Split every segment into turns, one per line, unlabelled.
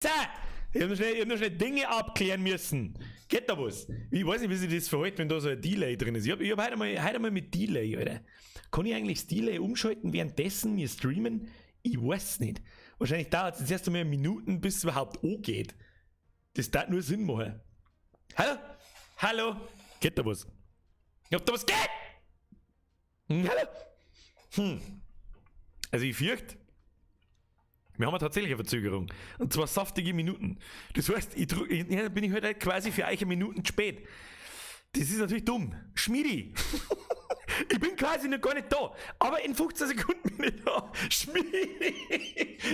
Ich hab noch schnell Dinge abklären müssen. Geht da was? Ich weiß nicht, wie sich das verhält, wenn da so ein Delay drin ist. Ich hab heute einmal mit Delay, Alter. Kann ich eigentlich das Delay umschalten, währenddessen wir streamen? Ich weiß nicht. Wahrscheinlich dauert es jetzt erst einmal Minuten, bis es überhaupt angeht. Das darf nur Sinn machen. Hallo? Hallo? Geht da was? Ob da was geht? Hallo? Also ich fürchte, wir haben tatsächlich eine Verzögerung. Und zwar saftige Minuten. Das heißt, ja, bin ich heute quasi für euch eine Minuten spät. Das ist natürlich dumm. Schmiedi. Ich bin quasi noch gar nicht da. Aber in 15 Sekunden bin ich da. Schmiedi.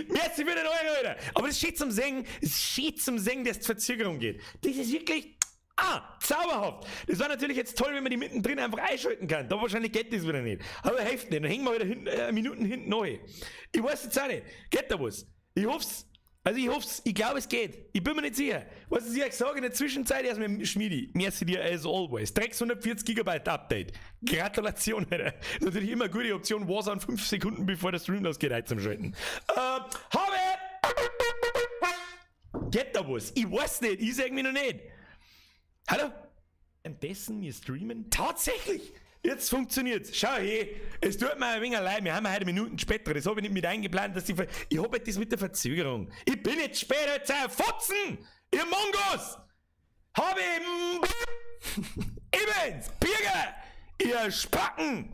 Merci für den Euro, Alter. Aber das ist schön zum Sehen. Es ist schön zum Sehen, dass die Verzögerung geht. Das ist wirklich, ah, zauberhaft. Das war natürlich jetzt toll, wenn man die mittendrin einfach einschalten kann. Da wahrscheinlich geht das wieder nicht. Aber hilft nicht. Dann hängen wir wieder hinten, Minuten hinten neu. Ich weiß jetzt auch nicht. Geht da was? Ich hoff's. Also ich hoff's. Ich glaube, es geht. Ich bin mir nicht sicher. Was ich euch sage, in der Zwischenzeit erstmal, Schmiedi. Merci dir as always. 640 Gigabyte Update. Gratulation, Alter. Ist natürlich immer eine gute Option, Warzone 5 Sekunden, bevor der Stream losgeht, einzuschalten. Habe! Geht da was? Ich weiß nicht. Ich sag mir noch nicht. Hallo? Währenddessen wir streamen? Tatsächlich! Jetzt funktioniert's. Schau her, es tut mir ein wenig leid, wir haben heute Minuten später. Das habe ich nicht mit eingeplant, dass die Ver ich habe halt das mit der Verzögerung. Ich bin jetzt später, jetzt ein Fotzen! Ihr Mongos! Habe ich Evans! Birger! Ihr Spacken!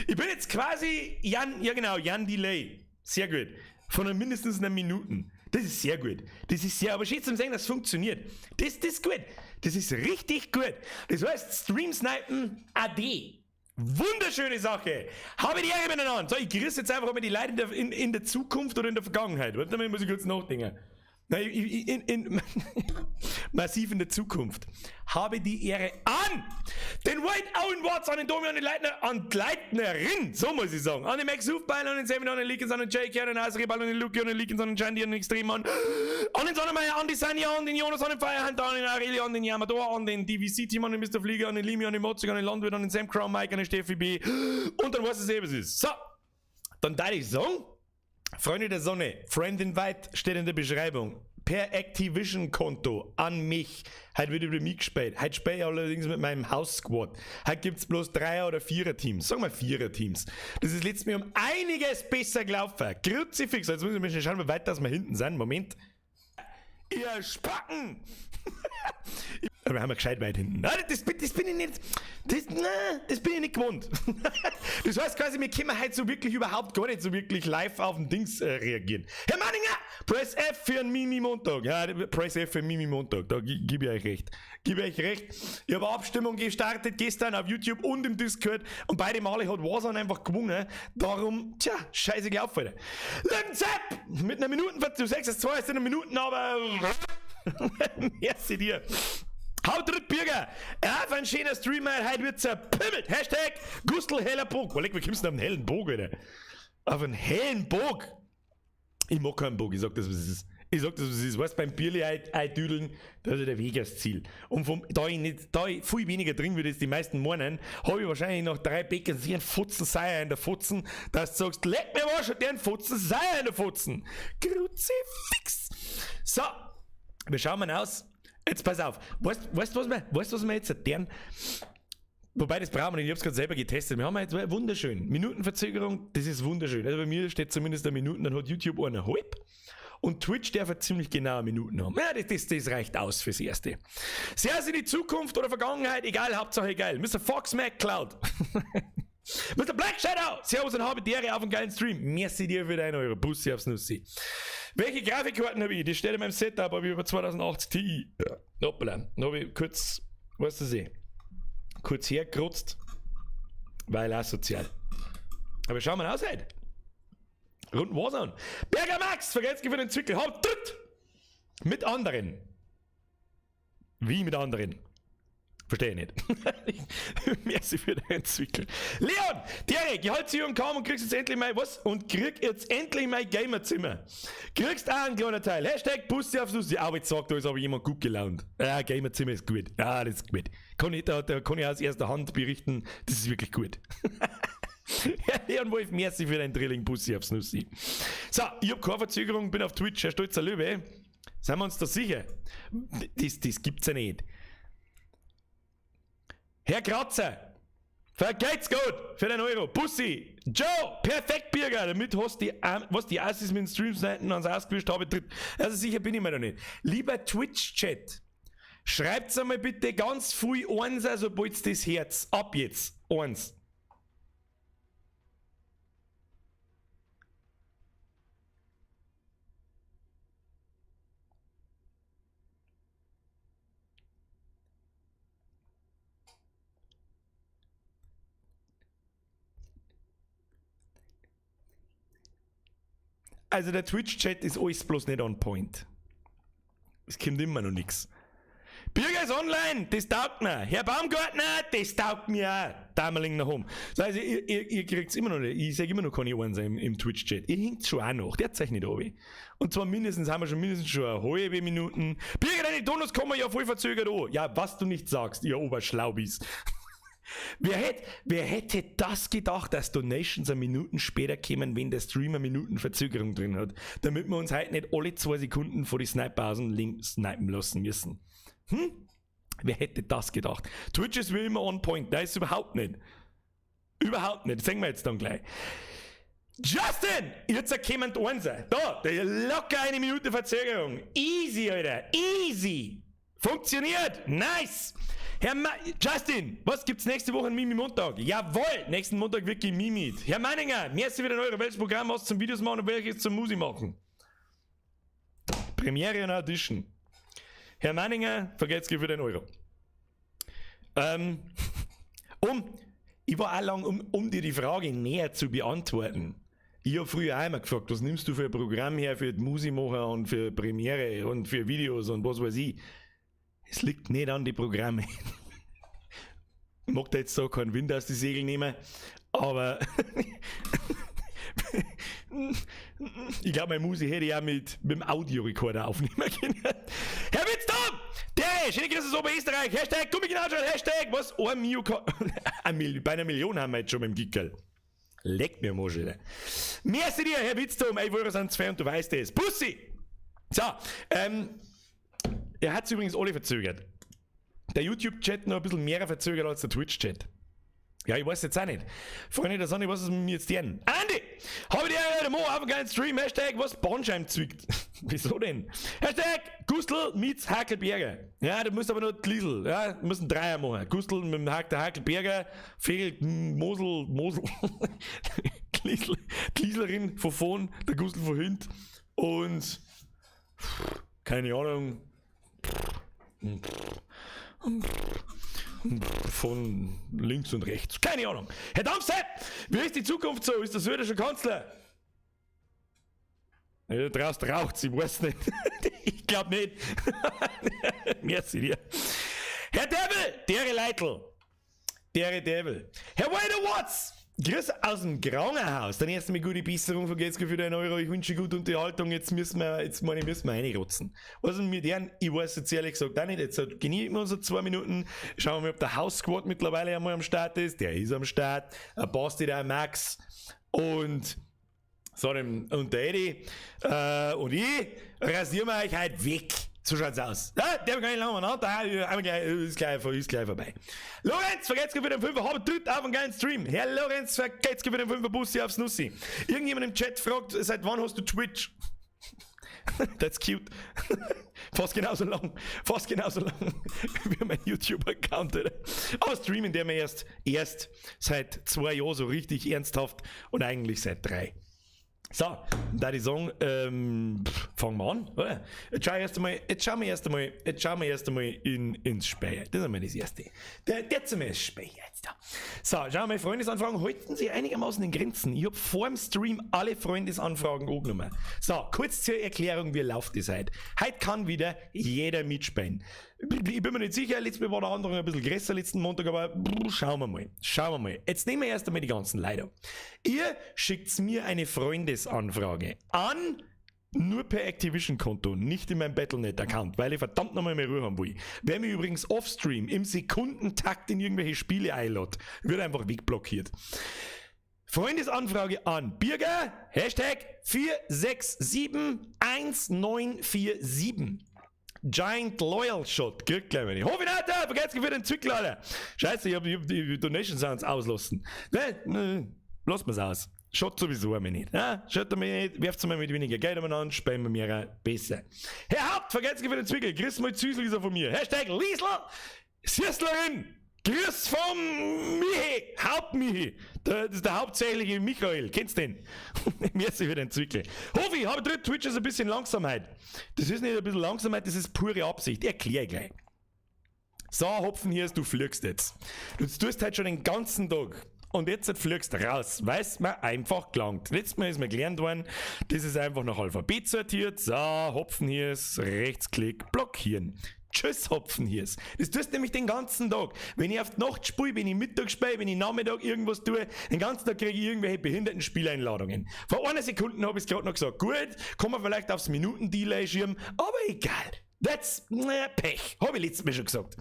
Ich bin jetzt quasi Jan, ja genau, Jan Delay. Sehr gut. Von mindestens einer Minuten. Das ist sehr gut. Das ist sehr, aber schön zum Sehen, das funktioniert. Das ist gut. Das ist richtig gut. Das heißt, Stream Snipen AD. Wunderschöne Sache. Habe die Ehre miteinander. So, ich grüße jetzt einfach mal die Leute in der Zukunft oder in der Vergangenheit. Warte mal, muss ich kurz nachdenken. Nein, massiv in der Zukunft. Habe die Ehre an den White Owen Watts, an den Domi, an den Leitner, an die Leitnerin, so muss ich sagen. An den Max Hufbeil, an den Seven, an den Leakens, an den Jake, an den Asribal, an den Luki, an den Leakens, an den Shandy, an den Extremmann, an den Sonnemeyer, an die Sanja, an den Jonas, an den Firehunter, an den Aurelio, an den Yamador, an den DVC-Team, an den Mr. Flieger, an den Limi, an den Mozig, an den Landwirt, an den Sam Crown Mike, an den Steffi B. Und dann weiß es eh, was ist. So, dann darf ich sagen, Freunde der Sonne, Friend Invite steht in der Beschreibung. Per Activision-Konto an mich. Heute wird über mich gespielt. Heute spiele ich allerdings mit meinem House Squad. Heute gibt es bloß Dreier- oder Vierer-Teams. Sagen wir Vierer-Teams. Das ist letztes Mal um einiges besser gelaufen. Kruzifix. Jetzt muss ich mal schnell schauen, wie weit das wir hinten sind. Moment. Ihr Spacken! Aber wir haben ja gescheit weit hinten. Nein, das bin ich nicht. Na, das bin ich nicht gewohnt. Das heißt quasi, wir können heute so wirklich überhaupt gar nicht so wirklich live auf den Dings reagieren. Herr Manninger! Press F für einen Mimi-Montag. Ja, Press F für einen Mimi-Montag. Da gebe ich euch recht. Gebe ich euch recht. Ich habe Abstimmung gestartet gestern auf YouTube und im Discord und beide Male hat Warzone einfach gewonnen. Darum, tja, scheiße gelaufen, Alter. Zepp! Mit einer Minuten, du sagst es zwar erst in einer Minuten, aber merci dir. Haut drin, Bürger! Ja, ein schöner Streamer, heute wird zerpimmelt. #GustelHellerBog. Oh, leck, wie kommst du denn auf einen hellen Bog, Alter? Auf einen hellen Bog? Ich mag keinen Bog, ich sag das, was es ist. Ich sag das, was es ist. Weißt du, beim Bierli eindüdeln, das ist der Weg das Ziel. Und da ich nicht, da ich viel weniger trinke, wie das die meisten meinen, habe ich wahrscheinlich nach drei Becken so einen Fotzen Seier in der Fotzen, dass du sagst, leck mir was schon, der Fotzen Seier in der Fotzen. Kruzifix. So, wir schauen mal aus. Jetzt pass auf. Weißt, was wir jetzt erklären? Wobei, das brauchen wir nicht, ich hab's gerade selber getestet. Wir haben jetzt wunderschön. Minutenverzögerung, das ist wunderschön. Also bei mir steht zumindest eine Minuten, dann hat YouTube 1,5. Und Twitch darf halt ziemlich genau Minuten haben. Ja, das reicht aus fürs Erste. Sehr in die Zukunft oder Vergangenheit, egal, Hauptsache geil. Mr. Fox McCloud. Mr. Black Shadow! Servus und habe die Ehre auf einen geilen Stream. Merci dir für deinen Euro. Bussi aufs Nussi. Welche Grafikkarten habe ich? Die steht in meinem Setup, habe ich über 2080 Ti. Ja. Hoppala. Da habe ich kurz, weißt du sie, kurz hergerotzt, weil asozial. Aber schauen wir aus heute. Runden Warzone. Berger Max, vergesst für den Zwickel. Haut dritt! Mit anderen. Wie mit anderen? Verstehe ich nicht. Merci für deinen Zwickel. Leon, Derek, ich halte sie und kaum und kriegst jetzt endlich mein, was? Und krieg jetzt endlich mein Gamerzimmer. Kriegst auch einen kleinen Teil. #BussiaufsNussi. Aber jetzt sagt, da ist aber jemand gut gelaunt. Ja, Gamerzimmer ist gut. Ja, das ist gut. Da kann ich aus erster Hand berichten, das ist wirklich gut. Herr Leon Wolf, merci für dein Drilling, Bussi aufs Nussi. So, ich hab keine Verzögerung, bin auf Twitch, Herr Stolzer Löwe. Sind wir uns da sicher? Das gibt's ja nicht. Herr Kratzer, vergeht's gut für den Euro. Bussi, Joe, perfekt, Birger, damit hast die, was die Assis mit den Streams ans ausgewischt habe, tritt. Also sicher bin ich mir noch nicht. Lieber Twitch-Chat, schreibt's einmal bitte ganz viel eins, sobald das Herz. Ab jetzt. Eins. Also der Twitch-Chat ist alles bloß nicht on point. Es kommt immer noch nix. Birger ist online, das taugt mir. Herr Baumgartner, das taugt mir auch. Damerling nach oben. Das heißt, ihr kriegt's immer noch nicht. Ich sag immer noch keine Ohren im Twitch-Chat. Ihr hinkt schon auch noch. Der zeichnet runter. Und zwar mindestens, haben wir schon mindestens schon eine halbe Minuten. Birger, deine Donuts kommen ja voll verzögert an. Ja, was du nicht sagst, ihr Oberschlaubis. Wer hätte das gedacht, dass Donations eine Minuten später kämen, wenn der Streamer Minuten Verzögerung drin hat, damit wir uns heute nicht alle 2 Sekunden vor die Snipe-Pausen links snipen lassen müssen. Wer hätte das gedacht? Twitch ist wie immer on point, da ist überhaupt nicht. Überhaupt nicht, das sehen wir jetzt dann gleich. Justin! Jetzt erkämen die Einser. Da, der locker eine Minute Verzögerung. Easy, Alter. Easy. Funktioniert. Nice. Herr Justin, was gibt's nächste Woche an Mimi Montag? Jawohl, nächsten Montag wird gemimit. Herr Meininger, merci wieder eure welches Programm was zum Videos machen und welches zum Musi machen. Premiere und Audition. Herr Meininger, vergesst für den Euro. Ich war auch lang, um dir die Frage näher zu beantworten. Ich hab früher auch immer gefragt, was nimmst du für ein Programm her für die Musimacher und für Premiere und für Videos und was weiß ich. Es liegt nicht an die Programme. Ich mag da jetzt so keinen Wind aus die Segel nehmen, aber ich glaub, meine Musi hätte ich auch mit dem Audiorekorder aufnehmen können. Herr Witztom! Der, schöne Grüße aus Oberösterreich, Hashtag Gummigenatschal, Hashtag, was? Ein Mio, ein Mil-, bei einer Million haben wir jetzt schon mit dem Gickerl. Leck mir mal schon. Merci dir, Herr Witztom, ey, wir sind zwei und du weißt es. Bussi! So, er hat's übrigens alle verzögert. Der YouTube-Chat noch ein bisschen mehr verzögert als der Twitch-Chat. Ja, ich weiß jetzt auch nicht. Freunde der Sonne, was ist mit mir jetzt denn? Andi! Hab ich dir heute Mo auf einen geilen Stream. Hashtag, was Bandscheiben zwickt. Wieso denn? Hashtag, Gustl meets Hakelberger. Ja, du musst aber nur die Liesl. Ja, du musst einen Dreier machen. Gustl mit dem Hack, der Hakelberger, Fegel, Mosel, Mosel. Die Liesl, die Lieslerin von vorn, der Gustl von hinten. Und, keine Ahnung. Von links und rechts. Keine Ahnung. Herr Damse, wie ist die Zukunft so? Ist der Söder schon Kanzler? Ja, draußen raucht's, ich weiß nicht. Ich glaub nicht. Merci dir. Herr Devil, dere Leitl. Dere Devil. Herr Wayne Watts, Grüß aus dem Krankenhaus. Dann erst einmal gute Besserung, vergesst für den Euro. Ich wünsche gute Unterhaltung. Jetzt müssen wir, jetzt meine ich, müssen wir reinrotzen. Was ist mit deren? Ich weiß jetzt ehrlich gesagt auch nicht. Jetzt genießen wir unsere 2 Minuten. Schauen wir mal, ob der House Squad mittlerweile einmal am Start ist. Der ist am Start. Ein Basti, der Max und so, und der Eddie und ich rasieren wir euch heute weg. So schaut's aus. Ja, der kann ich lange mal da, gleich, ist gleich vorbei. Lorenz, vergesst für den 5er, hab tritt auf einen geilen Stream. Herr Lorenz, vergesst für den 5er Bussi aufs Nussi. Irgendjemand im Chat fragt, seit wann hast du Twitch? That's cute. Fast genauso lang. Fast genauso lang wie mein YouTube-Account, oder? Aber streamen der mir erst seit 2 Jahren so richtig ernsthaft und eigentlich seit 3. So, da die sagen, pff, fangen wir an, oder? Jetzt schau ich erst einmal, jetzt schauen wir erst einmal, jetzt schauen wir erst einmal ins Spiel. Das ist einmal das Erste. Der ist einmal das Spiel jetzt da. So, schauen wir mal, Freundesanfragen halten sich einigermaßen in Grenzen. Ich hab vor dem Stream alle Freundesanfragen angenommen. So, kurz zur Erklärung, wie läuft das heute? Heute kann wieder jeder mitspielen. Ich bin mir nicht sicher, letztes Mal war der andere ein bisschen größer letzten Montag, aber brr, schauen wir mal. Schauen wir mal. Jetzt nehmen wir erst einmal die ganzen Leute. Ihr schickt mir eine Freundesanfrage an, nur per Activision-Konto, nicht in meinem Battle.net-Account, weil ich verdammt nochmal mehr Ruhe haben will. Wer mir übrigens offstream im Sekundentakt in irgendwelche Spiele einlädt, wird einfach wegblockiert. Freundesanfrage an Birger, Hashtag 4671947. Giant Loyal Shot, kriegt gleich meine. Hofinator, vergesst für den Zwickl, Alter. Scheiße, ich hab die Donation Sounds auslassen. Ne, ne, lass mir's aus. Schaut sowieso mir nicht. Ja? Schaut mir nicht, werft's mir mit weniger Geld umeinander, spielen wir mir besser. Herr Haupt, vergesst für den Zwickel, grüß mal Züsel von mir. Hashtag Liesl, Süßlerin, grüß vom Michi, Hauptmichi. Das ist der hauptsächliche Michael, kennst du den? Merci für den Zwickel. Hofi, habe dritt Twitch ist ein bisschen Langsamkeit. Das ist nicht ein bisschen Langsamkeit, das ist pure Absicht. Erklär ich gleich. So, Hopfen hier ist, du fliegst jetzt. Du tust halt schon den ganzen Tag. Und jetzt fliegst du raus, weil's mir einfach gelangt. Letztes Mal ist mir gelernt worden, das ist einfach nach Alphabet sortiert. So, Hopfen hier ist, Rechtsklick, blockieren. Tschüss, Hopfen hier ist. Das tust du nämlich den ganzen Tag. Wenn ich auf die Nacht spiele, wenn ich Mittag spiele, wenn ich Nachmittag irgendwas tue, den ganzen Tag kriege ich irgendwelche behinderten Spieleinladungen. Vor einer Sekunde habe ich es gerade noch gesagt. Gut, kann man vielleicht aufs Minuten-Delay schieben, aber egal. That's Pech. Habe ich letztes Mal schon gesagt.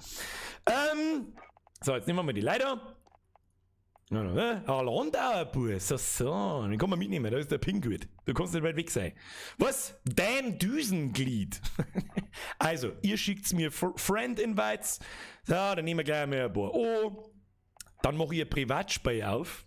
So, jetzt nehmen wir mal die Leiter. Na, na, na. Ah, Landauer, Bub. So, so. Den kann man mitnehmen, da ist der Ping gut. Du kannst nicht weit weg sein. Was? Dein Düsenglied. Also, ihr schickt mir Friend-Invites. So, dann nehmen wir gleich mal ein paar. Oh. Dann mache ich ein Privatspiel auf.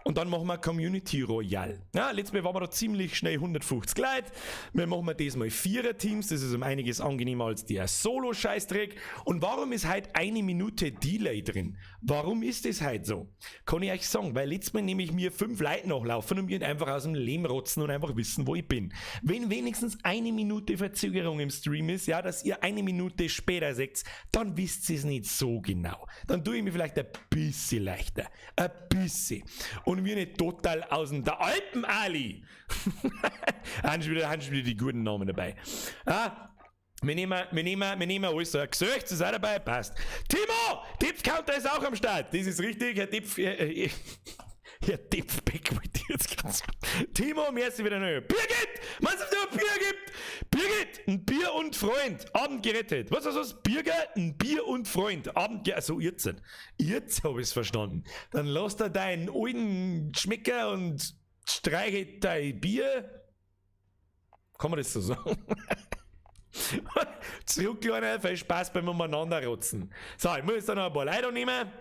Und dann machen wir Community Royale. Ja, letztes Mal waren wir da ziemlich schnell 150 Leute. Wir machen wir diesmal Vierer-Teams. Das ist um einiges angenehmer als der Solo-Scheißdreck. Und warum ist heute eine Minute Delay drin? Warum ist das heute so? Kann ich euch sagen, weil letztes Mal nehme ich mir 5 Leute nachlaufen und mir einfach aus dem Lehm rotzen und einfach wissen, wo ich bin. Wenn wenigstens eine Minute Verzögerung im Stream ist, ja, dass ihr eine Minute später seht, dann wisst ihr es nicht so genau. Dann tue ich mir vielleicht ein bisschen leichter. Ein bisschen. Und wir nicht total aus dem der Alpen-Ali. Haben schon wieder die guten Namen dabei. Ah, wir nehmen alles so. Gesöcht ist auch dabei, passt. Timo! Depth Counter ist auch am Start. Das ist richtig, Herr Depth. Herr Depth Beck wollte ich jetzt ganz. Timo, merci wieder neu. Birgit! Was es nur Bier gibt! Birgit, ein Bier und Freund. Abend gerettet. Was ist das? Birger, ein Bier und Freund. Abend gerettet. Also jetzt. Jetzt hab ich's verstanden. Dann lass da deinen alten Schmecker und streiche dein Bier. Kann man das so sagen? Zurück, Kleiner, viel Spaß beim Umeinanderrotzen. So, ich muss jetzt da noch ein paar Leute nehmen.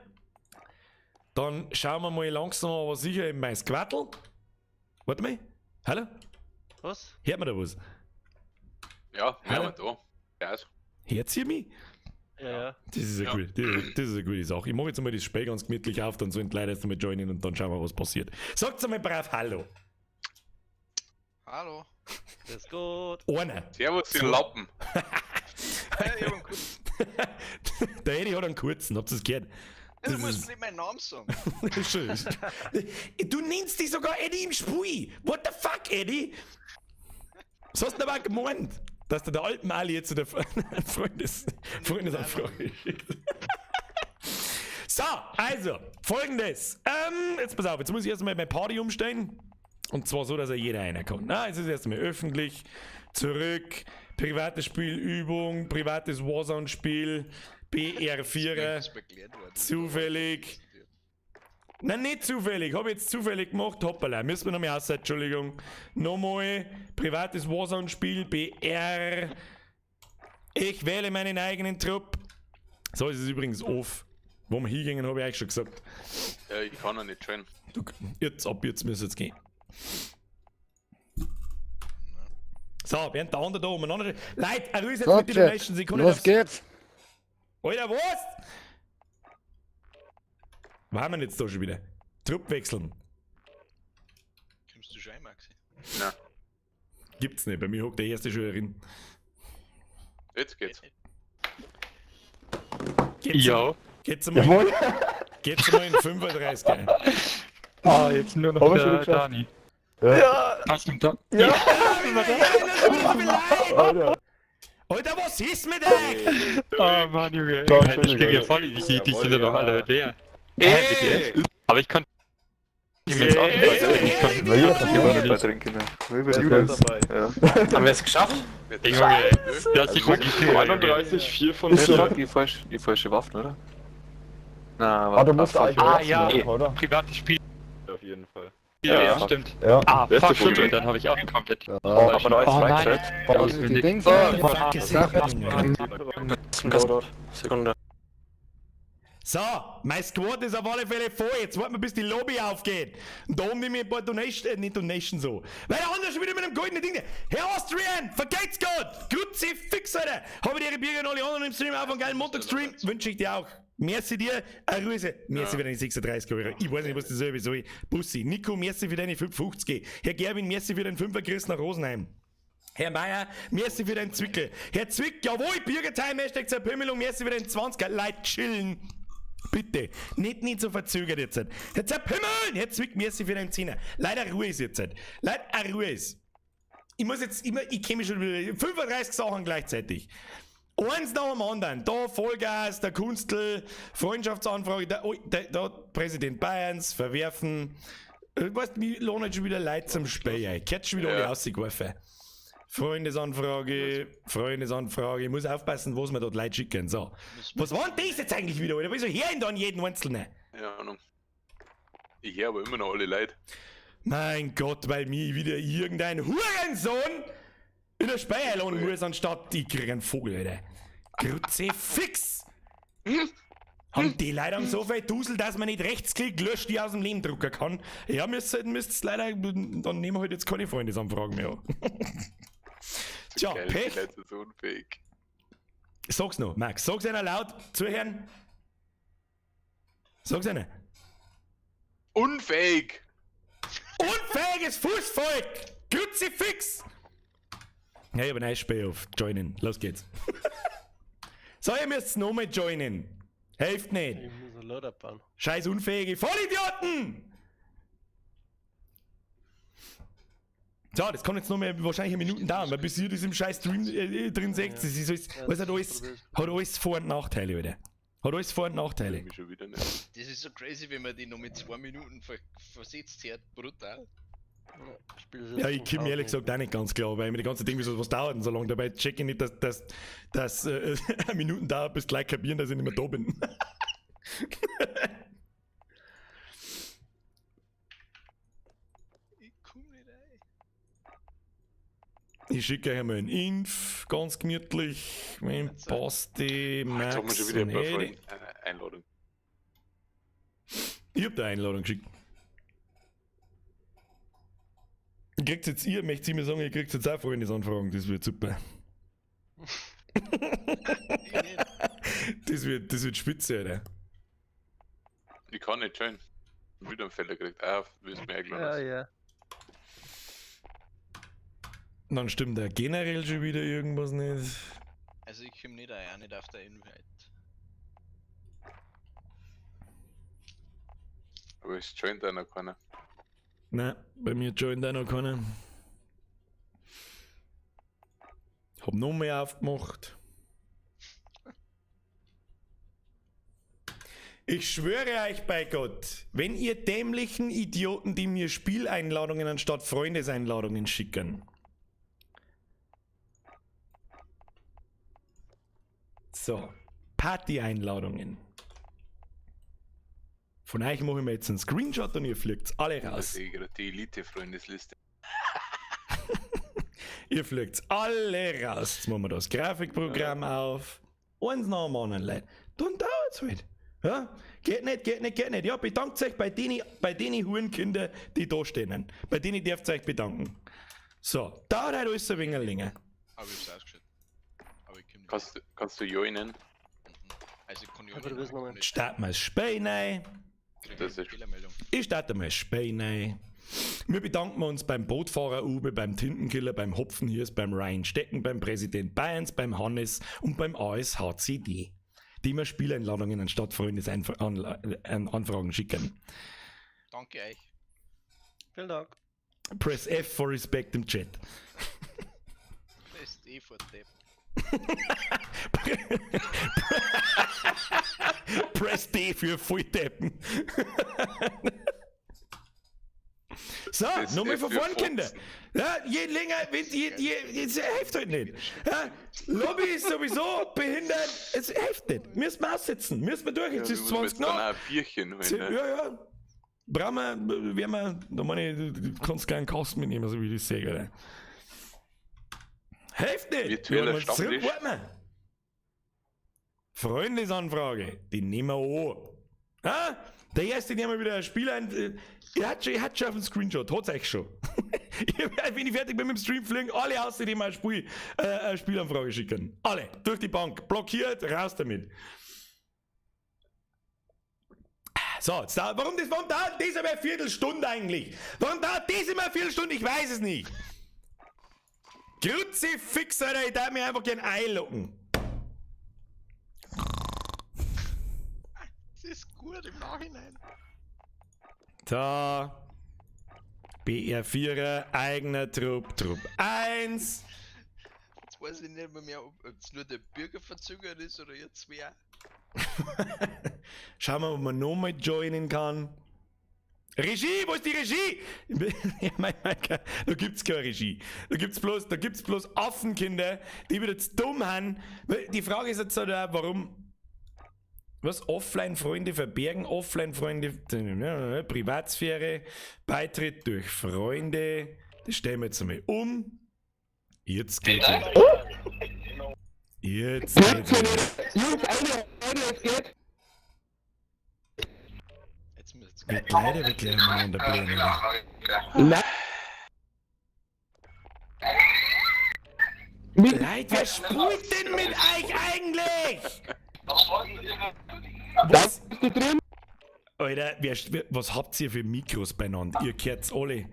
Dann schauen wir mal langsam aber sicher in mein Squattel. Warte mal. Hallo?
Was?
Hört man da was?
Ja,
Hallo?
wir da. Ja, also.
Hört ihr mich?
Ja, ja.
Das ist eine,
Ja.
gute, das ist eine gute Sache. Ich mache jetzt mal das Spiel ganz gemütlich auf, dann sollen die Leute jetzt mal joinen und dann schauen wir, was passiert. Sagt einmal brav Hallo.
Hallo.
Das ist gut.
Einer.
Servus, ihr Lappen.
Ja, ich hab einen kurzen.
Der Eddie hat einen kurzen, habt ihr das gehört?
Ja, du
Das
musst
ist-
nicht meinen Namen sagen.
Schön. Du nennst dich sogar Eddie im Spiel. What the fuck, Eddie? Was hast du denn aber gemeint? Dass du der alten Ali jetzt zu der Freundesanfrage schickt. So, also, folgendes. Jetzt pass auf, jetzt muss ich erstmal meine Party umstellen. Und zwar so, dass er jeder einer kommt. Na, es ist erstmal öffentlich. Zurück. Privates Spielübung, privates Warzone-Spiel, BR4.
Das ist erklärt worden.
Zufällig. Nein, nicht zufällig. Hab ich jetzt zufällig gemacht. Hoppala. Müssen wir nochmal aus, Entschuldigung. Nochmal. Privates Warzone-Spiel, BR. Ich wähle meinen eigenen Trupp. So ist es übrigens off. Wo wir hingehen, habe ich eigentlich schon gesagt.
Ja, ich kann noch nicht joinen.
Du, jetzt ab, jetzt müssen jetzt gehen. So, während der andere da umeinander. Leute, er ist jetzt
So,
mit den
Chat,
Donation Sekunden.
los geht's.
Alter, was? Wo haben wir denn jetzt da schon wieder? Trupp wechseln.
Kommst du schon ein, Maxi?
Nein,
Gibt's nicht. Bei mir hockt der erste schon drin.
jetzt geht's.
Geht's
Ja.
Geht's mal,
Jawohl.
geht's mal in 35. Gell?
Ah, jetzt nur noch
Haben wir schon
der
geschafft.
Dani.
Ja.
Hast du da?
Ja.
Alter, Alter, was ist mit euch?
Ah, Mann, Junge.
Ja,
Ich krieg ja voll, die sind ja doch alle leer.
Ey!
Aber ich kann. Ich jetzt auch nicht weiter.
Na ja,
Ich kann nicht.
trinken.
Ja.
Haben wir es geschafft?
Junge, das sieht wirklich viel.
31, 4 von 4. Die falsche Waffen, oder? Na,
Ah, du musst
falsche
eigentlich
Ah, ja.
machen, oder?
Privates Spiel.
Auf jeden Fall.
Ja, stimmt.
Ja.
Ah,
Wer ist
fuck,
der Vogel?
okay, dann habe ich auch komplett.
Ja.
Oh, haben wir noch eins
Oh nein.
freigeschaltet?
Die Dings.
Fuck, es ist
Loadout. Sekunde.
So, mein Squad ist auf alle Fälle voll. Jetzt warten wir, bis die Lobby aufgeht. Und da oben nehme ich ein paar Donation, nicht Donation so. Weil der andere schon wieder mit einem goldenen Ding. Herr Austrian, vergeht's Gott! Kruzifix, Alter! Habe die Birger und alle anderen im Stream auf einen geilen Montagstream. Wünsche ich dir auch. Merci dir, eine Grüße. Merci für deine 36 Euro. Ich weiß nicht, was das soll. soll. Bussi. Nico, merci für deine 5,50. Herr Gerwin, merci für den 5er Chris nach Rosenheim. Herr Meier, merci für den Zwickel. Herr Zwick, jawohl, Bürgertime, Hashtag Zerpümmelung, merci für den 20er. Leute, chillen. Bitte, nicht so verzögert jetzt. Herr Zerpümmeln, Herr Zwick, merci für den 10er. Leider Ruhe ist jetzt. Leider Ruhe ist. Ich muss jetzt immer, ich kenne mich schon wieder, 35 Sachen gleichzeitig. Eins nach dem anderen. Da Vollgas, der Kunstel, Freundschaftsanfrage, da, oh, da Präsident Bayerns, verwerfen. Weißt du, mich lohnt schon wieder Leute zum Spähen. Ich hätte schon wieder alle
Ja.
rausgeworfen. Freundesanfrage, Freundesanfrage. Ich muss aufpassen, was wir dort Leute schicken. So. Was war denn das jetzt eigentlich wieder, Alter? Wieso hören dann jeden Einzelnen?
Keine Ahnung. Ich höre aber immer noch alle Leute.
Mein Gott, weil mir wieder irgendein Hurensohn in der Speyer lohnen muss, anstatt ich krieg einen Vogel, Alter. Kruzifix! Haben die Leute am so viel Dusel, dass man nicht rechtsklick löscht, die aus dem Leben drucken kann? Ja, müsst's leider, dann nehmen wir halt jetzt keine Freundesanfragen mehr an. Tja,
Geil,
Pech.
Die Leute sind so unfähig.
Sag's noch, Max, sag's einer laut, zuhören. Sag's einer.
Unfähig!
Unfähiges Fußvolk! Kruzifix! Ja, ich hab ein neues Spiel auf. Joinen. Los geht's. So, ihr müsst nochmal joinen. Helft nicht.
Ich muss ein Loadout bauen.
Scheiß unfähige Vollidioten! So, das kann jetzt noch mehr wahrscheinlich Minuten dauern, weil bis ihr das im scheiß Stream drin seht, das ist alles,
Ja,
alles,
das
hat
ist
alles,
probiert.
hat alles Vor- und Nachteile, Alter. Hat alles Vor- und Nachteile.
Mich schon wieder nicht.
Das ist so crazy, wenn man die noch mit 2 Minuten versetzt hört. Brutal.
Ja, Spiel ist jetzt
Ja, ich
zum
komme mir ehrlich
Kaufen.
gesagt auch nicht ganz klar, weil ich mir die ganze Ding, wieso was dauert denn so lange? Dabei check ich nicht, dass Minuten dauert, bis gleich kapieren, dass ich nicht mehr da bin.
Ich komm nicht rein.
Ich schicke euch einmal einen Inf, ganz gemütlich, mein Basti,
Jetzt haben wir
Max
schon wieder
und
ein paar
Edi.
Einladung.
Ich hab da eine Einladung geschickt. Ihr kriegt jetzt, ihr möchtet mir sagen, ihr kriegt jetzt auch Freundesanfragen, das wird super.
Ich nicht.
Das wird spitze, Alter.
Ich kann nicht joinen. Wieder einen Fehler gekriegt. Ah, willst du mir eingeladen.
Ja, ja.
Dann stimmt da generell schon wieder irgendwas nicht.
Also ich komm nicht rein, auch nicht auf der Invite.
Aber es joint auch noch keiner.
Nein, bei mir joint auch noch keiner. Hab noch mehr aufgemacht. Ich schwöre euch bei Gott, wenn ihr dämlichen Idioten, die mir Spieleinladungen anstatt Freundeseinladungen schicken. So, Party-Einladungen. Von euch mache ich mir jetzt einen Screenshot und ihr fliegt alle
Da
raus.
sehe ich gerade die Elite-Freundesliste.
Ihr fliegt alle raus. Jetzt machen wir das Grafikprogramm auf. Eins nach dem anderen, Leute. Dann dauert's halt. Ja? Geht nicht, geht nicht, geht nicht. Ja, bedankt euch bei denen, Hurenkinder, die da stehen. Bei denen dürft ihr euch bedanken. So, dauert halt alles ein wenig länger.
Aber ich hab's ausgeschaltet. Aber ich komm nicht.
Kannst du joinen?
Mhm. Also ich kann ja
Aber du
nicht,
bist
ich kann
noch
nicht.
Starten wir das Spiel rein.
Krieg
Das
eine
ist-
Fehlermeldung.
Ich starte mal das Spiel rein. Wir bedanken uns beim Bootfahrer Uwe, beim Tintenkiller, beim Hopfenhirs, beim Ryan Stecken, beim Präsident Bayerns, beim Hannes und beim ASHCD, die mir Spieleinladungen anstatt Freundesanfragen schicken.
Danke euch.
Vielen Dank.
Press F for Respect im Chat.
Press D for Depp.
Press D für Volldeppen. So,
Press
nochmal
F
von
für
vorn, Kinder.
Fotzen.
Ja, je länger, wenn, je, es hilft halt nicht. Ja, Lobby ist sowieso behindert, es hilft nicht. Müssen wir aussetzen, müssen wir durch, jetzt
Ja,
ist
wir müssen
20
jetzt dann
nach.
auch ein Bierchen holen. Ne?
Ja, ja. Brauchen wir, werden wir, da meine ich, du kannst keinen Kasten mitnehmen, so wie ich das sehe, Alter. Helft nicht!
Virtueller
Wir wollen uns zurück,
Stammtisch.
warten wir. Freundesanfrage, die nehmen wir an. Ah, der erste, der mal wieder ein Spiel ein. Ihr hat schon, ihr hat schon auf dem Screenshot, hat's euch schon. Wenn ich fertig bin mit dem Stream, fliegen alle aus, die mir ein Spiel, eine Spielanfrage schicken. Alle, durch die Bank, blockiert, raus damit. So, jetzt da, warum das, warum dauert das immer eine Viertelstunde eigentlich? Warum dauert das immer eine Viertelstunde? Ich weiß es nicht. Kruzifix, Alter, ich darf mich einfach gern einloggen.
Das ist gut im Nachhinein.
Da. BR4er, eigener Trupp, Trupp 1.
Jetzt weiß ich nicht mehr, ob es nur der Bürger verzögert ist oder jetzt wer.
Schauen wir, ob man nochmal joinen kann. Regie, wo ist die Regie? Ja, mein, da gibt's keine Regie. Da gibt's bloß Affenkinder, die wieder zu dumm haben. Die Frage ist jetzt halt auch, warum. Was? Offline-Freunde verbergen, Offline-Freunde, Privatsphäre, Beitritt durch Freunde. Das stellen wir jetzt einmal um. Jetzt geht's. Jetzt geht's.
Jungs, eine, es geht.
Jetzt müsst's
Wir leider wirklich miteinander bleiben.
Nein.
Leute, wer spielt denn mit euch eigentlich?
Was? Bist du drin?
Alter, was habt ihr für Mikros beieinander? Ihr kehrt's alle.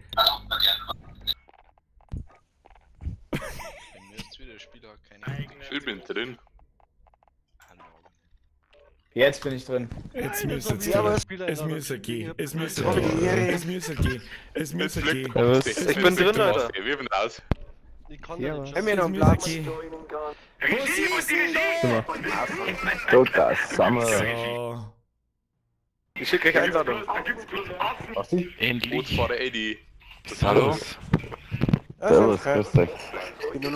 Bei mir ist wieder der Spieler hat keine
Ich bin drin.
Anlage.
Jetzt bin ich drin.
Jetzt müsste es
Ja, aber
gehen.
Spieler
Es müsste gehen. Es müsste gehen. Es müsste gehen. Es müsste gehen.
Servus.
Es
Ich bin drin, Alter.
Wir sind raus.
Ich kann da nicht
Bei mir
Es
noch
müsste
Platz.
gehen. Was ist denn da?
Total Summer.
So.
Ich schicke euch Einladung.
Endlich.
Bootsfahrer Eddie.
Hallo.
Servus,
grüß dich.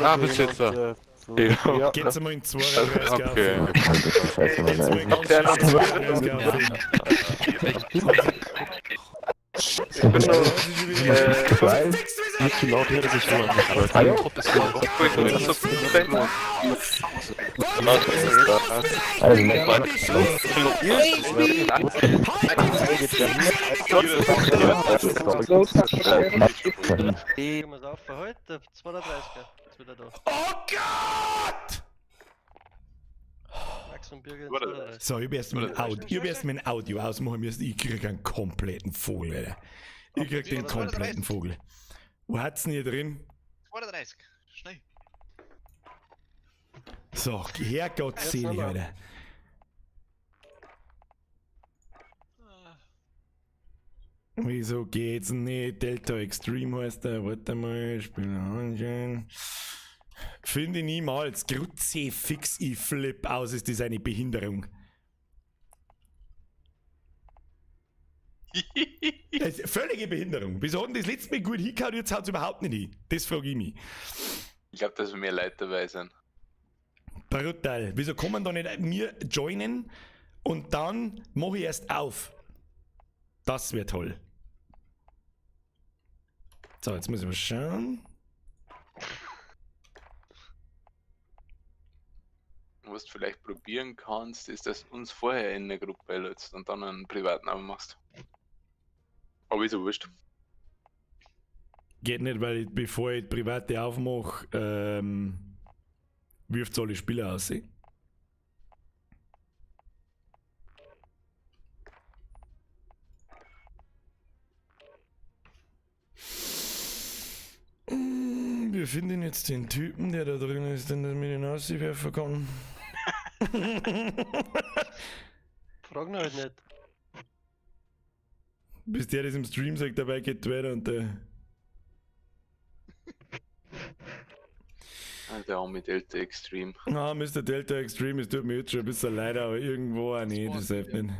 Ah, bist jetzt da.
Ja.
Geht's mal in 32
Okay.
auf.
Scheiße,
Geht's mal
Habt ihr
ganz
einen
schnell in 32 auf.
Ich bin noch.
Fix, wie
Nicht zu laut her, dass ich nur
Hallo?
Trupp ist laut.
Gehen wir's auf für heute. 32er. Ist wieder da.
Oh Gott!
Max und Birger in
Warte.
32.
So, ich hab erst mein Audio, ich hab erst mein Audio ausmachen müssen. Ich krieg einen kompletten Vogel, Alter. Ich krieg den kompletten Vogel. Wo hat's denn hier drin?
32. Schnell.
So, Herrgott selig, Alter. Wieso geht's nicht? Delta Extreme heißt der. Warte mal, Spieler anschauen. Finde ich niemals. Kruzifix, ich flip aus, ist das eine Behinderung. Das ist völlige Behinderung. Wieso hat denn das letzte Mal gut hingehauen, jetzt haut's überhaupt nicht hin? Das frage ich mich.
Ich glaube, dass mehr Leute dabei sind.
Brutal. Wieso kann man da nicht mir joinen und dann mache ich erst auf? Das wäre toll. So, jetzt muss ich mal schauen.
Was du vielleicht probieren kannst, ist, dass du uns vorher in eine Gruppe lädst und dann einen privaten machst. Aber ist ja wurscht.
Geht nicht, weil ich, bevor ich die private aufmache, wirft alle Spieler aus. Wir finden jetzt den Typen, der da drin ist, den das mit den auswerfen kann.
Frag ihn halt nicht.
Bis der das im Stream sagt, dabei geht weiter und der.
Der arme Delta Extreme.
Ah, Mr. Delta Extreme, es tut mir jetzt schon ein bisschen leid, aber irgendwo auch nicht, das hilft nicht.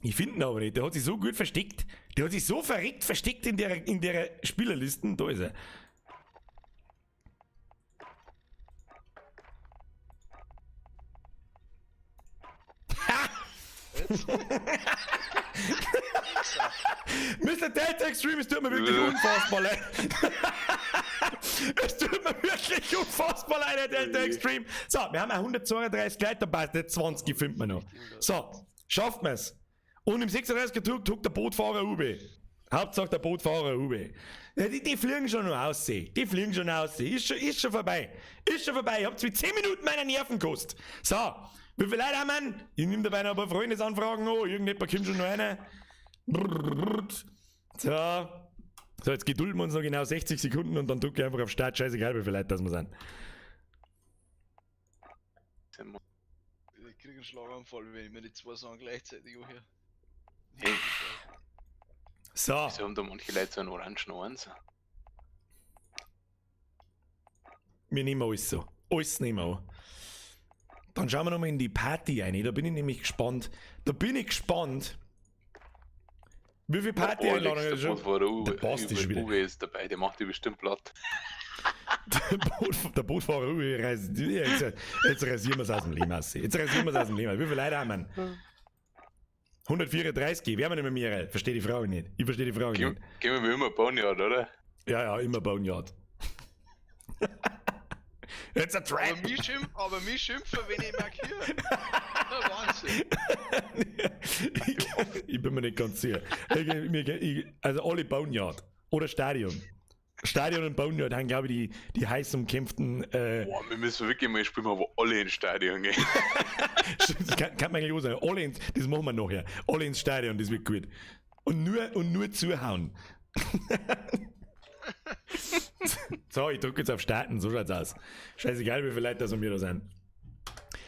Ich finde ihn aber nicht, der hat sich so gut versteckt. Der hat sich so verreckt versteckt in der Spielerlisten. Da ist er. Ha!
jetzt.
Mr. Delta Extreme, es tut mir wirklich unfassbar leid. Es tut mir wirklich unfassbar leid, Herr Delta Extreme. So, wir haben auch 132 Leute dabei, nicht 20 finden wir noch. So, schafft wir's. Und im 36er Tug tut der Bootfahrer Uwe. Hauptsache der Bootfahrer Uwe. Ja, die fliegen schon noch aus, Die fliegen schon aus. Ist schon vorbei. Ist schon vorbei. Ich hab's wie 10 Minuten meiner Nerven gekostet. So, wie viele Leute haben wir? Ich nehme dabei noch ein paar Freundesanfragen an. Irgendjemand kommt schon noch einer. So. So, jetzt gedulden wir uns noch genau 60 Sekunden und dann drücke ich einfach auf Start. Scheißegal, wie viele Leute das wir sind.
Ich krieg einen Schlaganfall, wenn ich mir die zwei Sachen gleichzeitig anhöre.
Hey,
So.
wieso haben da manche Leute so einen orangen Eins?
Wir nehmen alles so. Alles nehmen wir an. Dann schauen wir nochmal in die Party rein. Da bin ich nämlich gespannt. Da bin ich gespannt. Wie viele Party-Einladungen
Alex, der
schon?
Bootfahrer Uwe,
Der Basti schon wieder.
Uwe ist dabei, der macht die bestimmt platt.
Der Bootfahrer Uwe reißt. Jetzt rasieren wir es aus dem Leben aus. Jetzt rasieren wir es aus dem Leben aus. Wie viele Leute haben wir? 134, werden wir nicht mehr mehr. Verstehe die Frage nicht. Ich verstehe die Frage nicht.
Gehen wir immer Boneyard, oder?
Ja, ja, immer Boneyard. It's a trap!
Aber mich schimpfen, wenn ich markiere. Na, Wahnsinn.
Ich bin mir nicht ganz sicher. Also alle Boneyard oder Stadion. Stadion und Boneyard haben, glaube ich, die heiß umkämpften.
Boah, wir müssen wirklich mal spielen, wo alle ins Stadion gehen.
Das kann man eigentlich auch sagen. Alle ins, das machen wir nachher. Alle ins Stadion, das wird gut. Und nur zuhauen. So, ich drücke jetzt auf Starten, so schaut's aus. Scheißegal, wie viele Leute das von mir da sind.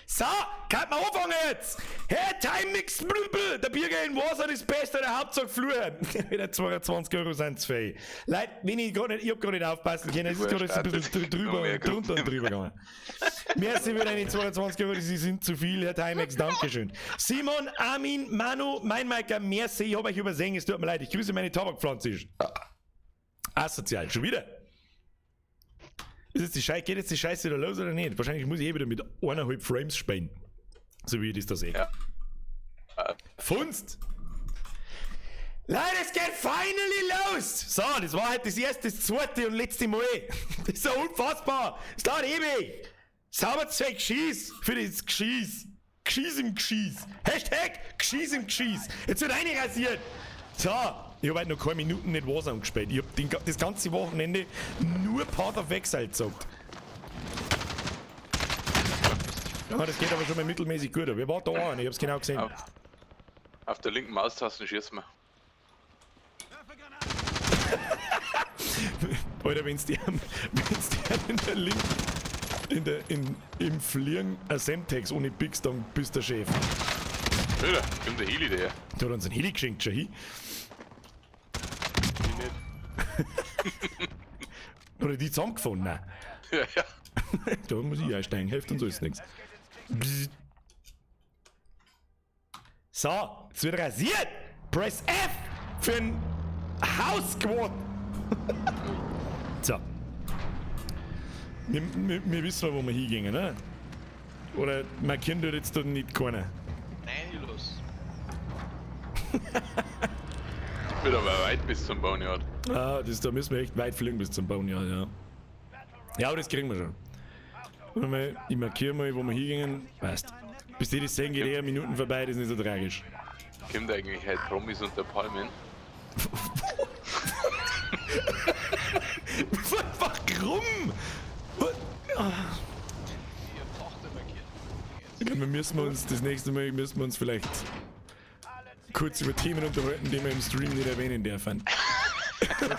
So, kann man anfangen jetzt! Hey, Time Mix, blubble, der Bierger in Warzone ist bester, der Hauptsache Flur. Wieder 22 Euro sind's fei. Leute, wenn ich gar nicht, ich hab gar nicht aufpassen können, es ist gerade ein bisschen drüber und drunter und drüber gegangen. Merci für deine 22 Euro, sie sind zu viel, Herr Timex, Dankeschön. Simon, Armin, Manu, mein Maiker, merci, ich hab euch übersehen, es tut mir leid, ich grüße meine Tabakpflanze. Asozial, schon wieder. Ist jetzt die Scheiße, geht jetzt die Scheiße wieder los oder nicht? Wahrscheinlich muss ich eh wieder mit 1,5 Frames spielen. So wie ich das da sehe.
Ja.
Funst! Leute, es geht finally los! So, das war halt das erste, das zweite und letzte Mal. Das ist so unfassbar! Es dauert ewig! Sauber Zeug Geschieß für das Geschieß. Geschieß im Geschieß. Hashtag Geschieß im Geschieß. Jetzt wird rasiert. So, ich hab halt noch keine Minuten nicht Warzone gespielt. Ich hab das ganze Wochenende nur Path of Exile gezockt. Ja, das geht aber schon mal mittelmäßig gut. Wir waren da auch, ich hab's genau gesehen.
Auf der linken Maustaste schießen wir.
Alter, wenn's die in der linken, in der, in, im Fliegen ein Semtex ohne Pix, dann bist du der Chef.
Alter, kommt der Heli daher.
Der hat uns einen Heli geschenkt, schon hin.
Ich nicht.
Oder die zusammengefunden? Nein.
Ja, ja.
Da muss ich einsteigen, hilft uns alles nichts. So, jetzt wird rasiert! Press F für ein House Squad! So. Wir wissen, wo wir hingehen, ne? Oder markieren tut jetzt da nicht keiner.
Nein, los.
Wird aber weit bis zum Boneyard.
Ah, da müssen wir echt weit fliegen bis zum Boneyard, ja. Ja, aber das kriegen wir schon. Mal, ich markiere mal, wo wir hingehen. Weißt. Bis die das sehen, geht eher Minuten vorbei, das ist nicht so tragisch.
Kommt eigentlich halt Promis unter Palmen?
Warum? Ich glaube, wir müssen uns das nächste Mal müssen wir uns vielleicht kurz über Themen unterhalten, die wir im Stream nicht erwähnen dürfen.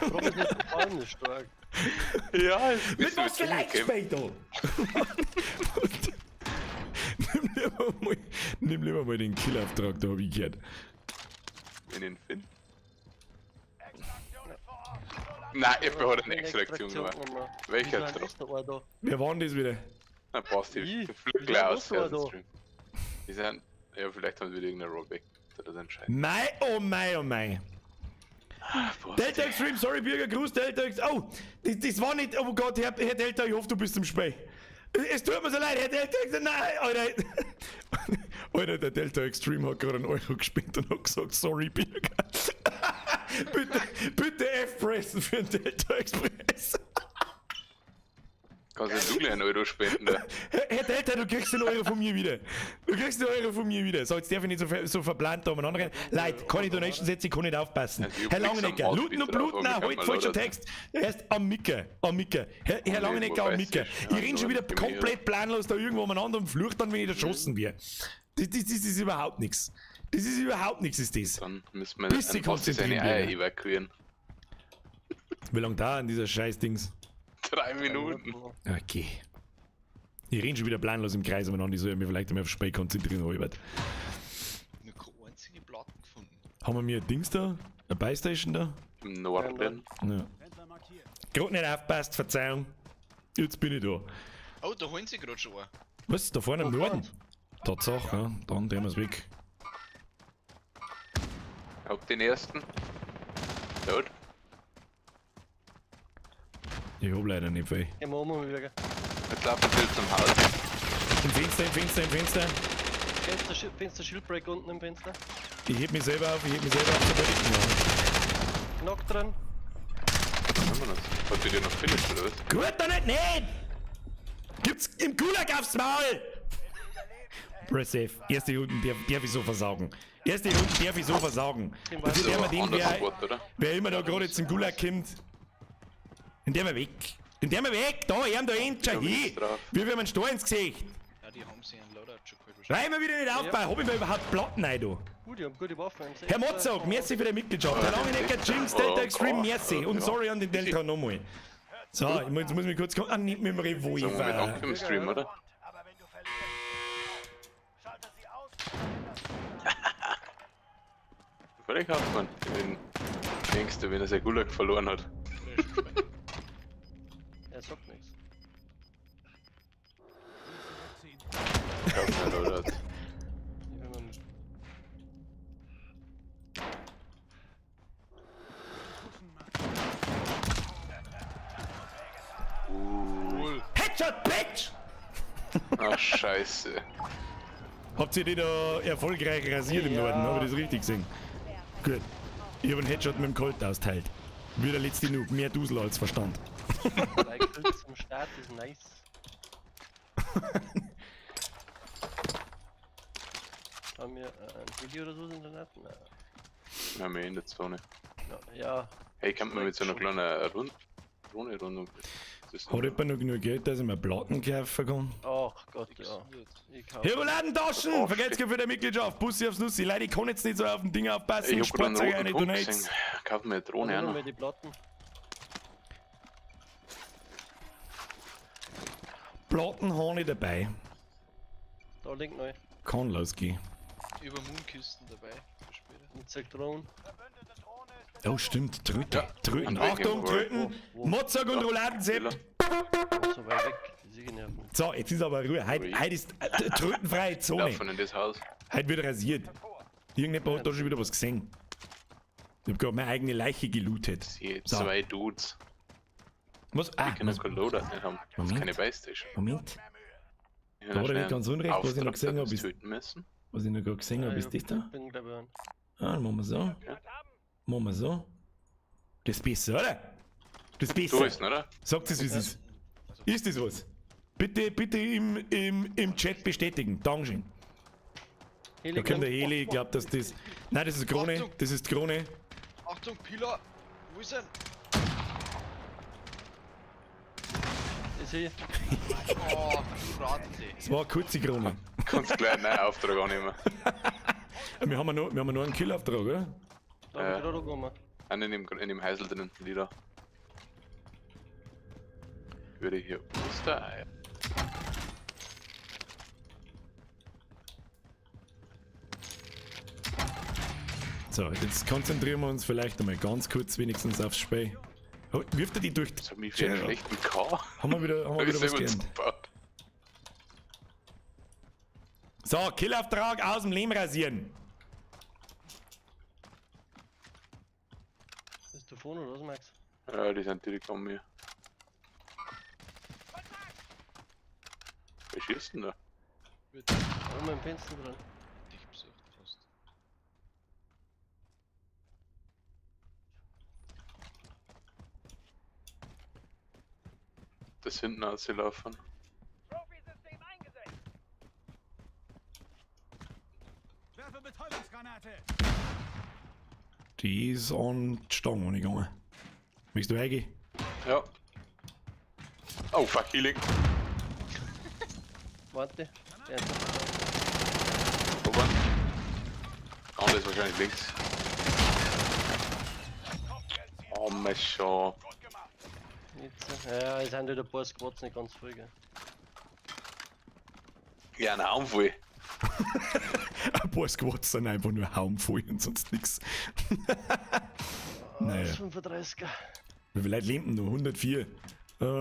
Promis unter Palmen ist stark.
Ja,
Mit was für Leuten später? Nimm lieber mal den Killauftrag, da hab ich gehört.
In den Finn. Nein, FB hat eine Extraktion gemacht. Welcher
Trag?
Wer war denn das wieder?
Na, passt, die fliegt gleich aus dem Stream. Die sind, ja, vielleicht haben sie wieder irgendeine Rollback. Das entscheiden.
Mei, oh mei, oh mei. Delta Extreme, sorry Bürger, Gruß Delta Extreme. Oh, das war nicht, oh Gott, Herr Delta, ich hoffe, du bist im Spiel. Es tut mir so leid, Herr Delta Extreme, nein, Alter. Alter, der Delta Extreme hat gerade einen Euro gespielt und hat gesagt, sorry, Birger. Bitte, bitte F-Pressen für den Delta Express.
Kannst du gleich einen Euro spenden da?
Herr Delta, du kriegst den Euro von mir wieder. Du kriegst den Euro von mir wieder. So, jetzt darf ich nicht so, so verplant da umeinander rennen. Leute, keine Donation setzen, ich kann nicht aufpassen.
Ja,
Herr Langenecker, Looten und Bluten, nein, halt, falscher Text. Erst am Micker, am Micker. Herr Langenecker, am Micker. Ich renn schon wieder komplett planlos da irgendwo umeinander und flucht dann, wenn ich erschossen werde. Das ist überhaupt nichts. Das ist überhaupt nichts, ist das.
Dann müssen wir
Bisschen konzentrieren
seine Eier evakuieren.
Wie lange dauert dieser Scheiß-Dings?
3 Minuten.
Okay. Ich renn schon wieder planlos im Kreis umeinander, ich soll mich vielleicht einmal aufs Spiel konzentrieren, Albert.
Nur keine einzige Platten gefunden.
Haben wir mir ein Dings da? Eine Buystation da?
Im Norden.
Ja. Gerade nicht aufpasst, Verzeihung. Jetzt bin ich da.
Oh, da holen sie gerade schon einen.
Was? Da vorne im Norden? Tatsache, ja. Dann drehen wir's weg.
Ich hab den ersten. Tot.
Ich hab leider nicht viel.
Gehen wir um und wieder.
Jetzt laufen sie zum Haus.
Im Fenster, im Fenster, im Fenster.
Fenster, Shieldbreak unten im Fenster.
Ich heb mich selber auf, ich heb mich selber auf, sobald ich. Ja.
Knock drin.
Hat die dir noch finished oder was?
Gut, dann nicht! Nicht! Gibt's im Gulag aufs Maul! Press F. Erste Runden darf ich so versagen. Erste Runden darf ich so versagen. Dafür werden wir den, wer immer da gerade zum Gulag kommt, den der wir weg. Den der wir weg! Da, er da hinten, schau hin! Wir haben einen Stor ins Gesicht!
Ja, die haben sich einen Loadout schon geholt.
Rein wir wieder nicht aufbauen, hab ich mir überhaupt Platten rein, da?
Gut, die haben gute Waffen.
Herr Motzog, merci für die Mitgliedschaft. Herr Langenecker, Jinx, Delta Extreme, merci. Und sorry an den Delta nochmal. So, ich muss, jetzt muss mich kurz. Ah, nicht mit dem Revolver.
Sagen wir mit Dank im Stream, oder? Völlig Hauptmann. Ich bin denkst du, wenn er sein Gulag verloren hat.
Er sagt nichts.
Ich glaub nicht, oder?
Cool.
Headshot, Bitch!
Ach, scheiße.
Habt ihr die da erfolgreich rasiert im Norden? Hab ich das richtig gesehen? Gut. Ich hab einen Headshot mit dem Colt austeilt. Wie der letzte Noob, mehr Dusel als Verstand.
3 Kills zum Start ist nice. Haben wir ein Video oder so in der Nacht? Nein.
Wir haben ja in der Zone.
Ja.
Hey, kann man mit so einer kleinen Drohne rund.
Hat jemand noch genug Geld, dass ich mir Platten kaufen kann?
Ach Gott, ja.
Hiroladen-Taschen! Vergesst für die Mitgliedschaft! Bussi aufs Nussi! Leute, ich kann jetzt nicht so auf den Ding aufpassen.
Ich hab gerade
Spart euch
einen
eine
roten Punkt
Donates.
gesehen. Kaufen wir eine Drohne auch noch.
Die Platten.
Platten habe ich dabei.
Da liegt neu.
Kann losgehen.
Über Moonküsten dabei. Für später.
Mit der Drohne.
Oh, stimmt. Tröten.
Ja.
Tröten. Achtung, Tröten. Mozart und Rouladensepp.
So weit weg.
So, jetzt ist aber Ruhe. Heute ist trötenfreie Zone.
Laufen in das Haus.
Heute wird rasiert. Irgendjemand hat da schon wieder was gesehen. Ich hab gerade meine eigene Leiche gelootet.
So. Zwei Dudes.
Was? Ah,
die können kein Loadout nicht haben. Das ist keine Buystation.
Moment. Da war nicht ganz unrecht, was ich noch gesehen habe. Was ich noch gerade gesehen habe, ist das da?
Bin, glaub ich, an.
Ah, dann machen wir so.
Okay.
Machen wir so. Das ist besser, oder? Das ist besser.
Du bist, oder?
Sagt es, wie es ist. Ist das was? Bitte, bitte im Chat bestätigen. Dankeschön.
Heli
Da kommt der Heli, ich glaube, dass das. Nein, das ist Krone.
Achtung.
Das ist Krone.
Achtung, Pila! Wo ist er?
Ich sehe.
Oh, Ratte.
Das war eine kurze Krone.
Kannst gleich einen neuen Auftrag annehmen.
Wir haben ja noch einen Killauftrag, oder?
Da hab ich gerade angenommen.
Einen in dem Häusl drin, Lila. Würde hier Osterei.
So, jetzt konzentrieren wir uns vielleicht einmal ganz kurz wenigstens aufs Spiel. Oh, wirft er die durch?
Das hat mich für einen schlechten K.
Haben wir wieder, was gelernt. So, Killauftrag aus dem Lehm rasieren.
Bist du vorne oder was, Max?
Ja, die sind direkt an mir. Wer schießt denn da?
Oben im Fenster drin.
dass hinten auslaufen.
Die ist an die Stange gegangen. Möchtest du reingehen?
Ja. Oh fuck, Healing.
Warte. Der ist
Oben. Andere ist wahrscheinlich links. Oh, mein schon.
nicht so. Ja, es sind wieder ein paar Squads nicht ganz voll, gell.
Ja, ein Haufen voll.
Ein paar Squads sind einfach nur Haum voll und sonst nix. Naja.
Das 35er.
Wie viele Leute leben denn noch? 104.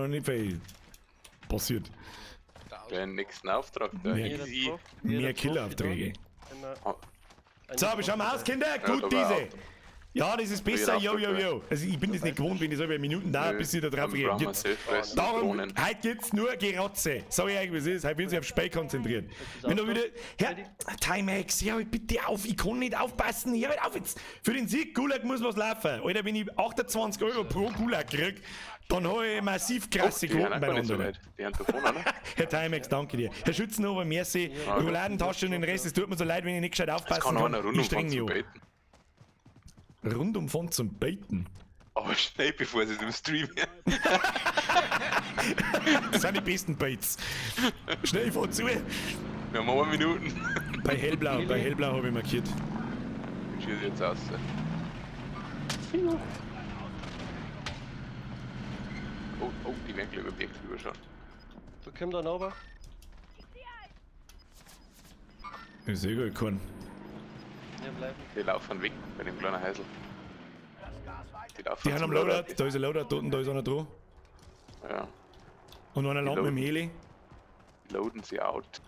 Nicht viel passiert.
Den nächsten Auftrag da.
Mehr-
Jeder
Easy.
Trophy-
Mehr
jeder
Killeraufträge.
Trophy da. Immer
Oh.
eine
So, aber schauen wir aus,
Trophy
Kinder.
Ja,
Gut,
da war
diese.
Auto.
Ja, das ist besser.
Jeder
Jo, jo,
Auftrag,
jo. Also ich bin das nicht gewohnt, wenn ich so über Minuten da,
Nö,
bis ich da drauf
dann brauchen wir
reagiert.
Self-Rest und
Darum,
Drohnen.
heute gibt's nur Gerotze. Sag ich euch, wie es ist. Heute wird sich auf Spiel konzentriert. Wenn du wieder. Herr, Timex, hör halt bitte auf. Ich kann nicht aufpassen. Hör halt auf jetzt. Für den Sieg Gulag muss was laufen. Alter, wenn ich 28 Euro pro Gulag krieg, dann habe ich massiv krasse
Oh, die sind
Quoten
auch gar nicht so
beieinander.
weit. Die haben davon, oder?
Herr Timex, danke dir. Herr Schützenhofer, merci.
Ja.
Rouladentasche und den Rest, es tut mir so leid, wenn ich nicht gescheit
Es
aufpassen
kann auch
kann.
einer
Ich
rund
streng
zum
mich an.
Beten.
Rundum von zum Beten.
Aber schnell, bevor sie es im Stream hören.
Das sind die besten Baits. Schnell vor zu.
Wir haben 1 Minuten.
Bei Hellblau, bei Hellblau habe ich markiert.
Ich schieße jetzt aus. Oh, oh, die werden gleich über den Berg drüber schauen.
Da kommt einer runter.
Ich sehe gar keinen.
Ja, bleiben.
Die laufen weg bei dem kleinen Häusl. Die laufen
Die haben
zum
am Loadout, da ist ein Loadout unten, da ist einer dran.
Ja,
Und einer landet mit dem Heli.
die loaden sie out.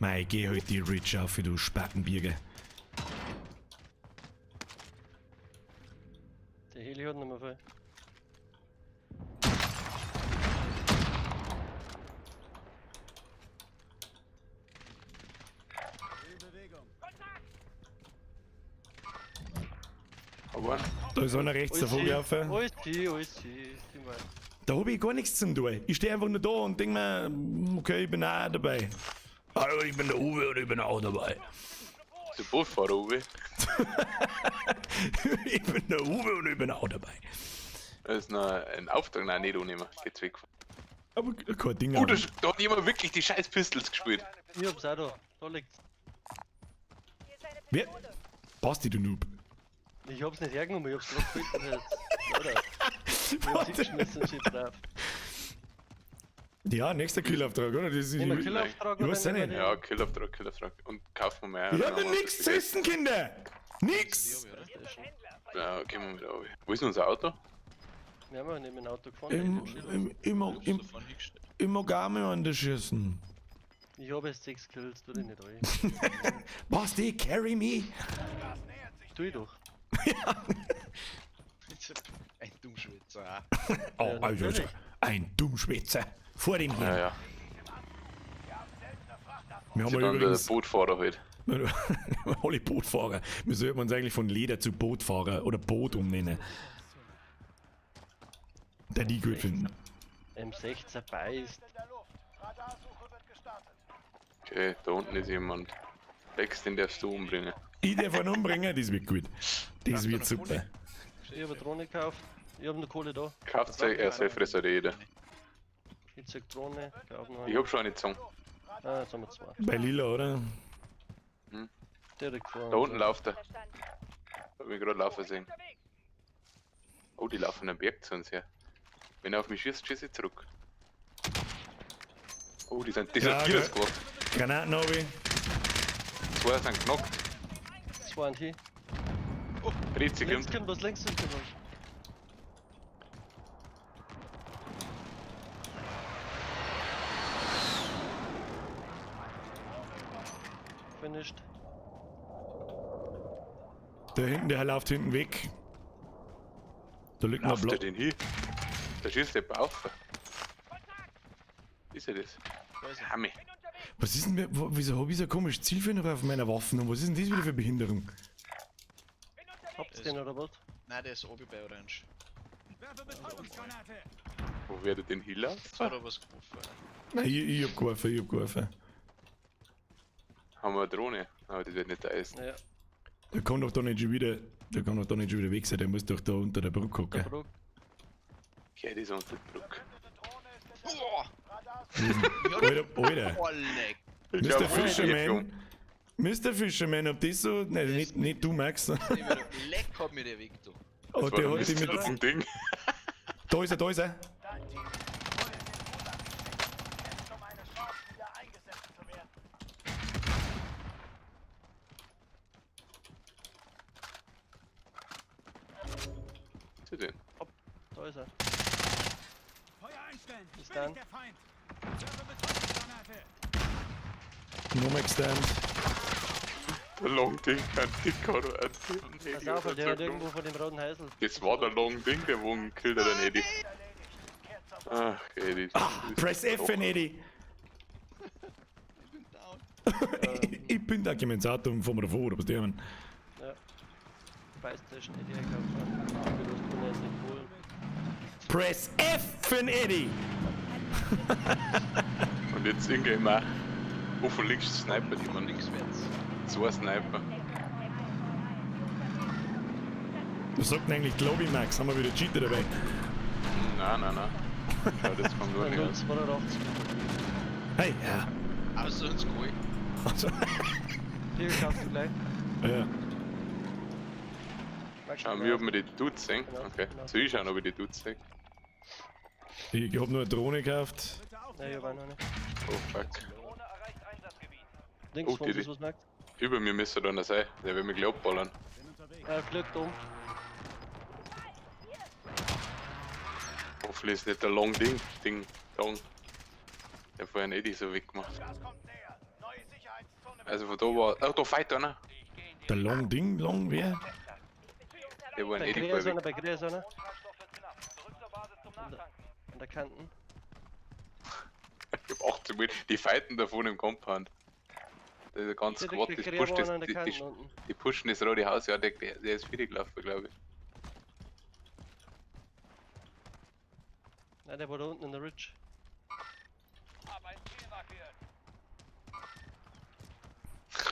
Mei, geh halt die Ridge auf, du Spattenbirge.
Der Heli hat nicht mehr viel.
Aber
Da ist einer rechts davon gelaufen.
Alles die, alles die. Die mal.
Da habe ich gar nichts zum tun. Ich stehe einfach nur da und denk mir, okay, ich bin auch dabei. Hallo, ich bin der Uwe und ich bin auch dabei.
der Bootfahrer, Uwe.
Ich bin der Uwe und ich bin auch dabei.
Das ist noch ein Auftrag, nein, nicht annehmen. Geht's weg.
Aber kein Ding.
Oh, da hat jemand wirklich die scheiß Pistols gespielt.
Ich hab's auch da. Da liegt's.
Wer? Basti, du Noob.
Ich hab's nicht hergenommen, ich hab's gerade gespielt. Jetzt. Oder? Ich hab's hingeschmissen, shit drauf.
Ja, nächster Killauftrag, oder? Das ist,
Nehmen wir Killauftrag
Ich weiß
oder
auch
nehmen
nicht.
wir
Ja, Killauftrag, Killauftrag. Und kaufen wir mehr.
Ich hab noch nichts zu essen, Kinder! Nix!
Ja, gehen wir wieder runter. Wo ist denn unser Auto?
Wir haben ja neben dem Auto gefahren.
Im, im, im, im, im Ogame an der Schießen.
Ich hab erst 6 Kills, tu dich nicht rein.
Basti, carry me!
Tu ich doch.
Ein Dummschwätzer.
Oh,
Ja,
also, also,
natürlich.
ein Dummschwätzer. Vor dem
Ja,
Herrn.
ja.
Wir haben
Sie
ja
dann der
übrigens
Bootfahrer halt.
alle Bootfahrer. Wir sollten uns eigentlich von Leder zu Bootfahrer oder Boot umnennen. Der die gut finden.
M16 beißt.
Okay, da unten ist jemand. Lex, den darfst du umbringen.
Ich darf einen umbringen, das wird gut. Das wird super.
Ich hab eine Drohne gekauft. Ich hab noch Kohle da.
Kauft sich, er Selfress hat jeder.
Ich zeig Drohne, kauf noch
Ich
eine.
hab schon eine gezogen.
Ah, jetzt haben wir zwei.
Bei Lila, oder?
Direkt vor
Da
uns.
unten läuft er. Hab ich gerade laufen sehen. Oh, die laufen am Berg zu uns her. Wenn er auf mich schießt, schieße ich zurück. Oh, die sind, die sind
Ja,
vier
gell.
Squad.
Granaten habe ich.
Zwei sind knockt.
Zwei und hier.
Rechts
Links
kommt.
kommt was, links kommt was. Finished.
Da hinten, der läuft hinten weg. Da liegt noch
Lauft
Blau.
der denn hin? Da schießt der auf. Ist er das? Hammi.
Was ist denn, wieso hab ich so ein komisches Zielfinder auf meiner Waffe? Und was ist denn das wieder für Behinderung?
Habt ihr den oder was?
Nein, der ist oben bei Orange.
Wo werde den Healer?
Das war da was gerufen.
Nein, ich hab geworfen, ich hab geworfen.
Haben wir eine Drohne? Aber die wird nicht da essen.
Ja,
Der kann doch da nicht schon wieder, der kann doch da nicht schon wieder weg sein, der muss doch da unter der Brücke
der
hocken.
Brücke.
Ja, die ist unter der Brücke.
Boah!
Alter, Alter.
Oh, leck.
Ich
Mr.
glaub,
Fisherman, Mr. Fisherman, ob das so. Nein, nicht du, Max.
Leck hat mir der weg, du.
Oh,
Das
der
war
hat die
der
mit.
Mr. Ding.
Da ist er, da ist er.
Was ist denn?
Da ist er. Bis dann.
Nochmal gestunt.
Der Long Ding, ein Dicker oder ein Eddie
Pass auf,
oder
der hat
so.
irgendwo vor dem roten Häusl.
Das war der Long Ding, der wo ihn gekillt hat, den Eddie. Ach, Eddie.
Ah, Press F, Eddie.
Ich bin down.
Ich bin da gemeint, ins Auto und fahren wir davor, oder was die haben.
Ja. Buy Station Eddie einkaufen. Ich will das nicht holen.
Press F für den Eddie.
Und jetzt ingame auch. Oh, von links Sniper, die man.
Links wärts.
Zwei Sniper.
Was sagt denn eigentlich Globi Max? Haben wir wieder Cheater dabei?
Nein, nein, nein. Schau, das kommt gar nicht aus.
0,82.
Hey, ja.
Außer uns Goal.
Also,
Hier kaufst du gleich.
ja.
Max,
Schauen wir, ob wir die Dudes sehen.
Genau,
Okay.
genau.
Soll ich schauen, ob ich die Dudes sehe?
Ich hab nur eine Drohne gekauft.
Nein, ich hab auch noch nicht.
Oh fuck.
Links
Oh,
von uns
die-
ist was, Max.
Über mir müsste da einer sein. Der will mich gleich abballern.
Er fliegt um.
Hoffentlich ist nicht der Long Ding. Ding. Dong. Der vorhin Eddie so weggemacht. Also von da war. Oh, da fight einer.
Der Long Ding, Long, wer?
Der war ein
Bei
Eddie
Krea ist
vorher
einer,
weg.
bei Krea ist einer. An der Kanten.
Ich hab 18 Minuten. Die fighten da vorne im Compound. Der ist ganz
Der
Squad,
der
das
Krea
pusht
war
das,
einer an der
die,
Kanten
die,
unten.
die pushen das rote Haus, ja, der ist fertig gelaufen, glaube ich.
Nein, der war da unten in der Ridge.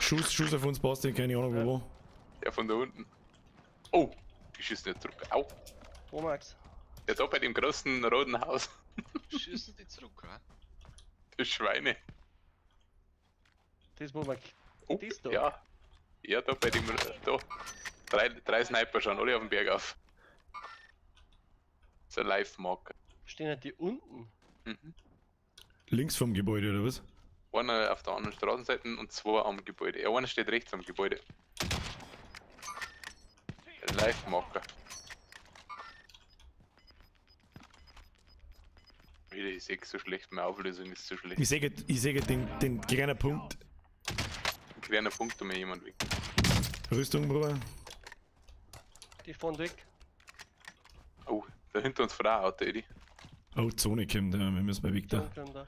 Schuss auf uns, Basti, keine Ahnung wo.
Der von da unten. Oh, die schießen nicht zurück. Au.
Wo, Max?
Der da bei dem großen roten Haus.
Schießen die zurück, ha?
Die Schweine.
Das, wo man.
Oh,
Das da?
ja. Ja, da bei dem. Da. Drei Sniper schauen alle auf den Berg auf. Das ist ein Live-Marker.
Stehen halt die unten.
Mhm.
Links vom Gebäude, oder was?
Einer auf der anderen Straßenseite und zwei am Gebäude. Ja, einer steht rechts am Gebäude. Der Live-Marker. Wieder, ich sehe so schlecht, meine Auflösung ist so schlecht.
Ich sehe den kleinen Punkt.
Ein kleiner Punkt, um mir jemand weg.
Rüstung, Bruder.
Die fahren weg.
Oh, da hinter uns fährt auch ein Auto, Eddie.
Oh, Zone kommt, ja, wir müssen mal weg da.
Dann da.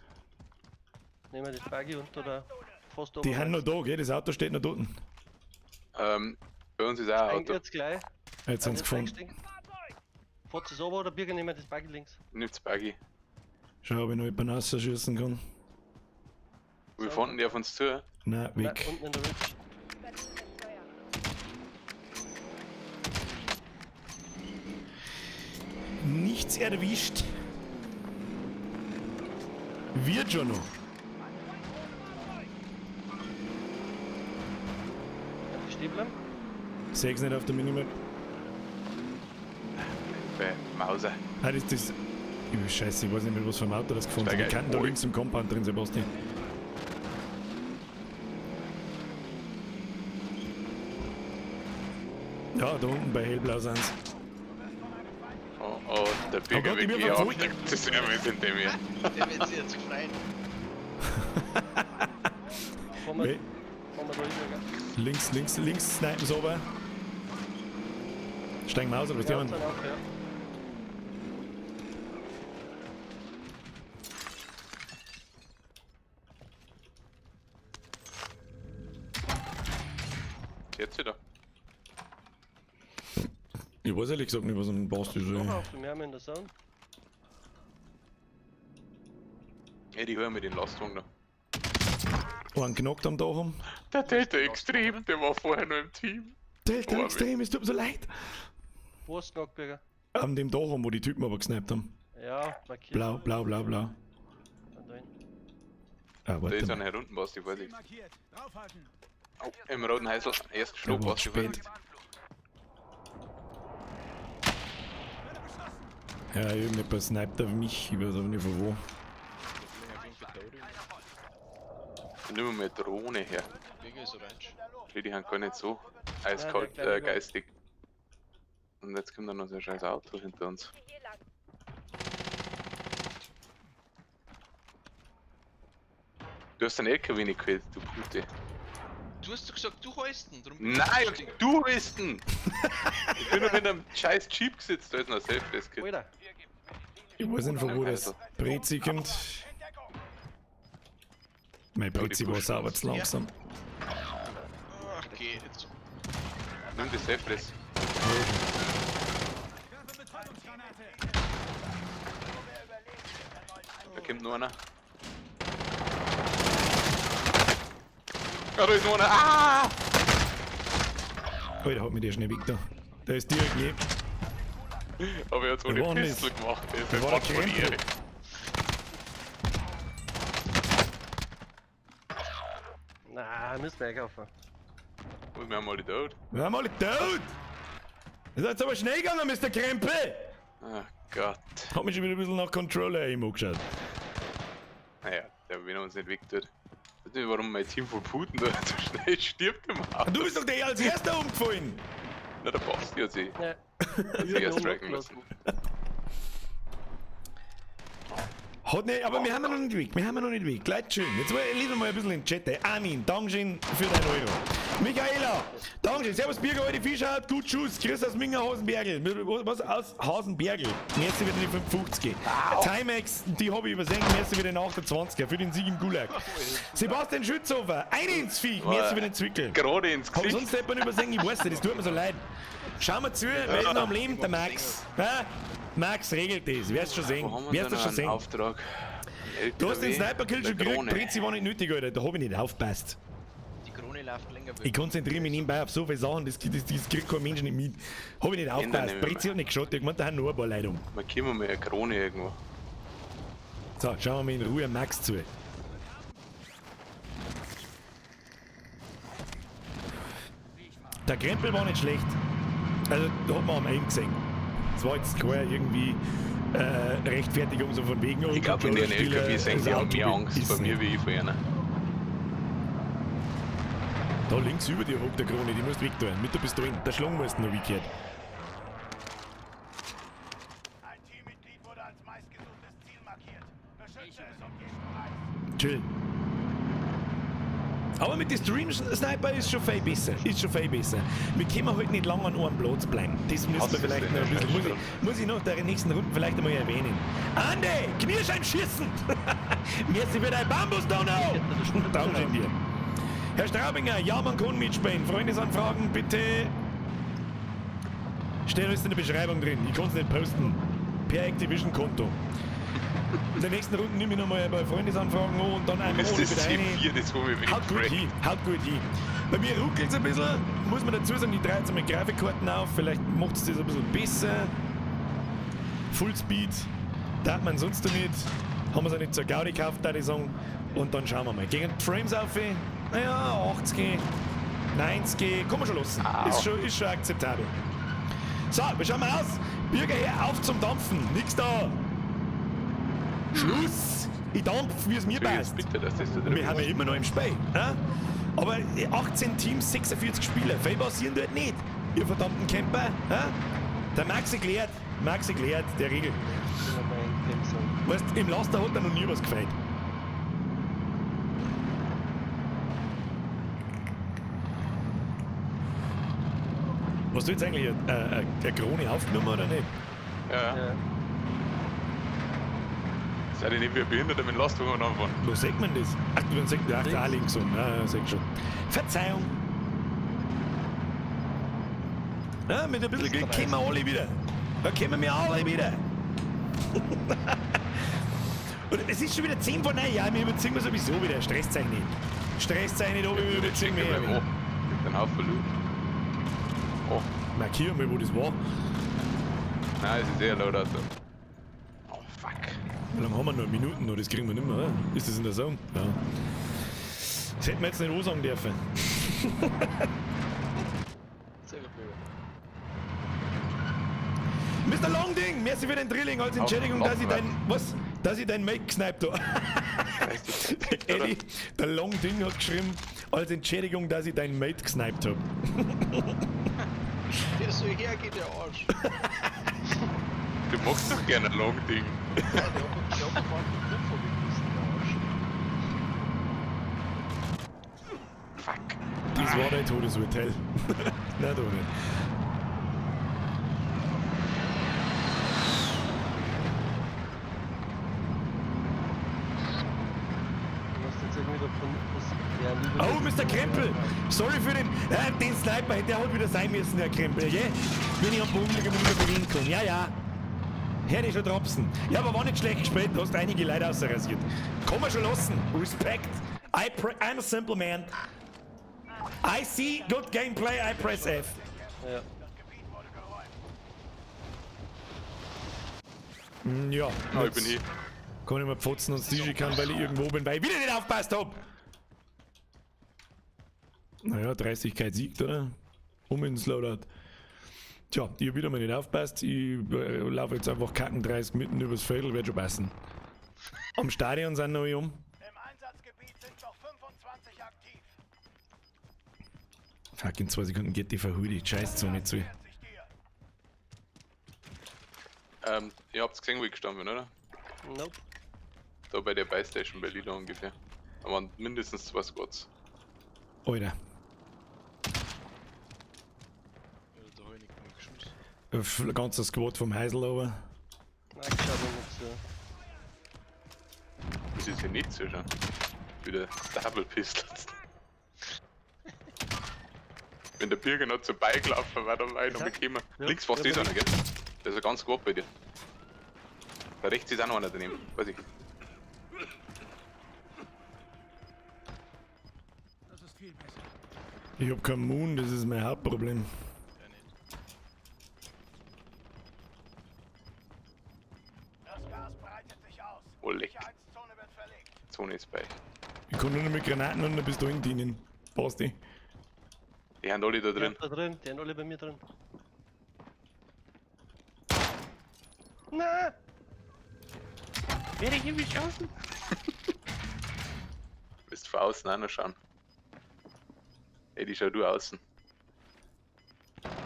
Nehmen wir das Buggy und oder fast
Die haben noch da, gell? Das Auto steht noch dort.
Bei uns ist auch ein Auto.
Jetzt gleich.
Jetzt haben sie gefunden.
Fahrt es runter oder Birger nehmen wir das Buggy links.
Nimmt's Buggy.
Schau, ob ich noch jemanden rausschießen kann.
Wie fahren denn die auf uns zu?
Nein,
Nein,
weg.
unten in der Ridge.
Nichts erwischt. Wird schon noch.
Stehen bleiben.
Seh's nicht auf der Minimap.
Bei Mauser.
Ah, das ist. Ich, Scheiße, ich weiß nicht mehr, was für ein Auto das gefunden
Steig
hat.
ein.
Die könnten da
Oi.
links im Compound drin, Sebastian. Ja, da unten bei Hellblau sind's.
Oh, oh, der Bürger
Gott, ich
wird
bin verfolgt.
gejagt. Das ist ja mit hinter mir.
Der wird sich jetzt gefreut.
Fahren wir,
Hey,
fahren wir da rüber, gell?
links, links, links snipen sie runter. Steigen wir aus, oder was die
Ja,
haben?
dann auch, ja.
Jetzt wieder.
Ja, Ich weiß ehrlich gesagt nicht, was am Basti ist.
Doch auf, wir haben in der Zone.
Ey, die hören mir den Lastwagen da.
Einen knockt am Dach haben.
Der Delta Extrem, der war vorher noch im Team.
Delta
Oh,
Extrem, es tut mir so leid.
Wo ist Knockberger?
An dem Dach haben, wo die Typen aber gesnappt haben.
Ja, markiert.
Blau, blau, blau, blau.
Dann da hinten.
Ah,
Da
warte
ist
mal.
einer herunten, Basti, Vorsicht. Oh, im roten Häusl. Erst geschlagen,
Der war
Basti,
spät.
Vorsicht.
Ja, irgendetwas sniped auf mich, ich weiß aber nicht von wo.
Nimm mal Drohne her.
Birger ist orange.
Die haben gar nicht so eiskalt,
Ja, der kleine
geistig. Und jetzt kommt dann noch so ein scheiß Auto hinter uns. Du hast den LKW nicht gekillt, du Pute.
Du hast doch gesagt, du heust ihn, drum bin ich
Nein,
eingestiegen.
du bist ihn! Ich bin noch in einem scheiß Jeep gesetzt, da ist noch ein Self-Desk.
Alter,
Ich weiß nicht, von wo das Brezi kommt. Mein Brezi war sauber zu langsam.
Ach, okay, jetzt.
Nimm die Self-Desk. Da kommt nur einer. Ah, da ist nur einer. Ah!
Alter, hat mich der schnell weg da. Der ist direkt neben.
Aber er hat so
Wer
eine
war denn
Pistole
das?
gemacht. Der ist
Wer war der
ein Mann von
Krempel?
Ehre.
na, müssen wir einkaufen.
Und wir haben alle tot.
Wir haben alle tot! Ist jetzt aber schnell gegangen, Mr. Krempel!
Ah Gott.
Hat mich schon wieder ein bisschen nach Controller Aim angeschaut.
Naja, der wenn er uns nicht wegtut. Ich weiß nicht, warum mein Team von Putin da so schnell stirbt im Auto.
Du bist doch der als erster umgefallen!
Na, der Basti hat sich,
Ja.
hat sich erst tracken lassen.
Hat nicht, aber wir haben ja noch nicht weg, wir haben ja noch nicht weg. Leute, schön. Jetzt lesen wir mal ein bisschen in den Chat. ey. Armin, Dankeschön für deinen Euro. Michaela, Dankeschön. Servus, Birger, alte Fischhaut, gut Schuss. Chris aus Mingerhausenbergel. Was aus Hasenbergel? Merci wieder die 550. Timex, die hab ich übersehen. Merci wieder den 28er für den Sieg im Gulag. Sebastian Schützhofer, ein ins Viech. Merci für den Zwickel.
Gerade ins
Hab
Gesicht.
sonst jemand übersehen? Ich weiß nicht, das tut mir so leid. Schauen wir zu, wer ist noch am Leben? Der Max. Ha? Max regelt das, wirst schon sehen.
Wo haben wir
Wirst
denn
du schon
einen
sehen.
Auftrag? Ein
Du hast den
LKW,
Sniper-Kill schon
eine
gekriegt,
Krone.
Brezi war nicht nötig, Alter. Da hab ich nicht aufgepasst.
Die Krone läuft länger.
Ich konzentriere mich nebenbei auf so viele Sachen, das kriegt kein Mensch nicht mit. Hab ich nicht aufgepasst.
nehmen wir
Brezi hat nicht geschaut, ich gemeint, da haben nur ein paar Leute um.
Markieren wir mal eine Krone irgendwo.
So, schauen wir mal in Ruhe Max zu. Der Krempel war nicht schlecht. Also, da hat man am Aim gesehen. Das war jetzt keine irgendwie Rechtfertigung so von wegen. oh,
Ich glaube, wenn die einen
Controllerspieler,
LKW sehen,
das
die haben
Auto
mehr Angst
ist
vor mir
nicht.
wie ich vor einer.
Da links über dir hockt der Krone, die musst du weg tun. Mit der Pistole. Der Schlong musst du noch weggehört.
Ein Teammitglied wurde als meistgesuchtes Ziel markiert. Beschütze es um jeden Preis.
Chill. Aber mit dem Stream Sniper ist schon viel besser. Ist schon viel besser. Wir können halt nicht lange an einem Platz bleiben. Das müssen
Hast
wir
du
vielleicht
das
noch ein
denn?
bisschen. Muss ich noch der nächsten Runde vielleicht einmal erwähnen. Ande! Knirschein schießen! Merci für dein Bambus, Donau! Dankeschön dir. Herr Straubinger, ja, man kann mitspielen. Freundesanfragen bitte. Steht alles in der Beschreibung drin. Ich kann es nicht posten. Per Activision-Konto. In der nächsten Runde nehme ich nochmal ein paar Freundesanfragen an und dann einfach
Ist
ohne
das
mit rein.
C4, das wo wir mit
Haut gut hin, haut gut hin. Bei mir ruckelt es ein bisschen, muss man dazu sagen, ich drehe jetzt einmal Grafikkarten auf, vielleicht macht es das ein bisschen besser. Fullspeed, darf man sonst damit. Haben wir es auch nicht zur Gaudi gekauft, da ich sagen. Und dann schauen wir mal. Gegen die Frames auf, naja, 80, 90, kann man schon lassen. Ist schon akzeptabel. So, wir schauen mal aus. Bürger her, auf zum Dampfen. Nix da. Schluss. Ich dampf, wie es mir passt.
Bitte, dass das da drin
Wir haben ja
ist.
immer noch im Spiel. Ne? Aber 18 Teams, 46 Spieler. Viel passieren dort nicht. Ihr verdammten Camper. Ne? Der Max erklärt, der Regel. Weißt, im Laster hat er noch nie was gefällt. Hast du jetzt eigentlich eine Krone aufgenommen oder nicht?
Ja.
Ja.
Seid ihr nicht wie ein Behinderter mit dem Lastwagen anfahren?
Wo sieht man das? Ach, du siehst ach, da links um. Ja, ja, seh ich schon. Verzeihung. Ja, mit ein bisschen Glück kommen wir alle wieder. Da kommen wir alle wieder. Und es ist schon wieder 10 vor 9. Ja, wir überziehen wir sowieso wieder. Stresst euch nicht. Stresst euch nicht, ob wir überziehen
Check
wir.
mal an. Mit einem Haufen Loot. Oh,
Markier mal, wo das war.
nein, es ist eher Loadout da. Oh, fuck.
Wie lange haben wir noch? Minuten noch? Das kriegen wir nicht mehr, oder? Ist das in der Zone? Ja. Das hätten wir jetzt nicht ansagen dürfen.
Sehr gut.
Mr. Longding, merci für den Drilling als Entschädigung, dass ich dein. Was? Dass ich dein Mate gesniped habe. Eddie, der Longding hat geschrieben, als Entschädigung, dass ich dein Mate gesniped habe.
Der soll hergehen, der Arsch.
Du magst doch gerne ein Long Ding.
Ja, der hat der hat mir den Kopf abgerissen, der Arsch.
Fuck.
Das war dein Todesurteil. Nein, doch nicht.
Du hast jetzt irgendwie da von. Was, ja,
Oh, Mr. Krempel! Sorry für den. Den Sniper, der hat wieder sein müssen, Herr Krempel, gell? Wenn ich am Boden liege, muss ich bewegen kann. Ja, ja. Hör dich schon dropsen. Ja, aber war nicht schlecht gespielt, du hast einige Leute ausrasiert. Kann man schon lassen. Respekt. I'm a simple man. I see good gameplay, I press F.
Ja.
Das Gebiet wurde geräumt.
Ja,
Oh, ich
jetzt
bin hier.
Kann ich mir pfotzen und Stigi kann, weil ich irgendwo bin, weil ich wieder nicht aufpasst hab. Naja, Dreistigkeit siegt, oder? Um ins Loadout. Tja, ich hab wieder mal nicht aufpasst. Ich laufe jetzt einfach kacken 30 mitten übers Viertel, wird schon passen. Am Stadion sind noch um.
Im Einsatzgebiet sind noch 25 aktiv.
Fuck, in 2 Sekunden geht die verhudi. Scheißzone zu.
Nähert sich dir.
Ihr habt's gesehen, wo ich gestorben bin, oder?
Nope.
Da bei der Buystation bei Lila ungefähr. Da waren mindestens zwei Squads.
Alter.
Ja, da hab ich nicht genug Schuss.
Ein ganzer Squad vom Heisel aber.
Nein, ich schau mir nicht zu.
Das ist ja nicht so schon. Wieder Double Pistols. Wenn der Birger noch zu beigelaufen war, dann war ich noch gekommen.
Ja.
Links warst du
Ja,
ist einer, gell? Da ist ein ganz Squad bei dir. Da rechts ist auch noch einer daneben, weiß ich.
Ich hab keinen Moon, das ist mein Hauptproblem.
Ja, nicht.
Das Gas breitet sich aus.
Oh, leck.
Sicherheitszone wird verlegt.
Zone ist bei.
Ich kann nur noch mit Granaten und einer Pistolen dienen. Basti.
Die haben alle da
Die
drin.
sind da drin, die sind alle bei mir drin. Na!
Werde ich irgendwie geschossen? Bist von außen auch noch schauen. Ey, die schau du außen.
Noch 10.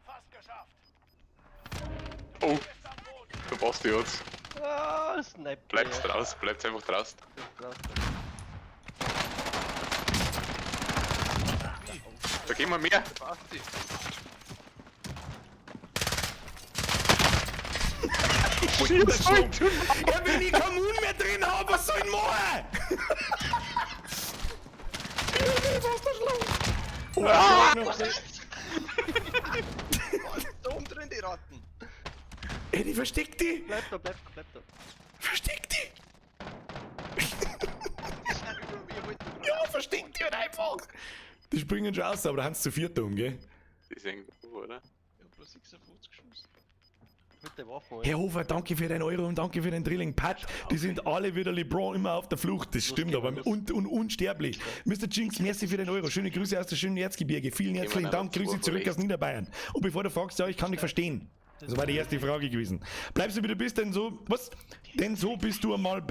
Fast geschafft.
Oh,
Bist am Boden.
da Basti hat's.
Ah, Sniper.
Bleibst draußen, bleibst einfach draußen. Da gehen wir mehr.
Basti.
Ja, wenn ich keinen Moon mehr drin habe, was soll ich machen? Ich bin fast erschlagen. Oh, ah!
Da oben drin, die Ratten.
Ey, die versteckt die!
Bleib da, bleib da, bleib da.
Versteckt die!
Die sind über mir heute.
Ja, versteckt die halt einfach! Die springen schon aus, aber da haben sie zu viert um, gell?
Die sind irgendwo, oder?
Ich hab bloß 56 geschossen.
Mit der Waffe, Alter.
Herr Hofer, danke für den Euro und danke für den Drilling. Pat, die sind alle wieder LeBron immer auf der Flucht. Das stimmt aber. Und unsterblich. Mr. Jinx, merci für den Euro. Schöne Grüße aus der schönen Erzgebirge. Vielen herzlichen Dank. Grüße zurück aus Niederbayern. Und bevor du fragst, ja, ich kann dich verstehen. Das war die erste Frage gewesen. Bleibst du wie du bist, denn so, was? Denn so bist du einmal,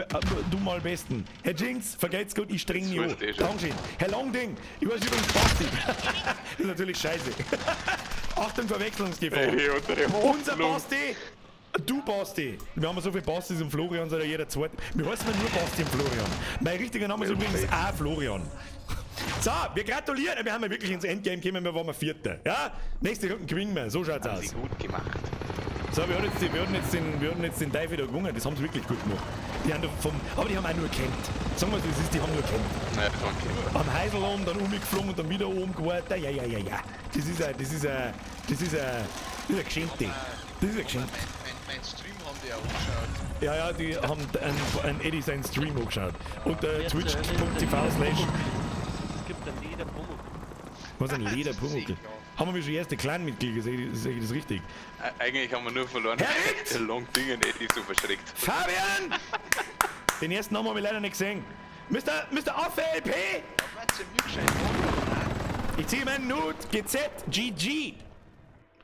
du mal besten. Herr Jinx, vergelt's gut, ich streng mich an.
wusste ich schon.
Dankeschön. Herr Longding, ich weiß übrigens Basti. Das ist natürlich scheiße. Achtung, Verwechslungsgefahr.
Ey, unter
Unser Basti, du Basti. Wir haben ja so viele Bastis und Florian, sondern jeder zweite. Wir heißen nur Basti und Florian. Mein richtiger Name ist übrigens auch Florian. So, wir gratulieren. Wir haben ja wirklich ins Endgame gekommen, wir waren wir Vierter. Ja? Nächste Runde gewinnen wir. So schaut's
Haben sie
aus.
gut gemacht.
So, wir hatten jetzt, wir hatten jetzt den Teufel da gewonnen, das haben sie wirklich gut gemacht. Die haben da vom, aber die haben auch nur gekämpft. Sagen wir so, es ist, die haben nur gekämpft.
Naja, das war ein Kämpfer.
Am Heisel oben, dann umgeflogen und dann wieder oben gewartet. Ja. Das ist ein Geschenk. Das ist ein Geschenk.
Mein Stream haben die auch angeschaut.
Ja, die haben einen Eddie seinen Stream angeschaut. Unter
Wer zur Hölle ist denn
twitch.tv/.
Es gibt ein Lederpumuckl.
Was ein Lederpumuckl. Haben wir schon erste Clan-Mitglieder, sehe ich das richtig?
Eigentlich haben wir nur verloren,
Herr Ritz!
der Long Ding und Eddie so verschreckt.
Fabian! Den ersten Namen habe ich leider nicht gesehen. Mr. Affe LP! Ich ziehe meinen Hut, GZ, GG.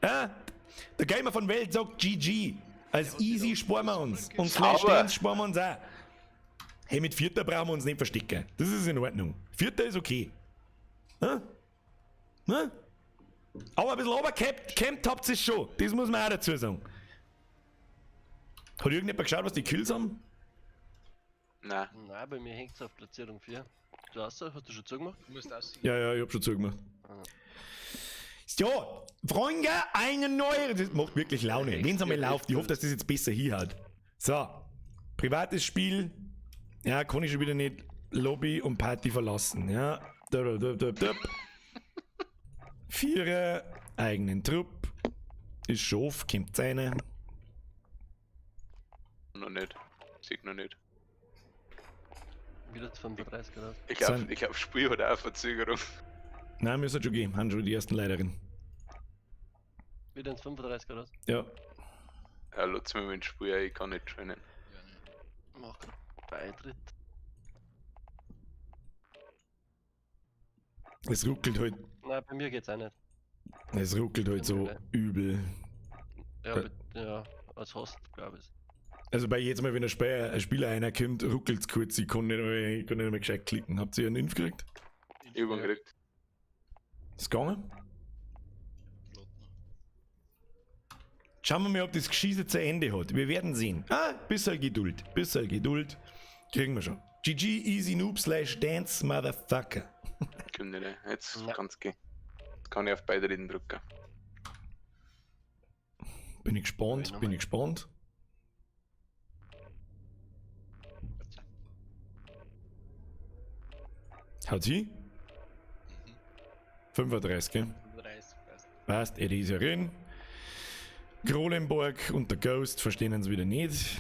Ja? Der Gamer von Welt sagt GG. Als easy sparen wir uns. Und Slash
Sauber.
Dance sparen wir uns auch. Hey, mit Vierter brauchen wir uns nicht verstecken. Das ist in Ordnung. Vierter ist okay. Ja? Ja? Aber ein bisschen runtergekämpft campt habt ihr schon. Das muss man auch dazu sagen. Hat irgendjemand geschaut, was die Kills haben?
Nein.
Nein, bei mir hängt's auf Platzierung 4. Du hast, hast du schon zugemacht?
Du musst aussehen.
Ja, ich hab schon zugemacht. So, Freunde, eine neue. Das macht wirklich Laune. Wenn es einmal läuft, ich hoffe, dass das jetzt besser hinhaut. So, privates Spiel. Ja, kann ich schon wieder nicht Lobby und Party verlassen. Ja, dup, dup, dup, dup. Vierer, eigenen Trupp. Ist schon off, kommt seine.
Noch nicht. Sieg noch nicht.
Wieder 35 oder?
Ich glaube, glaub, Spiel hat auch eine Verzögerung.
Nein, müssen schon gehen. Haben schon die ersten Leiterinnen.
Wieder ins 35 oder?
Ja.
Ja, lass mich mit dem Spiel ein, ich kann nicht joinen.
Ja, ne.
Mach grad Beitritt.
Es ruckelt halt,
Nein, bei mir geht's auch nicht.
es ruckelt halt so übel.
Ja, aber, ja, als Host, glaube ich.
Also bei jedem Mal, wenn ein Spieler einer kommt, ruckelt es kurz. Ich kann nicht mehr gescheit klicken. Habt ihr einen Inf gekriegt?
Ich hab ihn gekriegt.
Ist gegangen?
Flott noch.
Schauen wir mal, ob das Geschieße zu Ende hat. Wir werden sehen. Ah, bisschen Geduld. Bisschen Geduld. Kriegen wir schon. GG Easy Noob /Dance Motherfucker.
Kommt nicht, jetzt
Ja.
kann's gehen. Jetzt kann ich auf Beitreten drücken.
Bin ich gespannt, bin ich gespannt. Haut sie? 35, gell?
35, passt.
Passt, Eddie ist ja drin. Grolenborg und der Ghost verstehen uns wieder nicht.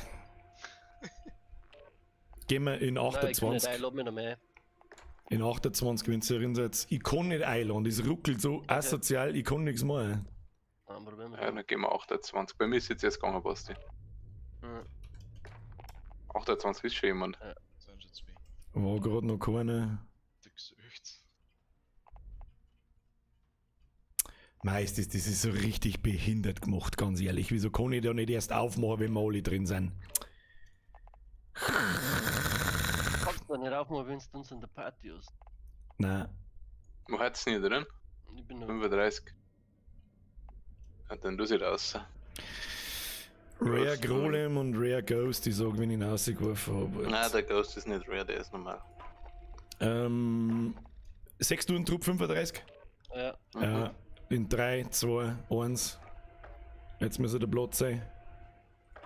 Gehen wir in
Nein, ich kann nicht
28.
einladen, mich noch mehr.
In 28, wenn ihr drin seid. Ich kann nicht einladen, das ruckelt so asozial, ich kann nichts machen.
Dann probieren wir
Ja, dann gehen wir 28. Bei mir ist jetzt erst gegangen, Basti.
Ja.
28 ist schon jemand.
Sind schon zwei.
War gerade noch keiner.
Du Gesicht.
Meist ist das ist so richtig behindert gemacht, ganz ehrlich. Wieso kann ich da nicht erst aufmachen, wenn wir alle drin sind?
Kannst du nicht aufmachen, wenn du uns in der Party hast.
Nein.
Wo hat's denn hier drin?
Ich bin noch.
35. Ja, dann du sie raus.
Rare Grolem und Rare Ghost, die sagen, wenn ich ihn rausgeworfen habe.
Nein, der Ghost ist nicht rare, der ist normal.
6 Uhr Trupp 35?
Ja.
Ja. In 3, 2, 1. Jetzt müsste der Platz sein.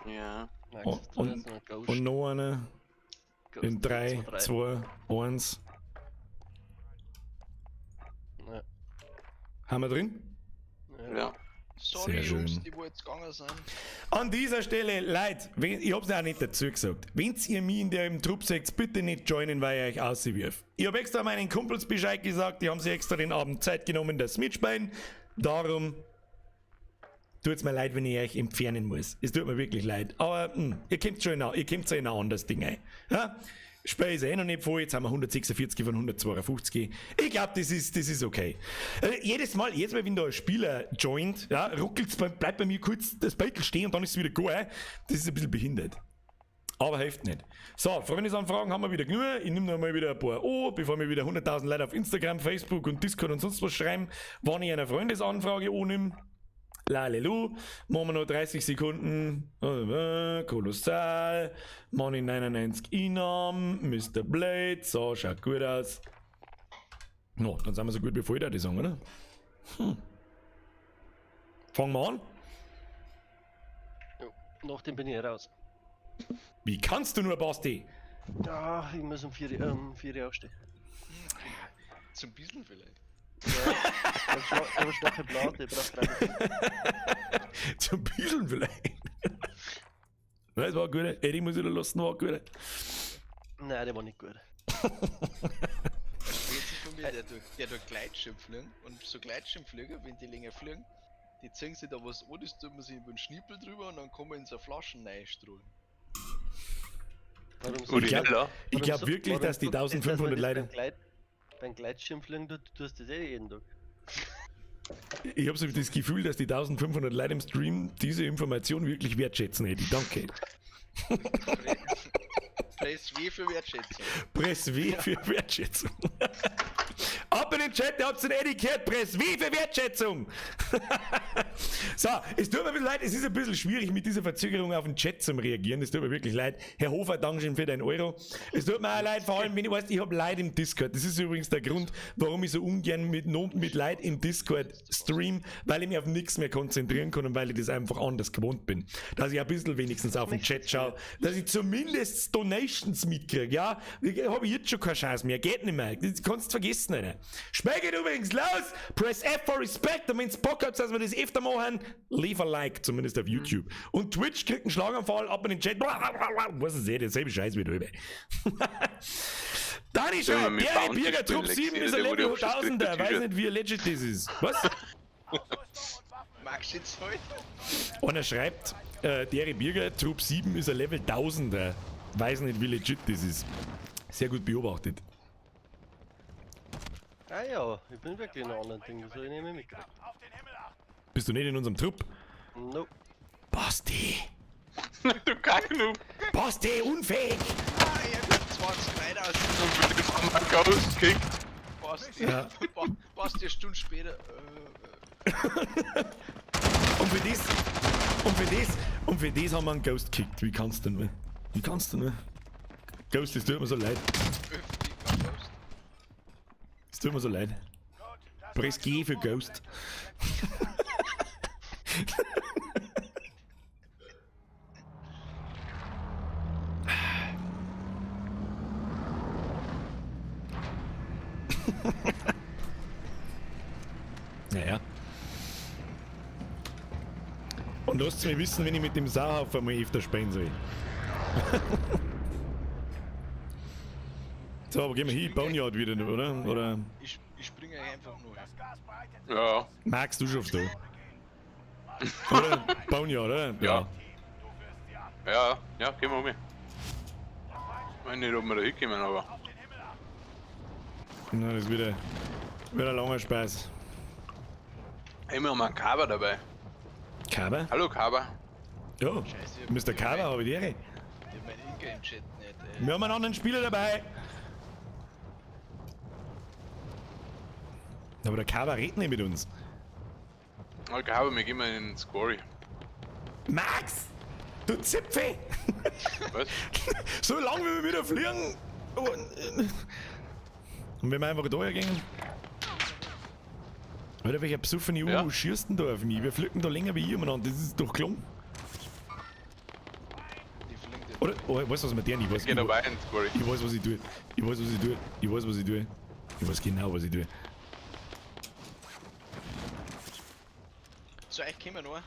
Ja.
Max,
Und,
du
und,
jetzt noch Ghost.
und noch einer.
Ghost,
In 3,
2,
2, 1.
Ja.
Haben wir drin?
Ja.
Sorry,
Sehr schön.
Jungs, die wo jetzt gegangen sind.
An dieser Stelle, Leute, ich hab's ja auch nicht dazu gesagt. Wenn's ihr mich in dem Trupp seht, bitte nicht joinen, weil ich euch auswirf. Ich hab extra meinen Kumpels Bescheid gesagt, die haben sich extra den Abend Zeit genommen, das mitspielen. Darum tut's mir leid, wenn ich euch entfernen muss. Es tut mir wirklich leid. Aber ihr kommt schon in ein, ihr kommt schon in ein anderes Ding ein. Ja? Spiel ist eh noch nicht voll, jetzt haben wir 146 von 152. Ich glaub, das ist okay. Jedes Mal, wenn da ein Spieler joint, ja, ruckelt's bei, bleibt bei mir kurz das Beutel stehen und dann ist es wieder gut. Das ist ein bisschen behindert. Aber hilft nicht. So, Freundesanfragen haben wir wieder genug. Ich nehme noch mal wieder ein paar an, bevor mir wieder 100.000 Leute auf Instagram, Facebook und Discord und sonst was schreiben, wann ich eine Freundesanfrage annehme. Lalelu, machen wir noch 30 Sekunden. Kolossal. Money 99 Inam, Mr. Blade. So, schaut gut aus. No, dann sind wir so gut wie voll, würde ich sagen, oder? Fangen wir an.
Nach dem bin ich raus.
Wie kannst du nur, Basti?
Ja, ich muss um 4 Uhr aufstehen.
Zum bisschen vielleicht.
Ja, ich hab schwache Blase, ich brauch 3 Minuten.
Zum bisschen vielleicht. Nein, es war gut. Eddie muss ich da lassen, war gut.
Nein, der war nicht gut.
Jetzt ist von mir, der tut Gleitschirmfliegen. Und so Gleitschirmflieger, wenn die länger fliegen, die ziehen sich da was an, das tut man sich über den Schniepel drüber und dann kann man in so Flaschen reinstrahlen.
Warum
Ich
Uri
glaub-
Heller.
Ich glaube wirklich, dass die 1500 Leute.
Beim Gleitschirmfliegen, du tust das eh jeden Tag.
Ich habe so das Gefühl, dass die 1500 Leute im Stream diese Information wirklich wertschätzen, Eddie. Danke.
Press W für Wertschätzung.
Press W für Wertschätzung. Ab in den Chat, ihr habt den Eddie gehört. Press W für Wertschätzung. So, es tut mir ein bisschen leid, es ist ein bisschen schwierig mit dieser Verzögerung auf den Chat zum Reagieren. Es tut mir wirklich leid. Herr Hofer, Dankeschön für deinen Euro. Es tut mir auch leid, vor allem, wenn ich weiß, ich habe Leid im Discord. Das ist übrigens der Grund, warum ich so ungern mit Leid im Discord stream, weil ich mich auf nichts mehr konzentrieren kann und weil ich das einfach anders gewohnt bin. Dass ich ein bisschen wenigstens auf den Chat schaue, dass ich zumindest Donations mitkriege. Ja, habe ich jetzt schon keine Chance mehr. Geht nicht mehr. Das kannst du vergessen, Alter. Spiel geht übrigens los. Press F for Respect. Und wenn's Bock habt, dass wir das öfter machen, leave a like, zumindest auf YouTube. Und Twitch kriegt einen Schlaganfall, ab in den Chat. Was ist das? Derselbe Scheiß wie drüber. Dani
Sollen wir
schreibt,
mit
der
Bounty
Birger Trupp
spielen,
7 ist ein
Lexi? Der wurde
Level
auch schon
1000er.
gekriegt,
Weiß
der
nicht, wie legit das ist. Was?
Magst du jetzt heute?
Einer schreibt, Derry Birger, Trupp 7 ist ein Level 1000er. Weiß nicht, wie legit das ist. Sehr gut beobachtet.
Ah ja, ich bin wirklich in einem anderen Ding, das hab ich nicht mehr mitgekriegt.
Auf den Himmel achten.
Bist du nicht in unserem Trupp?
Nope.
Basti!
Du Kacknoob.
Basti, unfähig!
Ah, ich hab 20 Leute aus.
Und wir haben einen Ghost gekickt.
Basti,
Ja.
Basti, eine Stunde später.
Und für das, und für das, und für das haben wir einen Ghost gekickt. Wie kannst du denn? Wie kannst du denn? Ghost, es tut mir so leid.
Öffentlich Ghost.
Es tut mir so leid.
Gut, das
Press
war
G
genug
für Ghost. Naja. Und lasst mich wissen, wenn ich mit dem Sauhaufen mal öfter spielen soll. So, aber gehen wir hin, Boneyard wieder, oder? Oder
Ich springe einfach nur hin.
Das Gas breitet sich
Ja.
Max, du schaffst da. Oder? Boneyard, oder?
Ja.
Team. Du führst sie an.
Ja, ja, gehen wir um. Ich weiß nicht, ob wir da hinkommen, aber.
Auf den Himmel achten.
Na, das wird ein langer Spaß.
Hey, wir haben einen Kaber dabei.
Kaber?
Hallo Kaber.
Ja,
Scheiße, ich hab
Mr. Kaber, habe ich die Ehre.
Ich hab meinen Ingame-Chat nicht, ey.
Wir haben einen anderen Spieler dabei. Aber der Kaber redet nicht mit uns.
Hallo Kaber, wir gehen mal ins Quarry.
Max! Du Zipfel!
Was?
So lange wie wir wieder fliegen. Und wenn wir einfach da hergehen. Alter, welcher besoffene
Ja.
U schießt denn da auf mich? Wir fliegen da länger wie ich umeinander. Das ist doch gelungen.
Die fliegen dir.
Oder? Oh, ich weiß, was mit der nicht. Ich weiß,
Geh
ich,
dabei ins Quarry.
ich weiß, was ich tue. Ich weiß, was ich tue. Ich weiß, was ich tue. Ich weiß genau, was ich tue.
Zu euch kommen noch.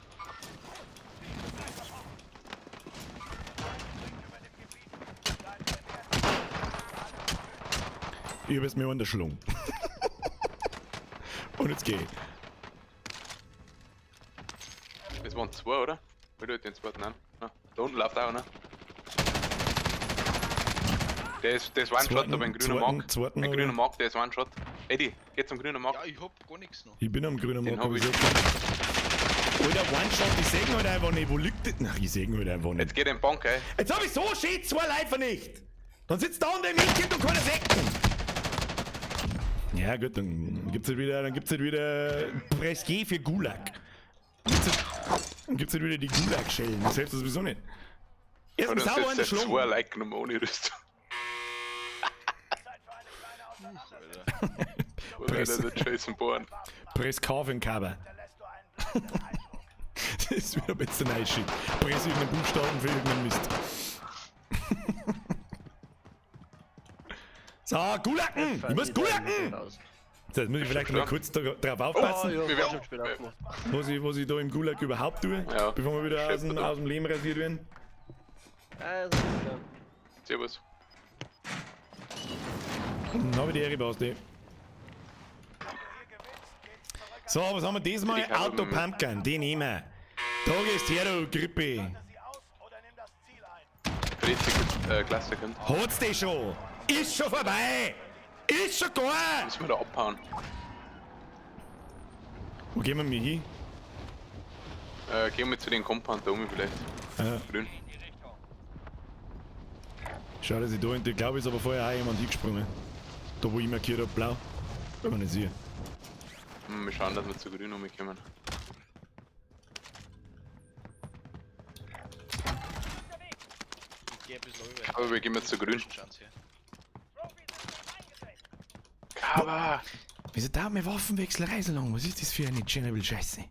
Ich hab jetzt mir unterschlungen. Und jetzt geh ich.
Das waren zwei, oder? Will du den zweiten an? Na, da unten läuft auch einer. Der ist One-Shot, aber ein grüner Mark.
Zweiten
Ein
hab
grüner
ich.
Mark, der ist One-Shot. Eddie, geh zum grünen Mark.
Ja, ich hab gar nichts noch.
Ich bin am grünen
Den
Mark.
hab
hab ich
ich.
gesagt. Alter, One-Shot, ich seh ihn halt einfach nicht. Wo liegt das? Ach, ich seh ihn halt einfach nicht.
Jetzt geht in den Bank, ey.
Jetzt hab ich so schön zwei Leute vernichtet. Dann sitzt da unter dem Mädchen und keiner Sekten. Ja gut, dann gibt's halt wieder, dann gibt's halt wieder Press G für Gulag. Dann gibt's halt wieder die Gulag-Schellen. Das hilft sowieso nicht. Erst
Hat
ein
uns
sauer
jetzt
an der
seit zwei
Schlung.
Like genommen ohne Rüstung.
Zeit für eine kleine Auseinandersetzung.
Oder
Press.
der Jason Bourne.
Press K für den Cover.
Hinterlässt du einen bleibenden Eindruck.
Das ist wieder jetzt der neue Shit. Press irgendeinen Buchstaben für irgendeinen Mist. So, Gulacken! Ich muss Gulacken! So, jetzt muss ich vielleicht mal kurz drauf aufpassen,
Oh, ja,
Wir
war
werden-
schon spät aufgemacht.
was ich da im Gulag überhaupt tue,
Ja.
bevor wir wieder
Scheppert.
aus dem Leben rasiert werden.
Also, ja.
Servus.
Dann habe ich die Ehre, Basti. So, was haben wir diesmal?
Ich habe-
Auto Pumpkin, den nehmen wir. Da gehst her, du Grippe.
Sie aus oder nimm das Ziel ein.
Grüezi, Klasse kommt.
Hat's die schon? Ist schon vorbei! Ist schon gar!
Müssen wir da abhauen.
Wo gehen wir mir hin?
Gehen wir zu den Compound da oben vielleicht.
Ja.
Grün.
Schau, dass ich da hinten, ich glaube, ist aber vorher auch jemand hingesprungen. Da, wo ich markiert hab, blau. Wenn man nicht sehe.
Wir schauen, dass wir zu grün rumkommen.
Ich geh ein bisschen rüber.
Aber wir gehen jetzt zu grün.
Schauen Sie.
Kaba!
Wieso dauert mir Waffenwechslerei so lange? Was ist das für eine Chernobyl Scheiße?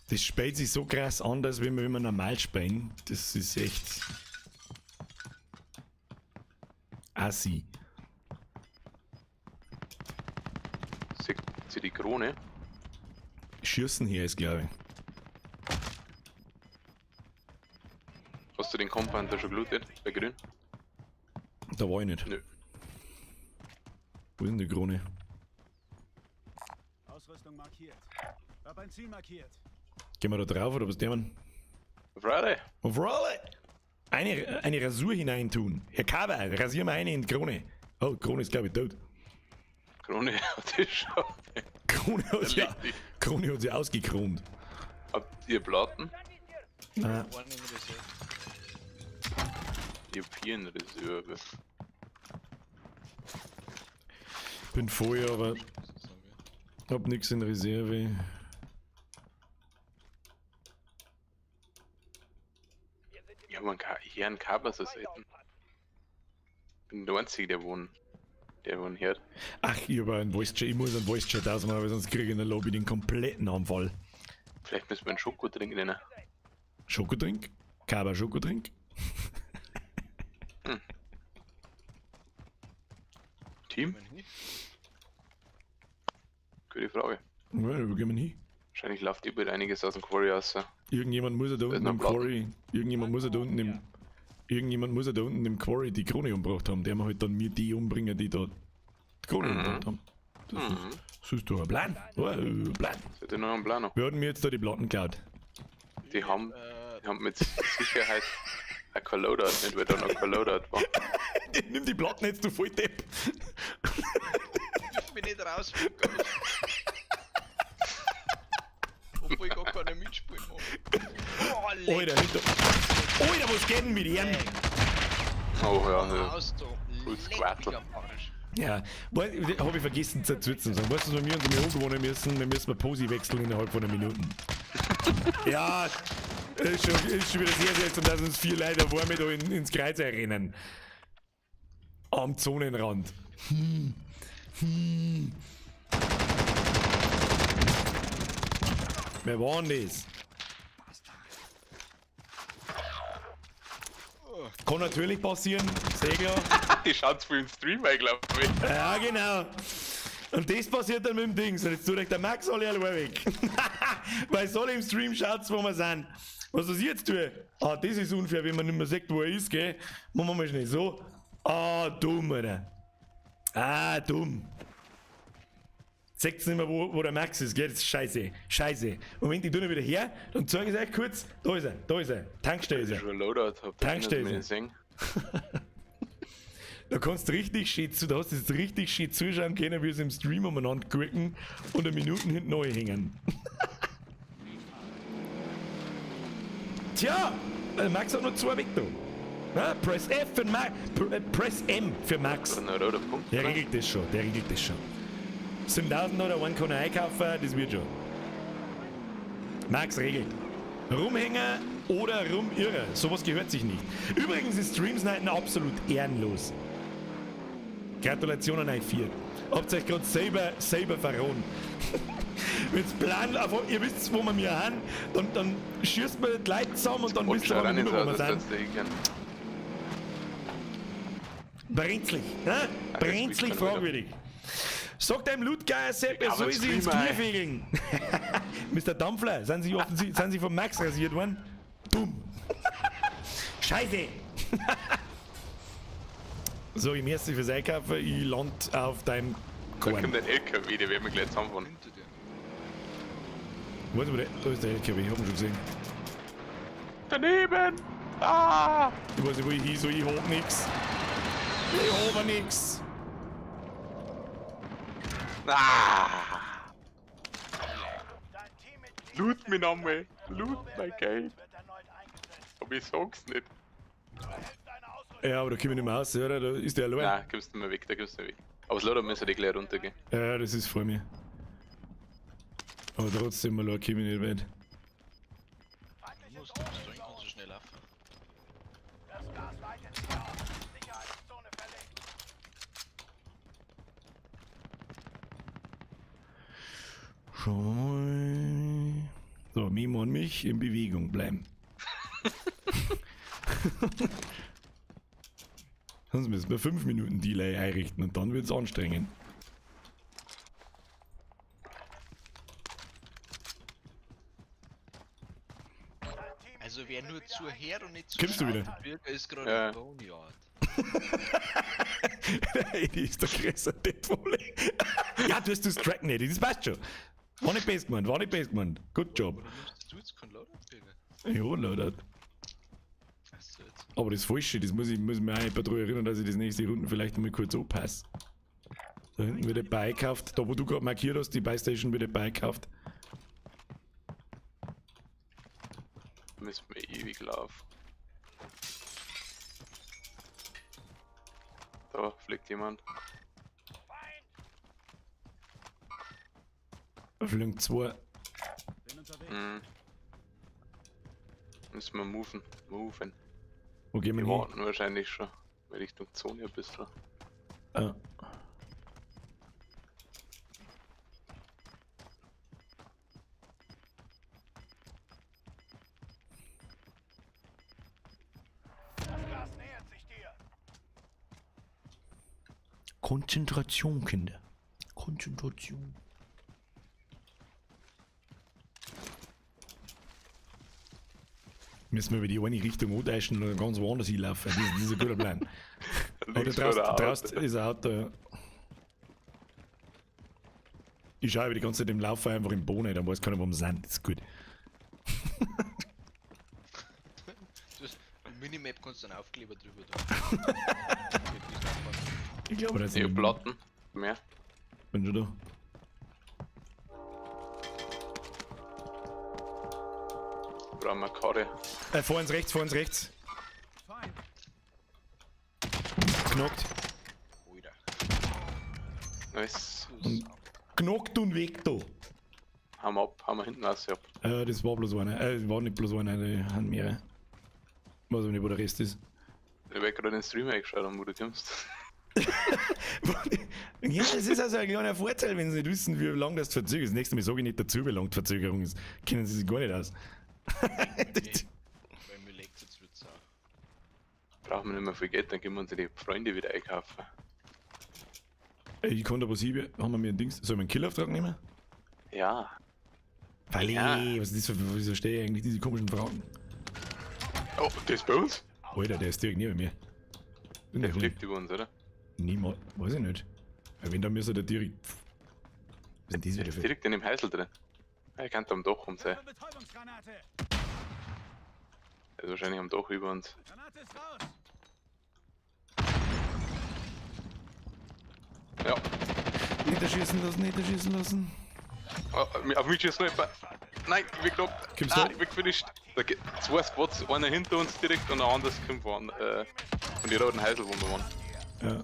Das spielt sich so krass anders, wenn wir immer normal spielen. Das ist echt. Assi.
Sieht sie die Krone?
Schießen hier ist, glaube ich.
Hast du den Compound da schon gelootet? Bei grün?
Da war ich nicht.
Nö.
Wo ist denn die Krone?
Ausrüstung markiert. Hab ein Ziel markiert.
Gehen wir da drauf oder was nehmen?
Friday!
Auf Rolle! Eine Rasur hineintun. Herr Kaber, rasier mal eine in die Krone. Oh, Krone ist, glaube ich, tot.
Krone hat die schon.
Krone hat sich,
Erledigt.
Krone hat sich ausgekront.
Habt ihr Platten?
Ah,
Einen in Reserve.
Ich hab vier in Reserve.
bin voll, aber hab nix in Reserve.
Ich hab einen, Ka hier einen Kaber so selten. Bin der Einzige, der wohnt. Der wohnt hört.
Ach, ich hab einen Voice Chat. Ich muss einen Voice Chat ausmachen, weil sonst kriege ich in der Lobby den kompletten Anfall.
Vielleicht müssen wir einen Schokotrink nennen.
Schokotrink? Kaber Schokotrink?
Team? Gute Frage.
Ja, wo gehen wir hin?
Wahrscheinlich läuft überall einiges aus dem Quarry raus.
Irgendjemand muss ja da
Da ist
unten
noch
im
Platten.
Quarry. Irgendjemand muss ja da unten im. Irgendjemand muss ja da unten im Quarry die Krone umgebracht haben. Der wir halt dann mir die umbringen, die da die Krone umgebracht haben. Das ist, das ist doch ein Plan. Ja, ein Plan.
Seid ihr noch am Plan?
Wir hatten mir jetzt da die Platten geklaut.
Die haben, die haben mit Sicherheit ein kein Loadout, nicht weil da noch kein Loadout war.
Nimm die Platten jetzt, du Volldepp.
Ich bin nicht raus. Obwohl ich gar keine mitspielen mag. Oh, leck
Alter, nicht da. Alter, was geht denn mit ihm?
Oh ja, ja.
aus da.
Gutes
Leck mich
Quartel.
am Arsch.
Ja, habe ich vergessen zu zu sagen. Weißt du, was wir uns einmal angewöhnen müssen? Wir müssen mal Posi wechseln innerhalb von einer Minute. Ja, ist schon wieder sehr seltsam, dass uns vier Leute auf einmal da ins Kreuz rennen. Am Zonenrand. Wer war denn das? Kann natürlich passieren, Segler.
Die schaut zu viel im Stream, glaube ich.
Ja, genau. Und das passiert dann mit dem Dings. Und jetzt tut euch der Max alle allein weg. Weil soll im Stream schaut, wo wir sind. Was ich jetzt tue? Ah, das ist unfair, wenn man nicht mehr sieht, wo er ist, gell? Machen wir mal schnell so. Ah, dumm, Alter. Ah, dumm. Seht's nicht mehr, wo der Max ist, gell? Das ist scheiße. Scheiße. Moment, ich tu ihn wieder her, dann zeige ich es euch kurz. Da ist er, da ist er. Tankstelle ist er.
Schon ein Loadout habt,
Tankstelle.
ihr sehen.
Da kannst du richtig schön zu, da hast du jetzt richtig schön zuschauen können, wie sie im Stream umeinander gucken und eine Minuten hinten neu hängen. Tja, Max hat noch zwei weg da. Na, Press F für Max, Press M für Max.
Ein roter Punkt.
Der
oder?
regelt das schon, der regelt das schon. 7000 oder einen kann er einkaufen, das wird schon. Max regelt. Rumhänger oder rumirrer, sowas gehört sich nicht. Übrigens ist Streamsnipen absolut ehrenlos. Gratulation an euch vier. Habt euch gerade selber verrohen. Wenn's Plan, einfach, ihr wisst, wo wir mir haben, dann schießt man die Leute zusammen und dann
Und
wisst ihr
schaut
aber
auch
nicht
nicht
mehr,
so
wo
aus,
wir
als
sind.
würdest du hingehen.
Brenzlig, hä?
das
Brenzlig
will keiner.
fragwürdig. Sagt einem Ludgeier Sepp, er
aber
soll sich ins
Screamer,
Knie
ey.
fegeln. Mr. Dampfler, sind Sie, sind Sie vom Max rasiert worden? Dumm. Scheiße. So, ich merci fürs Einkaufen, ich land auf deinem
Da
Korn.
kommt ein LKW, der werden wir gleich zusammenfahren.
Hinter dir.
Warte mal, da ist der LKW, ich hab ihn schon gesehen.
Daneben! Ah!
Ich weiß nicht, wo ich hin soll, ich hab nix. Ich hab nix.
Ah!
Dein Teammitglied
Loot mich nochmal! Loot mein Geld!
wird erneut eingesetzt.
Aber ich sag's nicht.
Du erhältst eine Ausrüstung.
Ja, aber da komm ich nicht mehr raus, oder? Da ist der allein.
Nein, kommst du nicht mehr weg, da kommst du nicht mehr weg. Aber das Loadout müssen wir gleich runtergehen.
Ja, das ist vor mir. Aber trotzdem, allein komm ich nicht weit.
Du musst du kannst du schnell laufen.
Das Gas weitet sich aus. Sicherheitszone verlegt.
Schauen wir mal. So, Memo an mich, in Bewegung bleiben. Sonst müssen wir 5 Minuten Delay einrichten und dann wird's anstrengend.
Also wer nur zuhört und nicht
Kommst du wieder?
Bürger ist gerade
Ja.
im Boneyard.
Der Eddie ist der größte Deadwolle. Ja, du hast das Tracken, Eddie, das passt schon. War nicht best gemeint, war nicht best gemeint. Good job.
Warum nimmst du jetzt keinen Loadout, Bürger?
Ja, Leute.
Achso, jetzt.
Aber das Falsche, das muss ich mir auch nicht daran erinnern, dass ich das nächste Runde vielleicht einmal kurz anpasse. Da hinten wird beikauft, da wo du gerade markiert hast, die Buystation wird beikauft.
Müssen wir ewig laufen. Da fliegt jemand.
Da fliegen zwei.
Mhm. Müssen wir moven. Moven.
Wo gehen wir
Die
hin?
warten wahrscheinlich schon. Richtung Zone ein bisschen.
Ah.
Das Gas nähert sich dir.
Konzentration, Kinder. Konzentration. Müssen wir über die eine Richtung antäuschen und ganz woanders hinlaufen. Das ist ein guter Plan. Oder
Links vor der
draußen,
Auto.
draußen ist ein Auto, ja. Ich schaue die ganze Zeit im Laufen einfach im Bohnen, dann weiß keiner, wo wir sind. Das ist gut.
Du hast, die Minimap kannst du einen Aufkleber drüber tun.
Ich glaube, das
Ich
ist
hab Platten. Mehr.
Bin schon da.
Brauchen wir Karre.
Vor uns rechts, vor uns rechts. Knockt.
Alter.
Nice.
Du Sau.
Knockt und weg da.
Haben wir ab, haben wir hinten raus ab.
Das war bloß einer. Das war nicht bloß einer, die haben mehrere. Weiß aber nicht, wo der Rest ist.
Ich hab gerade den Stream eingeschaut, wo du kommst.
Ja, das ist also ein kleiner Vorteil, wenn sie nicht wissen, wie lange das verzögert ist. Das nächste Mal sage ich nicht dazu, wie lange die Verzögerung ist. Kennen sie sich gar nicht aus.
Weil mir leckt jetzt wird's auch.
Brauchen wir nicht mehr viel Geld, dann können wir unsere Freunde wieder einkaufen.
Ey, Ich kann da was hier. Haben wir mir ein Dings. Soll ich einen Killauftrag nehmen?
Ja.
Weil,
Ja.
was ist das für, wieso stehe ich eigentlich diese komischen Fragen?
Oh, der ist bei uns?
Alter, der ist direkt neben mir. Bin
Der
der
fliegt über uns, oder?
Niemals. Weiß ich nicht. Ja, wenn, dann müsste der direkt. Was ist denn das
Der
wieder
ist
für?
direkt in dem Häusl drin. Er kann am Dach rum sein. Er ist wahrscheinlich am Dach über uns. Ja.
Nicht erschießen lassen, nicht erschießen lassen.
Oh, auf mich schießt noch jemand. Nein, ich bin geknackt.
Kommst
Ah,
du?
ich bin gefinisht. Da geht zwei Squads, einer hinter uns direkt und ein anderes kommt von den roten Häusl, wo wir waren.
Ja.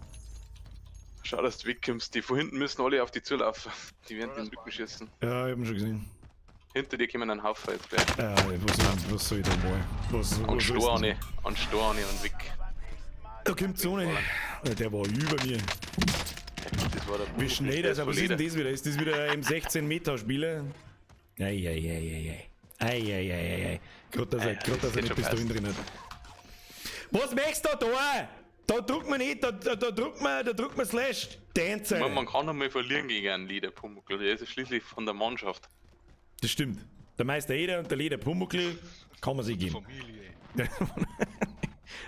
Schau, dass du wegkommst. Die von hinten müssen alle auf die zulaufen. Die werden den Rücken schießen.
Ja, ich hab ihn schon gesehen.
Hinter dir kommen ein Haufen jetzt gleich.
Was soll ich da mal? Was
An
was soll ich
Storne, an Storne und weg.
Da kommt Zone. Der war über mir.
Das war der
Wie schnell das,
der
aber was ist denn das wieder? Ist das wieder ein M16 Meta-Spieler? Eieieiei. Eieieiei. Gerade, dass er, grad, dass er
das
nicht
schon
Pistolen drin hat. Was möchtest du da? Da druckt man nicht, da druckt man, da druckt man Slash. Dancer.
Man kann noch mal verlieren gegen einen Leader Pumuckl. Der ist ja schließlich von der Mannschaft.
Das stimmt. Der Meister Eder und der Leder Pumuckl kann man sich geben.
Familie.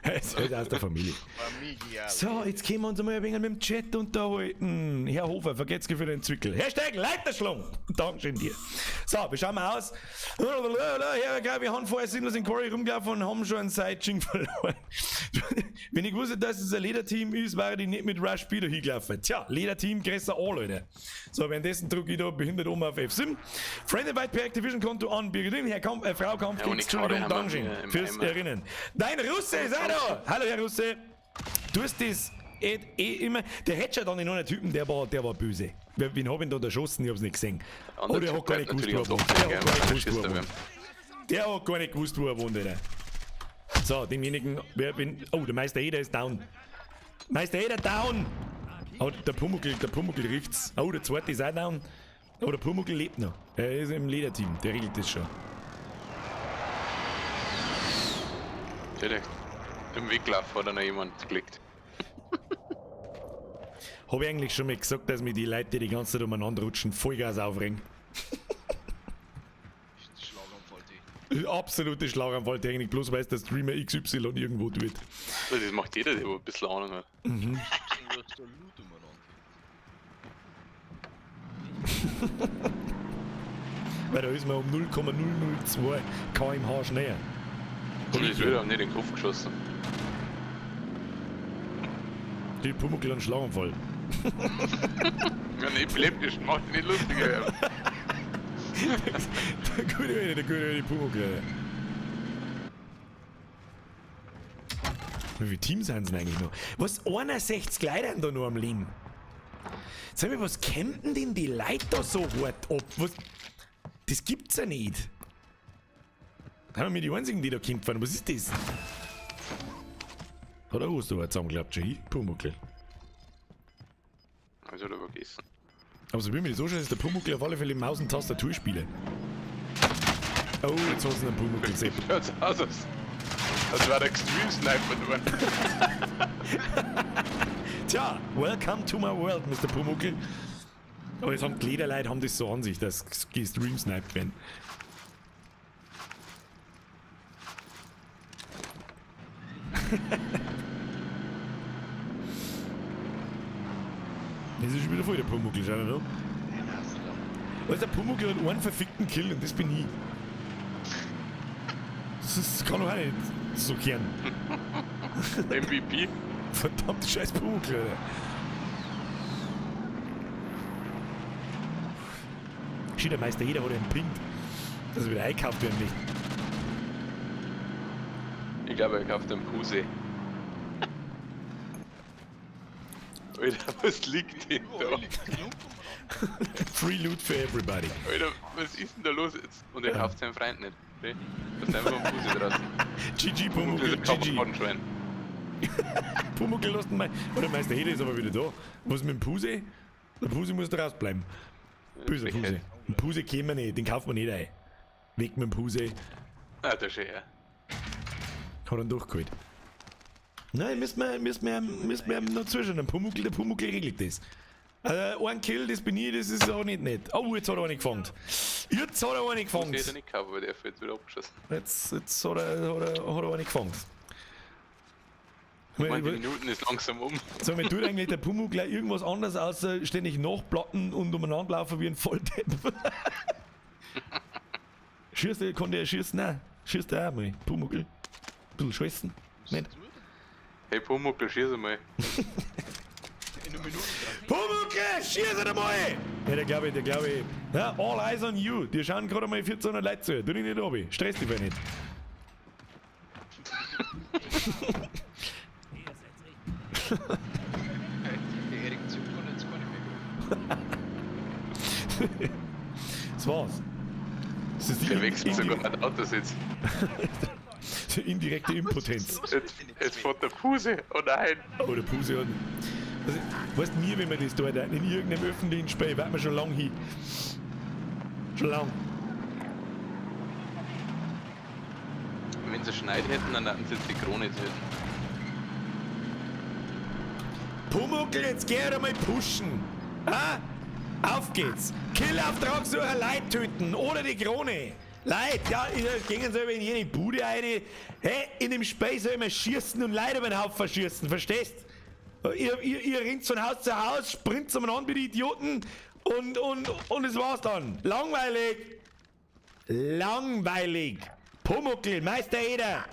Er ist halt aus der Familie.
Familie.
So, jetzt können wir uns einmal ein wenig mit dem Chat unterhalten. Herr Hofer, vergesst für den Zwickel. Hashtag Leiterschlung. Dankeschön dir. So, wir schauen mal aus. Herr, wir haben vorher sinnlos in Quarry rumgelaufen und haben schon ein Sideching verloren. Wenn ich wusste, dass es ein Lederteam ist, wäre ich nicht mit Rush Speeder hingelaufen. Tja, Lederteam größer all, Alter. So, währenddessen drücke ich da behindert um auf F7. Friend Invite per Activision Konto an Birgit Herr Kampf, Frau Kampf,
Ja, ohne
Entschuldigung,
Karre haben wir
Dankeschön
im
fürs
Eimer.
Erinnern. Dein Russe ist auch da! Hallo, Herr Russe. Du hast das eh immer. Der Headshot an den anderen Typen, der war böse. Wen hab ich denn da erschossen? Ich hab's nicht gesehen.
Der
Oh, der
Typ
hat gar nicht
bleibt
gewusst, wo er
natürlich
wohnt.
am
Der hat gar
Dach,
nicht gewusst, wo er
gell,
wohnt. Der hat gar nicht gewusst, wo er wohnt, Alter. So, demjenigen. Oh, der Meister Eder ist down. Meister Eder down! Oh, der Pumuckl riecht's. Oh, der zweite ist auch down. Oh, der Pumuckl lebt noch. Er ist im Lederteam, der regelt das schon.
Direkt. Im Weglauf hat er noch jemand geklickt.
Hab ich eigentlich schon mal gesagt, dass mir die Leute, die die ganze Zeit umeinander rutschen, Vollgas aufregen?
Schlaganfall, die.
Absolute Schlaganfalltechnik, bloß weil es der Streamer XY irgendwo tut.
Also das macht jeder, der ein bisschen Ahnung hat.
Was da Loot umeinander liegt.
Weil da ist man um 0,002 km/h schneller.
Und das wird auch nicht in den Kopf geschossen.
Die Pumuckl einen Schlaganfall.
Ja, ein epileptischen macht ihn nicht lustiger.
Der gute alte, der gute alte Pumuckl. Alter. Wie viele Teams sind denn eigentlich noch? Was, 61 Leute sind da noch am Leben? Sag mir, was kämpfen denn die Leute da so hart ab? Was? Das gibt's ja nicht. Haben wir die einzigen, die da kämpfen? Was ist das? Hat er Osterhart zusammengeklappt, schon ich? Pumuckl.
Also hat er vergessen.
Aber so wie mir das anschaut, ist der Pumuckl auf alle Fälle Maus- und Tastaturspieler. Oh, jetzt hat's einen Pumuckl gesehen.
Schaut aus, als wäre der Extreme Sniper nur.
Tja, welcome to my world, Mr. Pumuckl. Aber jetzt haben die Lederleute haben das so an sich, dass gestreamsniped werden. Das ist schon wieder voll der Pumuckl, schau mal. Also der Pumuckl hat einen verfickten Kill und das bin ich. Das kann doch auch nicht so kehren.
MVP.
Verdammt scheiß Pumuckl, Alter. Schiedermeister, jeder hat einen Pint, dass er wieder einkauft werden nicht.
Ich glaube, er kauft einen Puse. Alter, was liegt denn da?
Free Loot for everybody.
Alter, was ist denn da los jetzt? Und er kauft seinen Freund nicht. Okay? Das ist einfach ein Puse draußen.
GG, Pumuckl,
Pumuckl
GG.
Schwein.
Pumuckl lässt ihn mal. Oder Meister Eder ist aber wieder da. Was mit dem Puse? Der Puse muss da rausbleiben. Böser Puse. Den Puse kennen wir nicht, den kauft man nicht ein. Weg mit dem Puse.
Ah, da schön, ja.
Hat ihn durchgeholt. Nein, müssen wir ihm noch zuschauen. Der Pumuckl regelt das. Ein Kill, das bin ich, das ist auch nicht nett. Oh, jetzt hat er einen gefangen. Jetzt hat er einen gefangen.
Puse hat er nicht gehabt, weil der jetzt wieder abgeschossen.
Jetzt hat er einen gefangen.
Ich meine, die Minuten ist langsam um.
Sag mal, tut eigentlich der Pumuckl gleich irgendwas anderes, außer ständig nachplatten und umeinander laufen wie ein Volldepp? Schießt der, kann der schießen? Nein, schießt der auch mal. Pumuckl. Ein bisschen schießen. Nicht?
Hey Pumuckl, schieß einmal.
In einer Minute.
Pumuckl, schieß einmal! Ja, der glaube ich. Ja, all eyes on you. Die schauen gerade mal 1400 Leute zu. Tu dich nicht runter. Stress dich nicht.
Der Erik zückt und jetzt kann ich mehr.
Das war's. Das ist die,
Der wechselt sogar den Autositz.
Die indirekte Impotenz.
Jetzt fährt der Puse. Oh nein.
Oh, der Puse hat. Also, weißt mir, wenn wir das da in irgendeinem öffentlichen Spiel, warten wir schon lang hin. Schon lang.
Wenn sie Schneid hätten, dann hätten sie jetzt die Krone töten.
Pumuckl, jetzt geh halt einmal pushen. Ah? Auf geht's. Killauftrag suchen, Leid töten oder die Krone. Leid, ja, gehen sie in jede Bude rein. Hey, in dem Spiel soll man schießen und Leute über den Haufen schießen, verstehst? Ihr rennt von Haus zu Haus, springt umeinander wie die Idioten und es war's dann. Langweilig. Langweilig. Pumuckl, Meister Eder.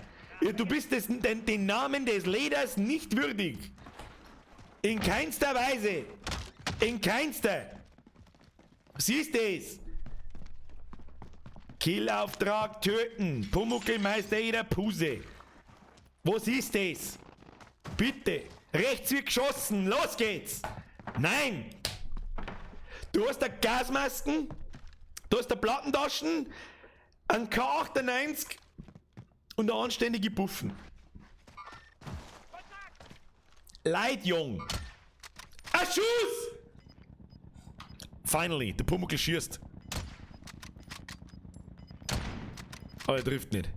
Du bist den Namen des Leders nicht würdig. In keinster Weise. In keinster. Siehst es? Killauftrag töten. Pumuckl, Meister Eder, Puse. Was ist das? Bitte. Rechts wird geschossen. Los geht's. Nein. Du hast da Gasmasken. Du hast da Plattentaschen. Ein K98 und eine anständige Buffen. Leid, Jung. Ein Schuss! Finally, der Pumuckl schießt. Aber er trifft nicht.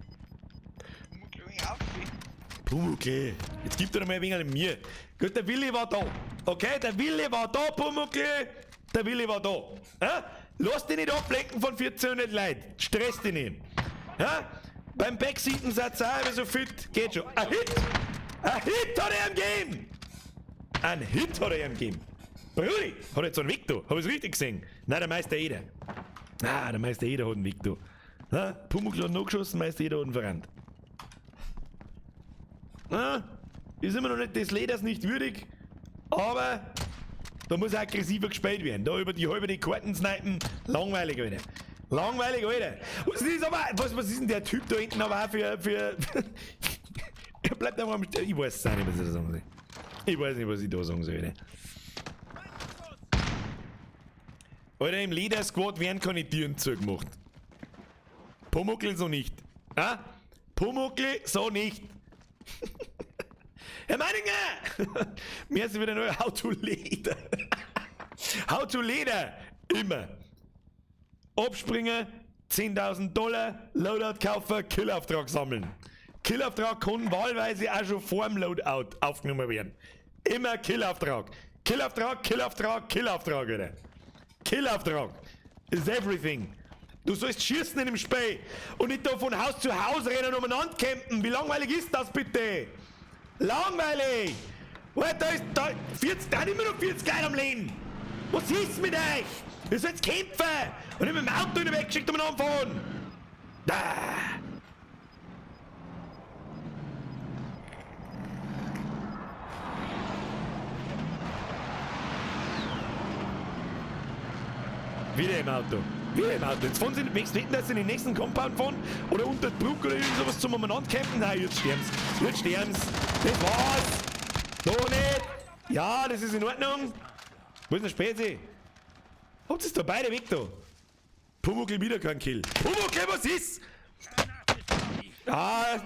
Pumuckl, jetzt gibt er noch mal ein wenig an mir. Gut, der Willi war da. Okay, der Willi war da, Pumuckl. Der Willi war da. Ja? Lass dich nicht ablenken von 1400 Leuten. Stress dich nicht. Ja? Beim Backseaten seid ihr auch immer so fit. Geht schon. Ein Hit! Ein Hit hat er ihm gegeben! Ein Hit hat er ihm gegeben. Brudi, hat er jetzt einen Weg da? Hab ich's richtig gesehen? Nein, der Meister Eder. Ah, der Meister Eder hat einen Weg da. Na, Pumuckl hat nachgeschossen, Meister Eder hat ihn verrannt. Na, ist immer noch nicht des Leders nicht würdig, aber da muss aggressiver gespielt werden. Da über die halbe die Karten snipen, langweilig, Alter. Langweilig, Alter. Was ist aber, was ist denn der Typ da hinten aber auch für er bleibt einfach am ich weiß es auch nicht, was ich da sagen soll. Ich weiß nicht, was ich da sagen soll, Alter. Alter, im Leder-Squad werden keine Türen zugemacht. Pumuckl so nicht. Ha? Pumuckl so nicht. Herr Meininger! Mir ist wieder nur How to Leder. How to Leder. Immer. Abspringen, 10.000 $, Loadout kaufen, Killauftrag sammeln. Killauftrag kann wahlweise auch schon vorm Loadout aufgenommen werden. Immer Killauftrag. Killauftrag, Killauftrag, Killauftrag, Alter. Killauftrag is everything. Du sollst schießen in dem Spiel und nicht da von Haus zu Haus rennen und umeinander campen. Wie langweilig ist das bitte? Langweilig! Alter, da ist da 40, da sind immer noch 40 Leute am Leben. Was ist mit euch? Ihr sollt kämpfen und nicht mit dem Auto in den Weg geschickt umeinander fahren. Da. Wieder im Auto. Wieder im Auto. Jetzt fahren sie, möchtest du wetten, dass sie in den nächsten Compound fahren? Oder unter die Brücke oder irgend sowas zum umeinander campen? Nein, jetzt sterben's. Jetzt sterben's. Das war's. Noch nicht. Ja, das ist in Ordnung. Wo ist denn der Spezi? Habt ihr da beide weg da? Pumuckl wieder kein Kill. Pumuckl, was ist? Ah,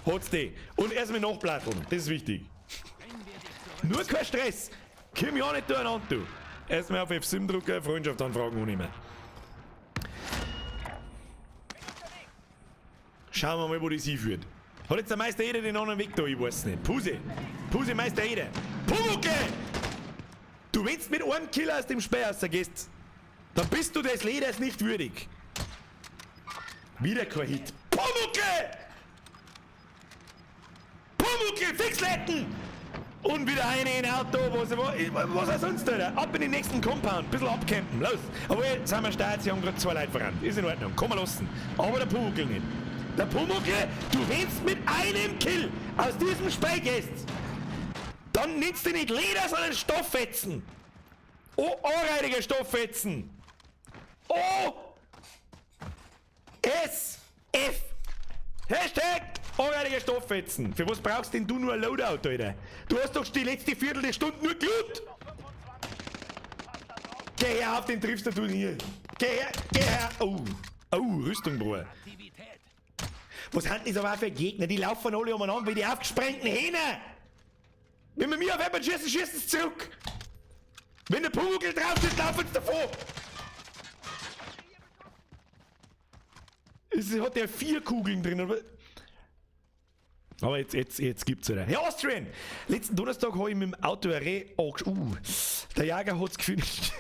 hat's die. Und erstmal nachplatteln. Das ist wichtig. Nur kein Stress. Komm ja nicht durcheinander, du. Erstmal auf F7 drücken, Freundschaft anfragen und immer. Schauen wir mal, wo das hinführt. Hat jetzt der Meister Eder den anderen Weg da? Ich weiß nicht. Puse. Puse, Meister Eder. Pumuckl! Du, wenn's mit einem Killer aus dem Spiel rausgehst, dann bist du des Leders nicht würdig. Wieder kein Hit. Pumuckl! Pumuckl, fixletten! Und wieder eine in Auto, was auch sonst, Alter. Ab in den nächsten Compound, ein bisschen abcampen, los. Aber jetzt sind wir stark, sie haben gerade 2 Leute verrannt. Ist in Ordnung, kann man lassen. Aber der Pumuckl nicht. Der Pumuckl, du wennst mit einem Kill aus diesem Spiel gehst, dann nennst du nicht Leder, sondern Stofffetzen. Oh, anreitiger Stofffetzen. O S F. Hashtag anreitiger Stofffetzen. Für was brauchst denn du nur ein Loadout, Alter? Du hast doch die letzte Viertelstunde nur geloot. Geh her, auf den triffst du nie. Geh her, geh her. Oh, oh, Rüstung, Bruder. Was haben das aber auch für Gegner? Die laufen alle umeinander wie die aufgesprengten Hähne. Wenn wir mir auf jemanden schießen, schießen sie zurück! Wenn der Pumuckl drauf ist, laufen sie davon! Es hat ja 4 Kugeln drin, oder? Aber jetzt gibt's wieder. Herr Austrian! Letzten Donnerstag habe ich mit dem Auto ein Reh angesch-, der Jager hat's gefinisht.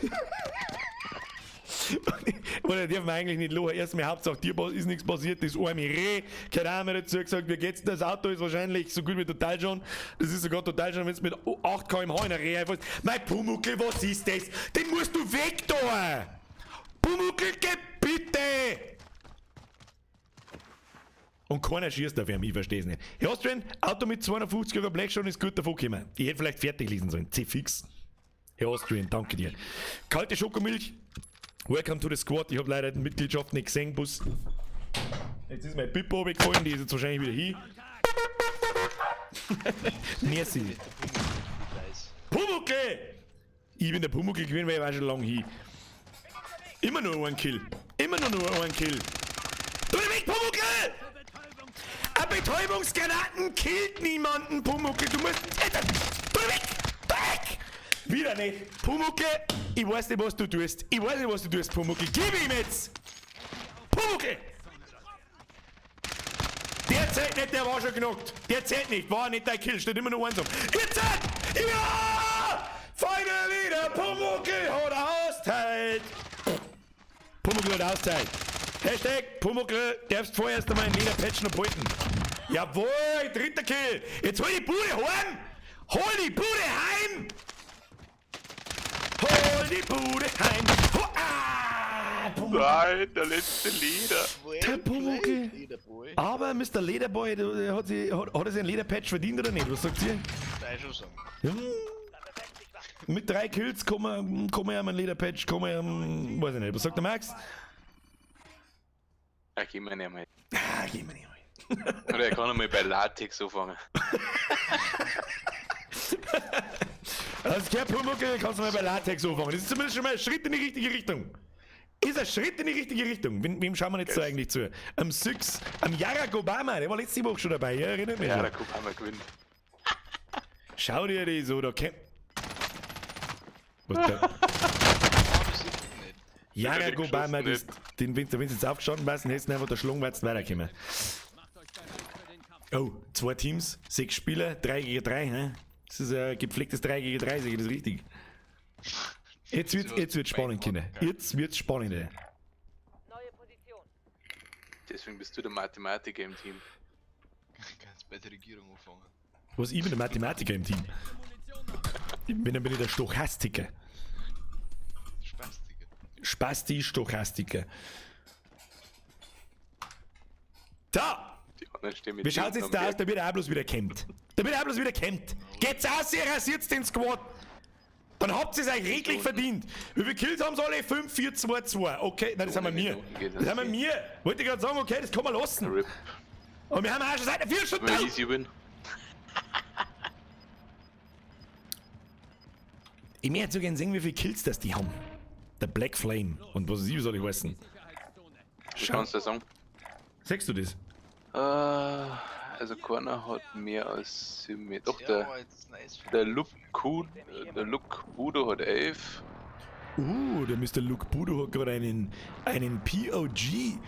Oder darf man eigentlich nicht lachen. Erstmal Hauptsache, dir ist nichts passiert, das arme Reh. Keine Ahnung, dazu gesagt, wie geht's denn? Das Auto ist wahrscheinlich so gut wie total schon. Das ist sogar total schon, wenn's mit 8 km/h in ein Reh einfallst. Mein Pumuckl, was ist das? Den musst du weg da! Pumuckl, geh bitte! Und keiner schießt auf ihn, ich versteh's nicht. Herr Austrian, Auto mit 250 Euro Blechschaden ist gut davon gekommen. Ich hätte vielleicht fertig lesen sollen. C-fix. Herr Austrian, danke dir. Kalte Schokomilch. Welcome to the squad. Ich hab leider die Mitgliedschaft nicht gesehen, Bus. Jetzt ist mein Pippo runtergefallen, die ist jetzt wahrscheinlich wieder hin. Merci. Pumuckl! Ich bin der Pumuckl gewesen, weil ich war schon lange hin. Immer nur ein Kill. Immer nur ein Kill. Du weg, Pumuckl! Eine Betäubungsgranaten killt niemanden, Pumuckl. Du musst... Du weg! Du weg! Wieder nicht. Pumuckl, ich weiß nicht, was du tust. Ich weiß nicht, was du tust, Pumuckl. Gib ihm jetzt! Pumuckl! Der zählt nicht, der war schon genockt. Der zählt nicht, war nicht dein Kill, steht immer nur eins um. Jetzt! Ja! Finally, der Pumuckl hat austeilt! Pumuckl hat austeilt. Hashtag Pumuckl, darfst vorerst einmal in Lederpatch noch behalten. Jawohl, dritter Kill. Jetzt hol die Bude heim! Hol die Bude heim! Hol die Bude heim! Ho, ah, Pumuckl.
Nein, der letzte Leder.
Der Pumuckl. Aber Mister Lederboy, der hat, sich, hat, hat er sich einen Lederpatch verdient oder nicht? Was sagt ihr?
Nein, schon sagen.
Ja. Mit 3 Kills kann man ja einen Lederpatch, kann man ja, weiß ich nicht. Was sagt der Max?
Ja, gehen wir nicht mal.
Ah, gehen wir nicht mal.
Oder er kann einmal bei Latex anfangen.
Also, kein Pumuckl, kannst du mal bei Latex anfangen. Das ist zumindest schon mal ein Schritt in die richtige Richtung. Ist ein Schritt in die richtige Richtung. Wem schauen wir jetzt so eigentlich zu? Am Six, am Barack Obama, der war letzte Woche schon dabei, ja, erinnert mich.
Barack Obama gewinnt.
Schau dir die so, da kennt. Was der? Barack Obama, das, den, wenn du jetzt aufgestanden wärst, dann hättest du einfach der Schlung weiterkommen. Oh, 2 Teams, 6 Spieler, 3 gegen 3, hä? Das ist ein gepflegtes 3 gegen 3, sehe ich das richtig? Jetzt wird's spannend, Kinder. Jetzt wird's spannend, ey.
Neue Position.
Deswegen bist du der Mathematiker im Team.
Kannst bei der Regierung anfangen.
Was, ich bin der Mathematiker im Team? Bin ich der Stochastiker.
Spastiker.
Spasti, Stochastiker. Da!
Die anderen stehen mit
Wie schaut's
dir
jetzt da
am
aus? Da wird er auch bloß wieder kämmt. Da wird er auch bloß wieder kämmt. Geht's aus, ihr rasiert den Squad! Dann habt ihr's euch redlich verdient. Wie viele Kills haben sie alle? 5, 4, 2, 2. Okay, nein, das haben wir mir. Das haben wir mir. Wollte ich gerade sagen, okay, das kann man lassen.
RIP.
Und wir haben auch schon seit 4 Stunden.
Easy win.
Ich möchte so gerne sehen, wie viele Kills das die haben. Der Black Flame. Und was ist, soll ich wissen?
Wie kannst du das sagen?
Sagst du das?
Also keiner hat mehr als 7. Doch,
Ja,
der,
aber jetzt nice.
der Luke Kuh, der Luke Budo hat 11.
Der Mister Luke Budo hat gerade einen POG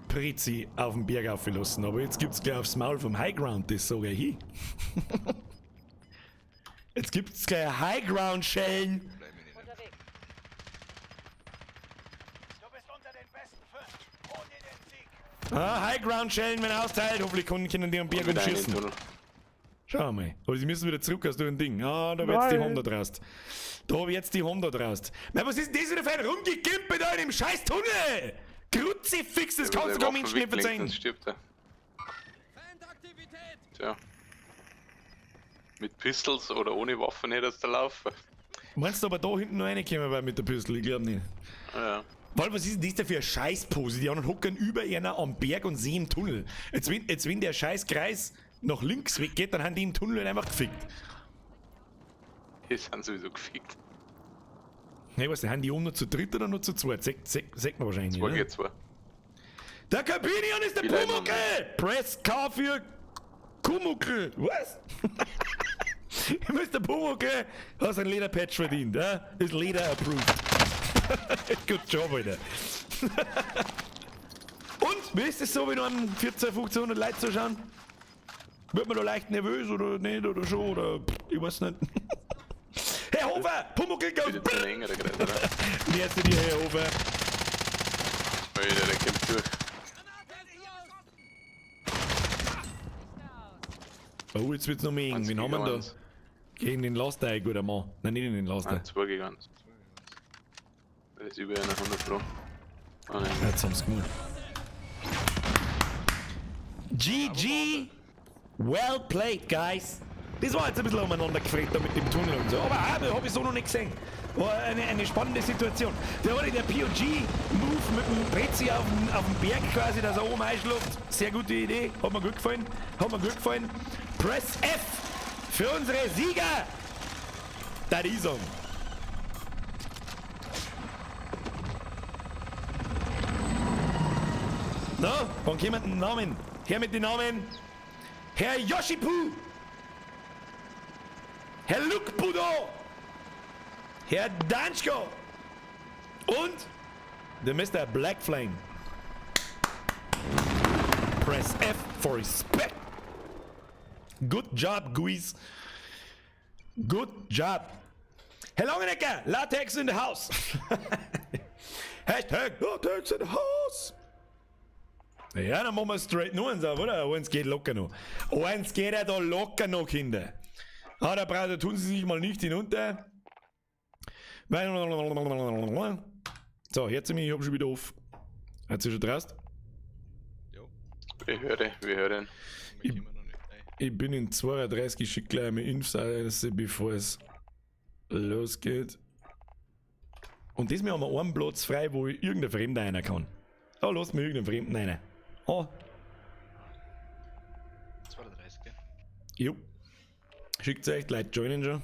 Prezi auf den Berg aufgelassen. Aber jetzt gibt's gleich aufs Maul vom Highground, das sag ich hin. Jetzt gibt's gleich Highground-Schellen.
Unterwegs.
Du bist unter den besten 5. Hol dir den Sieg.
Ah, Highground-Schellen, wenn austeilt. Hoffentlich können die am Berg
Und wieder einen
umschießen.
Tunnel.
Schau mal. Aber sie müssen wieder zurück aus dem Ding. Ah, da wird's die Honda draus. Da hab ich jetzt die Honda draus. Nein, was ist denn das wieder für ein Rumgegimpe da in dem scheiß Tunnel? Kruzifix, das
Ja,
kannst du
der
keinem Menschen nicht
Waffen weglenkt,
verzeihen.
Sonst stirbt er. Tja. Mit Pistols oder ohne Waffen hättest du laufen.
Meinst du aber da hinten noch reinkommen weil mit der Pistole? Ich glaub nicht.
Ja.
Weil, was ist denn das da für eine Scheißpose? Die anderen hocken über einer am Berg und sehen im Tunnel. Jetzt wenn der Scheißkreis nach links weggeht, dann haben die im Tunnel halt einfach gefickt.
Die sind sowieso gefickt.
Ne, ich weiß nicht, haben die oben nur zu dritt oder nur zu zweit? Sagt man wahrscheinlich nicht,
2
oder?
gegen 2.
Der Cabinion ist der
Vielleicht noch
Pumuckl! Press K für Kumuckl! Was? Mr. Pumuckl, hast einen Lederpatch verdient, ja? Ist Leder approved. Good job, Alter. Und, wie ist es so, wenn einem 14, 1500 Leute zuschauen? Wird man da leicht nervös oder nicht oder schon oder pff, ich weiß nicht. Herr Hofer, Pumuckl goes
Wieder zu längere Kreis, oder?
Merci dir, Herr Hofer.
Alter, der kommt durch.
Oh, jetzt wird's noch mehr eng.
Eins
Wen haben
gegen
wir da?
eins.
Gegen den Laster, ein guter Mann. Nein, nicht in den Laster.
Nein, 2 gegen 1. Der ist über einer 100 Pro. Ah, nein.
Jetzt haben's gemacht. GG! Well played, guys! Das war jetzt ein bisschen umeinander gefreut da mit dem Tunnel und so. Aber ah, hab ich so noch nicht gesehen. War eine spannende Situation. Da war der POG-Move mit dem Prezi auf dem Berg quasi, dass er oben einschläft. Sehr gute Idee. Hat mir gut gefallen. Hat mir gut gefallen. Press F für unsere Sieger! Da ist er. Na, wann kommen denn Namen? Her mit den Namen! Herr Yoshipu! Herr Luke Budo! Herr Danschko! Und der Mr. Black Flame. Press F for respect. Good job, Guis. Good job. Herr Longenecker, Latex in the house. Hashtag Latex in the house. Ja, dann machen wir straight nur eins auf, oder? Eins geht locker noch. Eins geht ja da locker noch, Kinder. Ah, da braucht, da tun sie sich mal nicht hinunter. So, jetzt mich, ich hab schon wieder auf. Hat sie schon draußen?
Jo.
Wir hören, wir hören.
Wir kommen noch nicht rein.
Ich bin in 32, ich schick gleich meine Infos raus, bevor es losgeht. Und diesmal haben wir einen Platz frei, wo ich irgendein Fremder rein kann. Da lasst mir irgendeinen Fremden rein. Oh,
32, gell?
jo. Schickt euch, die Leute joinen schon.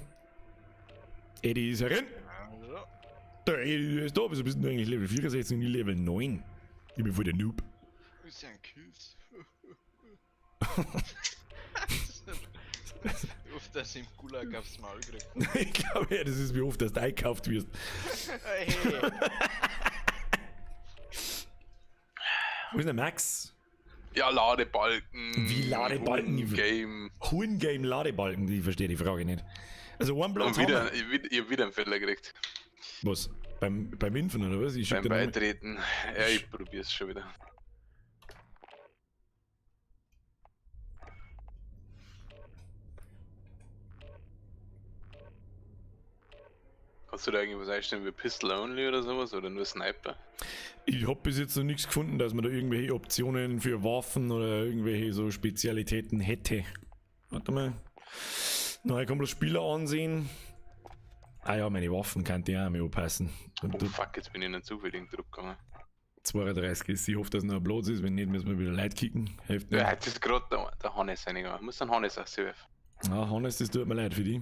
Eddie ist herin.
Also.
Der Eddie ist da. Wieso bist du eigentlich Level 64 und ich Level 9? Ich bin voll der Noob.
Ist ja ein Kills. Wie oft dass ich im Gulag aufs Maul gekriegt hab.
Ich glaube ja, das ist wie oft, dass du einkauft wirst.
Hey.
Wo ist denn der Max?
Ja, Ladebalken.
Wie Ladebalken?
Game.
Huhn Game Ladebalken, ich verstehe die Frage nicht. Also one Platz
Und wieder,
haben wir.
ich hab wieder einen Fehler gekriegt.
Was? Beim Impfen oder was? Ich schick
Beim
dir noch mal-
Beitreten. Ja, ich probier's schon wieder. Kannst du da irgendwas einstellen wie Pistol Only oder sowas? Oder nur Sniper?
Ich hab bis jetzt noch nichts gefunden, dass man da irgendwelche Optionen für Waffen oder irgendwelche so Spezialitäten hätte. Warte mal. Na, ich kann bloß Spieler ansehen. Ah ja, meine Waffen kann die auch mal anpassen. Und
Oh
du-
fuck, jetzt bin ich in einen zufälligen Druck gegangen.
32 ist. Ich hoffe, dass noch ein Platz ist. Wenn nicht, müssen wir wieder Leute kicken. Hilft nicht.
Ja, jetzt ist gerade der Hannes reingegangen. Muss dann Hannes auswerfen.
Ah, Hannes, das tut mir leid für dich.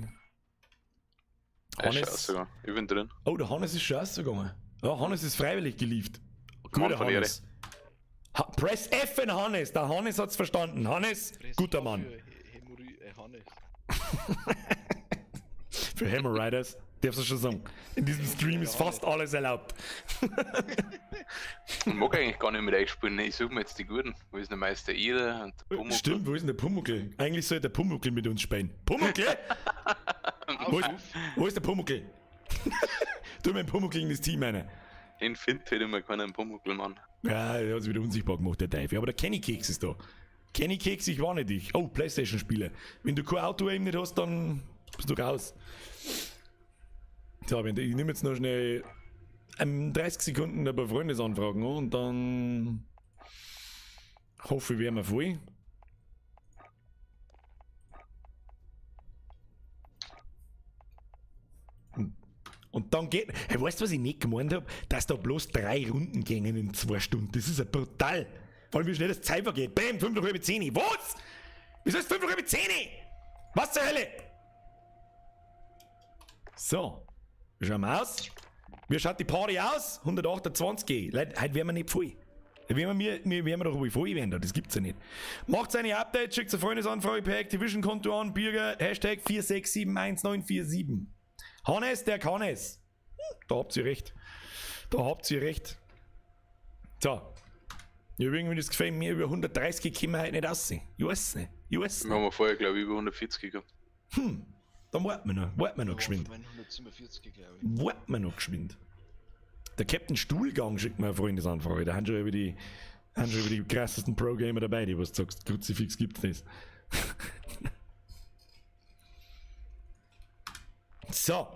Er ist schon
Hannes.
rausgegangen. Ich bin drin.
Oh, der Hannes ist schon rausgegangen. Ja, Hannes ist freiwillig geliefert. Guter
Mann von Ehre.
Hannes. Ha Press F in Hannes. Der Hannes hat's verstanden. Hannes,
Press
guter
H
Mann.
Für Hannes.
Für Hemorrhoiders. Darfst du schon sagen. In diesem Stream ist fast alles erlaubt.
Ich mag eigentlich gar nicht mit euch spielen. Ich suche mir jetzt die Guten. Wo ist denn der Meister Eder und der Pumuckl?
Stimmt, wo ist denn der Pumuckl? Eigentlich sollte der Pumuckl mit uns spielen. Pumuckl? Wo ist der Pumuckl? Tu mir den Pumuckl in das Team rein.
Den findet halt immer keinen Pumuckl, Mann.
Ja, der hat's wieder unsichtbar gemacht, der Teufel. Aber der Kenny Keks ist da. Kenny Keks, ich warne dich. Oh, Playstation-Spiele. Wenn du kein Auto eben nicht hast, dann bist du raus. So, ich nehme jetzt noch schnell 30 Sekunden ein paar Freundesanfragen an und dann hoffe ich, werden wir voll. Und dann geht. Hey, weißt du, was ich nicht gemeint hab? Dass da bloß 3 Runden gingen in 2 Stunden. Das ist ja brutal. Vor allem, wie schnell das Zeit vergeht. Bam, 9:35. Was? Wieso ist 9:35? Was zur Hölle? So. Wie schauen wir aus? Wie schaut die Party aus? 128. Leute, heute werden wir nicht voll. Da werden wir doch wohl voll werden, das gibt's ja nicht. Macht eine Update, schickt eine Freundesanfrage per Activision-Konto an, Birger, Hashtag 4671947. Hannes, der kann es. Da habt ihr recht. Da habt ihr recht. So. Ich habe irgendwie das Gefühl, mir über 130 kommen wir heute nicht raus. Ich weiß nicht. Ich weiß
Wir
nicht.
haben vorher, glaube ich, über 140 gehabt.
Dann warten wir noch. Warten wir noch geschwind.
147, glaube ich.
Warten wir noch geschwind. Der Captain Stuhlgang schickt mir eine Freundesanfrage. Da haben schon über die, haben schon über die krassesten Pro-Gamer dabei, die was du sagst. Kruzifix gibt's nicht. So.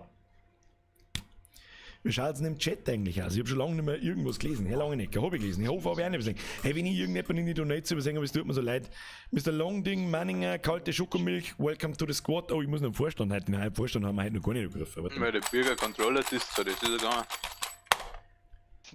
Wie schaut's denn im Chat eigentlich aus? Ich habe schon lange nicht mehr irgendwas gelesen. Ja, lange nicht. Habe ich gelesen. Ich hoffe, habe ich auch nicht übersehen. Hey, wenn ich irgendjemanden in die Donates übersehen habe, es tut mir so leid. Mr. Longding, Manninger, kalte Schokomilch, welcome to the squad. Oh, ich muss noch einen Vorstand heute. Nein, Vorstand haben wir heute noch gar nicht begriffen. Warte mal.
Weil der Bürger Controller ist, so, das ist ja gegangen.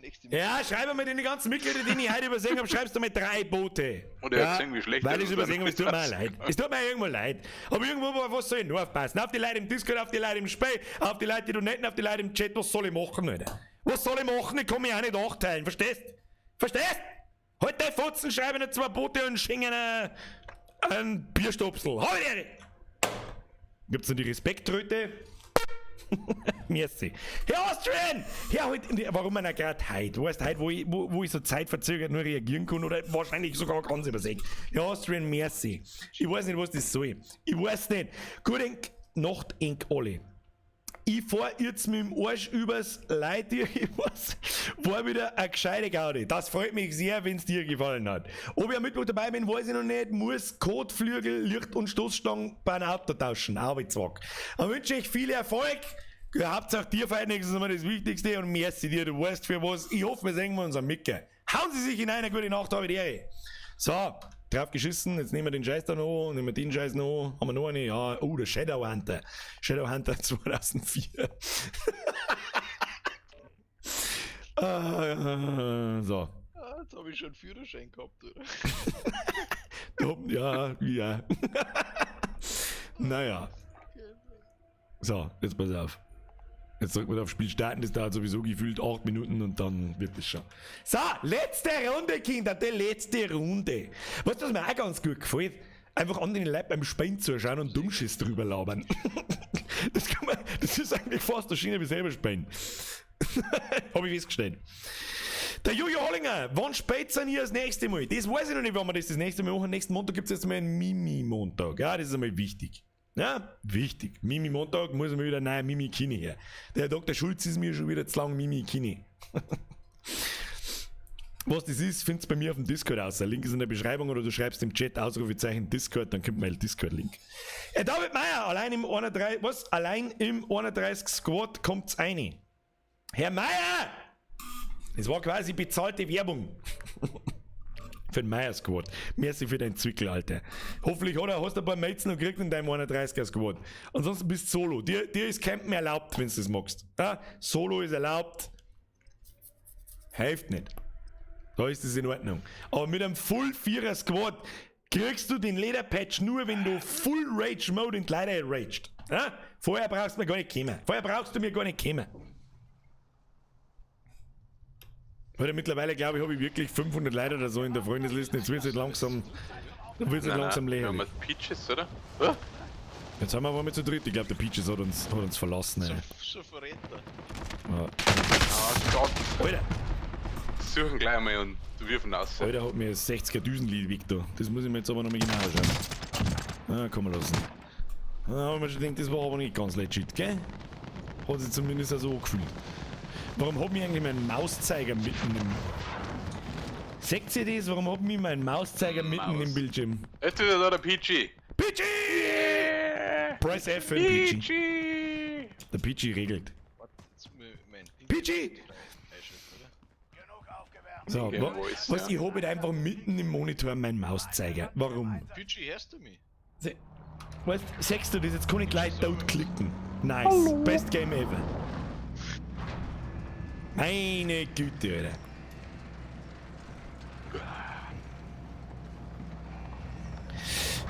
Nächste
Ja, schreib mir die ganzen Mitglieder, die ich heute übersehen habe, schreibst du mal 3 Boote.
Oder er
ja,
hat gesehen, wie schlecht
weil
er
ich es übersehen habe, es tut mir auch leid. Es tut mir irgendwo leid. Aber irgendwo, was soll ich nur aufpassen? Auf die Leute im Discord, auf die Leute im Spiel, auf die Leute, die donaten, auf die Leute im Chat. Was soll ich machen, Alter? Was soll ich machen? Ich kann mich auch nicht achteilen, verstehst? Verstehst? Halt deine Fotzen, schreibe ihnen 2 Boote und schenke ihnen einen Bierstopsel. Halt die! Gibt's noch die Respekttröte? Merci. Herr Austrian! Herr, halt, warum einer gerade heute? Weißt du, heute, wo ich so zeitverzögert nur reagieren kann oder wahrscheinlich sogar ganz übersehen. Herr Austrian, merci. Ich weiß nicht, was das soll. Ich weiß nicht. Gut, enk, Nacht, enk alle. Ich fahr jetzt mit dem Arsch übers Leid, ich weiß, war wieder eine gescheite Gaudi. Das freut mich sehr, wenn's dir gefallen hat. Ob ich am Mittwoch dabei bin, weiß ich noch nicht. Muss Kotflügel, Licht- und Stoßstangen beim Auto tauschen. Arbeitszwack. Dann wünsche ich viel Erfolg. Hauptsache dir feiert nächstes Mal das Wichtigste und merci dir, du weißt für was. Ich hoffe, wir sehen uns am Micke. Hauen Sie sich in eine gute Nacht, habe die Ehre. So, drauf geschissen, jetzt nehmen wir den Scheiß da noch, nehmen wir den Scheiß noch, haben wir noch eine? Ja, oh, der Shadowhunter. Shadowhunter 2004. So.
Ah, jetzt hab ich schon einen Führerschein gehabt, oder?
Ja, ja. Naja. So, jetzt pass auf. Jetzt drücken wir auf Spiel starten, das dauert sowieso gefühlt 8 Minuten und dann wird es schon. So, letzte Runde, Kinder, die letzte Runde. Weißt du, was mir auch ganz gut gefällt? Einfach anderen Leuten beim Spielen zuschauen und Dummschiss drüber labern. Das kann man, das ist eigentlich fast so schön wie selber spielen. Hab ich festgestellt. Der Jojo Hollinger, wann spielt's denn hier das nächste Mal? Das weiß ich noch nicht, wann wir das nächste Mal machen. Nächsten Montag gibt's jetzt mal einen Mimi-Montag. Ja, das ist einmal wichtig. Ja, wichtig. Mimi-Montag muss mal wieder ein neuer Mimi-Kini her. Der Herr Dr. Schulz ist mir schon wieder zu lang Mimi-Kini. Was das ist, findest du bei mir auf dem Discord aus. Der Link ist in der Beschreibung oder du schreibst im Chat Ausrufezeichen Discord, dann kommt mein Discord-Link. David Meyer, allein im 31, was? Allein im 31 Squad kommt's rein. Herr Meyer! Das war quasi bezahlte Werbung. Für den Meyer Squad. Merci für deinen Zwickel, Alter. Hoffentlich hast du ein paar Mates noch gekriegt in deinem 31er Squad. Ansonsten bist du solo. Dir ist Campen erlaubt, wenn du das magst. Ja? Solo ist erlaubt. Hilft nicht. Da ist es in Ordnung. Aber mit einem Full 4er Squad kriegst du den Lederpatch nur, wenn du Full Rage Mode in die Leiter raged. Ja? Vorher brauchst du mir gar nicht kommen. Vorher brauchst du mir gar nicht kommen. Oder mittlerweile, glaube ich, habe ich wirklich 500 Leute oder so in der Freundesliste. Jetzt wird's halt langsam, dann wird's halt
Nein,
langsam
nein, wir haben
lächerlich.
Peaches, oder? Ah?
Jetzt haben wir aber mal zu dritt. Ich glaube, der Peaches hat uns verlassen. Ey.
So Verräter.
Ja.
Ah, Gott.
Alter.
Suchen gleich mal und wirfen aus.
Alter hat mir 60er Düsenlied weg da. Das muss ich mir jetzt aber nochmal genau anschauen. Ah, kann man lassen. Da hab ich mir schon gedacht, das war aber nicht ganz legit, gell? Hat sich zumindest so angefühlt. Warum hat mich eigentlich mein Mauszeiger mitten im... Seht ihr das? Warum hat mich mein Mauszeiger mitten im
Maus.
Bildschirm?
Jetzt ist er da, der Peachy.
Peachy! Press F für den Peachy.
Peachy!
Der Peachy regelt.
Warte, jetzt muss ich mein Ding
Peachy!
einschalten, oder?
Genug aufgewärmt.
So,
Game Voice,
was,
ja.
ich hab halt einfach mitten im Monitor meinen Mauszeiger. Warum?
Peachy, hörst du mich?
Weißt, siehst du das? Jetzt kann ich gleich tot klicken. Nice. Hallo. Best Game ever. Meine Güte, Alter.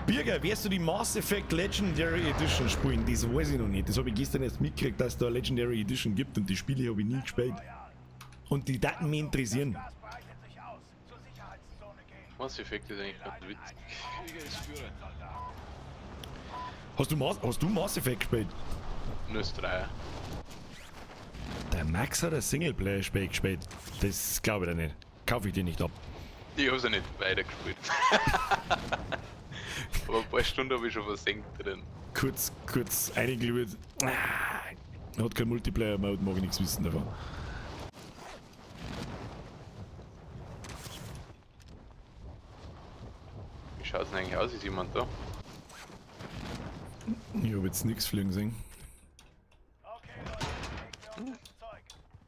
Birger, wirst du die Mass Effect Legendary Edition spielen? Das weiß ich noch nicht. Das habe ich gestern erst mitgekriegt, dass es da eine Legendary Edition gibt und die Spiele habe ich nie gespielt. Und die Daten mich interessieren.
Mass Effect ist eigentlich ganz witzig.
Krieger ist Führer.
Hast du Mass Effect gespielt?
Nur das Dreier.
Der Max hat ein Singleplayer-Spiel gespielt. Das glaube ich dir nicht. Kaufe ich dir nicht ab.
Ich hab's ja nicht weitergespielt. Aber ein paar Stunden habe ich schon versenkt drin.
Kurz eingeglüht. Ah, hat kein Multiplayer-Mode, mag ich nichts wissen davon.
Wie schaut's denn eigentlich aus? Ist jemand da?
Ich hab jetzt nichts fliegen sehen.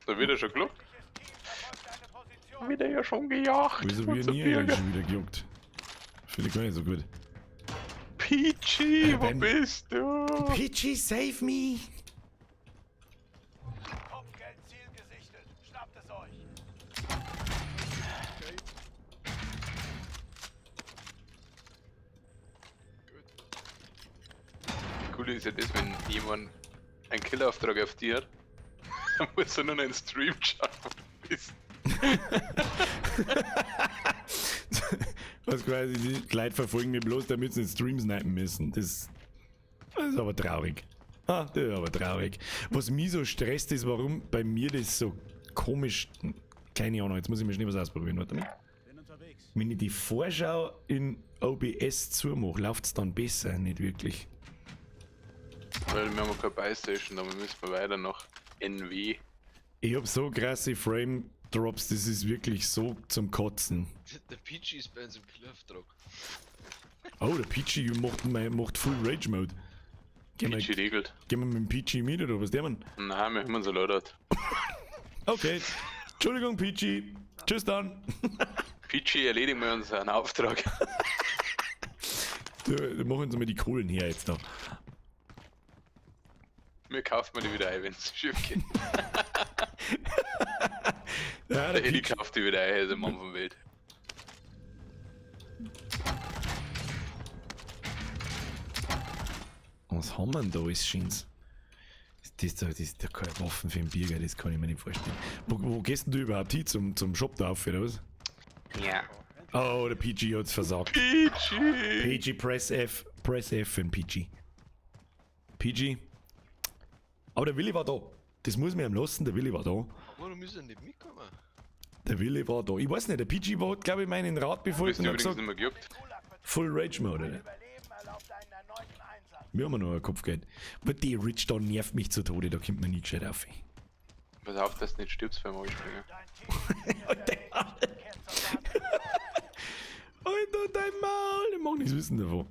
Da wird er schon geluckt. Wieder ja schon gejagt.
Wieso wird
unser
nie
Bürger.
schon wieder gejuckt? Finde ich gar nicht so gut.
Peachy, wo bist du?
Peachy, save me!
Kopfgeldziel gesichtet. Schnappt es euch.
Cool ist ja das, wenn jemand einen Killerauftrag auf dir hat, dann muss er nur noch in den Stream schauen, wo du bist.
Was quasi, die Leute verfolgen mich bloß, damit sie den Stream snipen müssen. Das ist aber traurig. Ah, das ist aber traurig. Was mich so stresst, ist, warum bei mir das so komisch. Keine Ahnung, jetzt muss ich mir schnell was ausprobieren. Warte mal. Wenn ich die Vorschau in OBS zumache, läuft es dann besser? Nicht wirklich.
Weil wir haben keine Buystation, aber müssen wir weiter noch NW.
Ich hab so krasse Frame Drops, das ist wirklich so zum Kotzen.
Der Peachy ist bei uns im Killerauftrag.
Oh, der Peachy macht Full Rage Mode.
Peachy regelt.
Gehen wir mit dem Peachy mit oder was der man?
Nein, wir haben uns erläutert.
Okay. Entschuldigung, Peachy. Tschüss dann.
Peachy, erledigen wir uns einen Auftrag.
Du, machen uns mal die Kohlen her jetzt noch.
Wir kaufen mal die wieder ein, wenn es schief geht.
Ja,
der Eddie kauft die wieder ein, ist der Mann vom Welt.
Was haben wir denn da alles Schönes? Das ist da keine Waffen für den Bürger, das kann ich mir nicht vorstellen. Wo gehst denn du überhaupt hin? Zum Shop da auf, oder was?
Ja.
Oh, der PG hat's versagt.
PG!
PG, press F. Press F für den PG. PG. Aber der Willi war da. Das muss man ihm lassen, der Willi war da.
Warum ist er nicht mitgekommen?
Der Willi war da. Ich weiß nicht, der PG war, glaube ich, meinen Rat befolgt
Bist du
und hat
übrigens
gesagt,
nicht mehr gejuckt?
Full Rage Mode, oder? Wir haben noch ein Kopfgeld. Aber die Rich da nervt mich zu Tode, da kommt man nie gescheit auf.
Pass auf, dass du nicht stirbst beim Anspringen.
Alter, dein Maul, ich mag nichts wissen davon.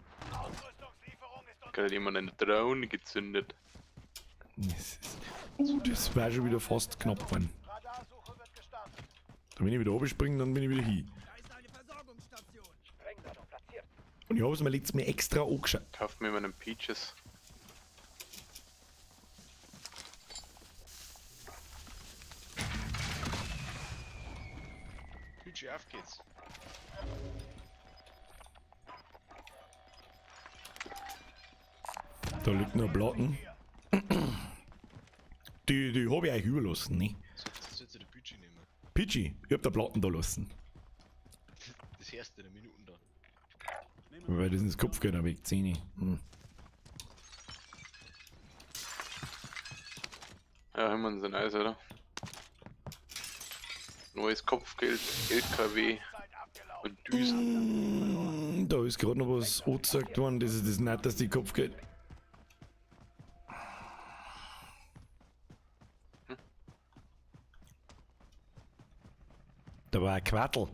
Gerade jemand eine Drohne gezündet.
Das ist, das war schon wieder fast knapp geworden. Da wenn ich wieder oben springe, dann bin ich wieder hin. Und ich hab's mir letztes Mal extra angeschaut.
Kauft mir mal einen Peaches.
Peachy, auf geht's.
Da liegt noch ein Platten. Die hab ich euch überlassen, ne?
Das sollte der Peachy nehmen.
Peachy, ich hab da Platten da lassen.
Das erste in der Minuten da.
Weil das ins Kopf geht, aber ich 10. Hm.
Ja, haben wir uns ein Eis, oder? Neues Kopfgeld, LKW und Düsen.
Da ist gerade noch was angezeigt worden, das ist das nicht, dass die Kopfgeld. Da war ein Quartel.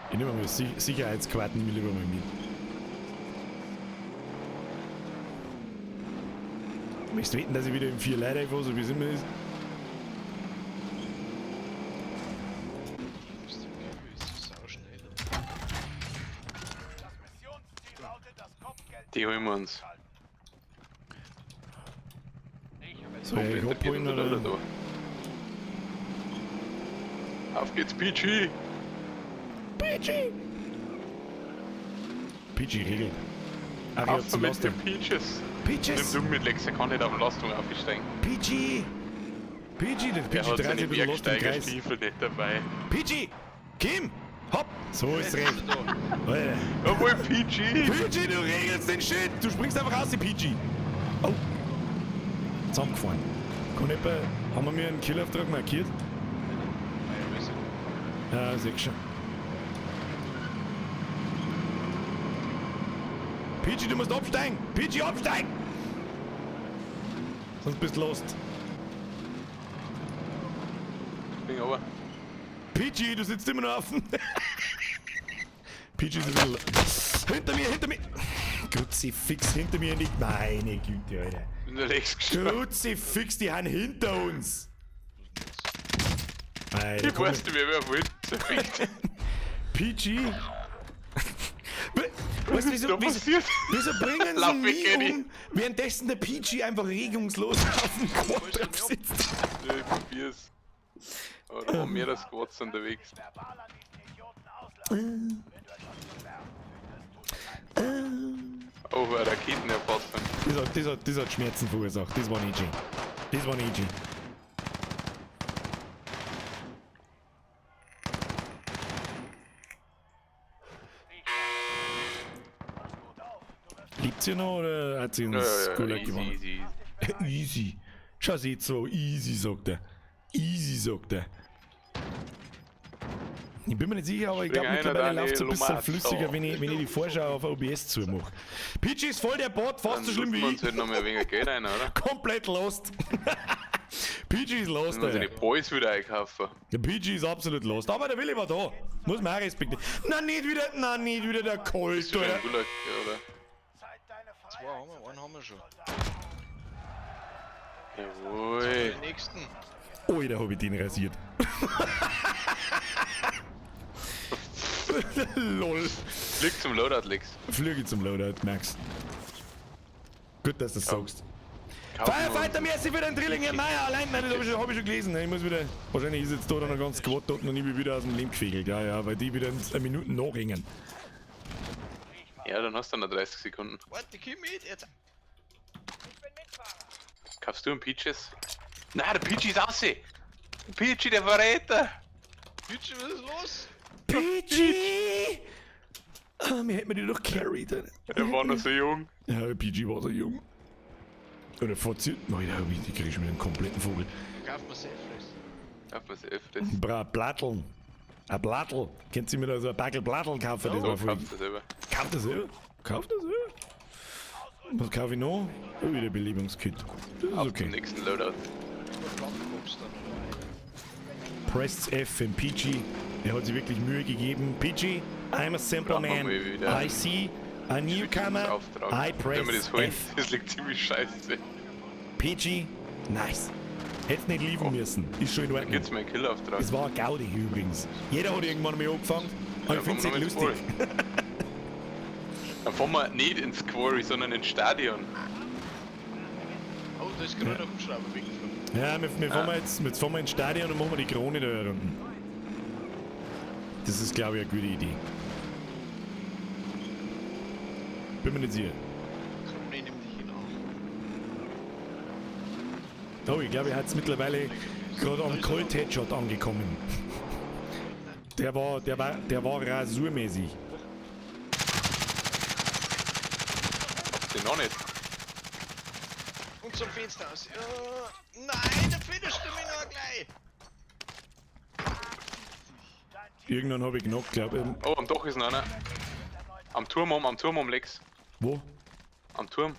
Ich nehme mal Sicherheitsquarten, nehme ich lieber mal mit. Möchtest du wetten, dass ich wieder im 4 Leute einfahre, so wie es immer ist?
Die holen wir uns.
So, ich abholen oder?
Da. Auf geht's, Peachy!
Peachy! Peachy regelt. Ach, ich
Auf
hab zum
mit
Lastung.
den Peaches!
Peaches!
Nimm du mit, Lex, er kann nicht auf den Lastung aufsteigen.
Peachy! Peachy, der
Er
Peachy
hat
dreht
seine
sich ein bisschen lost im Kreis.
Bergsteigerstiefel nicht dabei.
Peachy! Kim! Hopp! So ist recht. Alter.
Jawohl, PG!
PG, du regelst den Shit! Du springst einfach raus, die PG! Oh! Zusammengefahren. Kann etwa, haben wir mir einen Killauftrag markiert? Ja, seh ich schon. PG, du musst absteigen! PG, absteigen! Sonst bist du lost.
Bin aber.
PG, du sitzt immer noch auf dem. PG ist ein bisschen. Hinter mir, hinter mir! Kruzifix hinter mir nicht. Meine Güte, Alter.
Bin der Lex gestorben.
Kruzifix, die haben hinter uns! Alter,
Ich
komm,
weiß nicht mehr, wer vorhin zerfickt.
PG! Weißt du, wieso,
Da
wieso,
passiert.
wieso bringen sie
Lauf
mich
weg, Eddie.
um, währenddessen der PG einfach regungslos auf dem Quad drauf sitzt?
Ja, ich probier's. Aber da waren mehrere Squads unterwegs.
Verbal an diesen Idioten auslassen. Wenn du etwas zu werfen findest, tut es leid.
Oh, eine Raketenerfassung.
Das hat Schmerzen verursacht, das war nicht schön. Das war nicht schön. Lebt sie noch oder hat sie uns
Ja, ja,
Gulag
easy,
gewonnen?
easy, easy.
Easy. Schau sie so, easy, sagt er. Easy, sagt er. Ich bin mir nicht sicher, aber ich
Spring
glaube
einer,
mittlerweile
Dani,
läuft es ein bisschen
Lumazzo.
flüssiger, wenn ich die Vorschau auf OBS zumache. Peachy ist voll der Bot, fast
Dann
so schlimm
looten
wie
wir uns
ich.
halt noch mal ein wenig Geld ein, oder?
Komplett lost. PG ist lost,
Dann müssen wir
Alter.
die Boys wieder einkaufen.
Der PG ist absolut lost. Aber der Willi war da. Muss man auch respektieren. Na, nicht wieder, na, nicht wieder der Colt,
Bist du schon
oder?
im Gulag, oder?
Zeit, deine
Zwei
Freiheit
haben wir, einen haben wir schon.
Jawohl.
Den nächsten.
Alter, hab ich den rasiert. Lol.
Flieg zum Loadout, Lex.
Flüge zum Loadout, Max. Gut, dass du das sagst.
Kaufen wir uns.
Firefighter, merci für den Drilling, Herr Meier. Allein, nein, das hab ich schon gelesen. Ich muss wieder. Wahrscheinlich ist jetzt da noch ganz Squad dort und ich bin wieder aus dem Leben gefegelt. Ja, ja, weil die wieder eine Minute nachhängen.
Ja, dann hast du noch 30 Sekunden.
Warte, komm mit, jetzt.
Ich bin Mitfahrer.
Kaufst du einen Peaches? Nein, der Peachy ist aussehen! Peachy, der Verräter!
Peachy, was ist los?
PG! Ah, mir hätten wir die doch carried. Alter.
Er war noch so jung.
Ja, PG war so jung. Oder forciert. Nein, da hab ich die krieg ich schon wieder einen kompletten Vogel.
Kauf mir Selfless.
Kauf mir safe das.
Bra, Platteln. Ein Plattel. Könnt ihr mir da so ein Backel Platteln kaufen? Das
So,
war voll.
kaufst du selber.
Kauft das selber? Kauft das selber? Was kaufe ich noch? Oh, wieder Belebungskit. Das ist
Auf
okay.
zum nächsten Loadout.
Oder Plattenbox dann, oder?
Presst F in PG. Er hat sich wirklich Mühe gegeben. PG, I'm a simple
Brauchen wir
man.
mal wieder
I see a newcomer.
Auftrag.
I
Wenn wir
press
das holen,
F.
das liegt ziemlich scheiße.
PG, nice. Hätt's nicht liefern müssen. Ist schon in Ordnung.
Gibt's mir einen Killauftrag?
Es war ein Gaudi übrigens. Jeder hat irgendwann mal angefangen. Aber
Ja,
ich find's
fahren
nicht
wir noch
lustig.
ins Quarry. Dann fahren wir nicht ins Quarry, sondern ins Stadion.
Oh, da ist gerade ein Hubschrauber weggeflogen.
Ja, wir fahren wir jetzt fahren wir ins Stadion und machen wir die Krone da unten. Das ist, glaube ich, eine gute Idee. Bin mir nicht sicher.
Krone nimmt dich in Arm.
Oh, ich glaube, er hat es mittlerweile gerade am Cold Headshot angekommen. Der war rasurmäßig.
Habt ihr noch nicht?
Und zum Fenster aus. Ja, nein, da findest du mich noch gleich.
Irgendwann habe ich genockt, glaube ich.
Oh, am Dach ist noch einer. Am Turm um, am Turm um, Lex.
Wo?
Am Turm.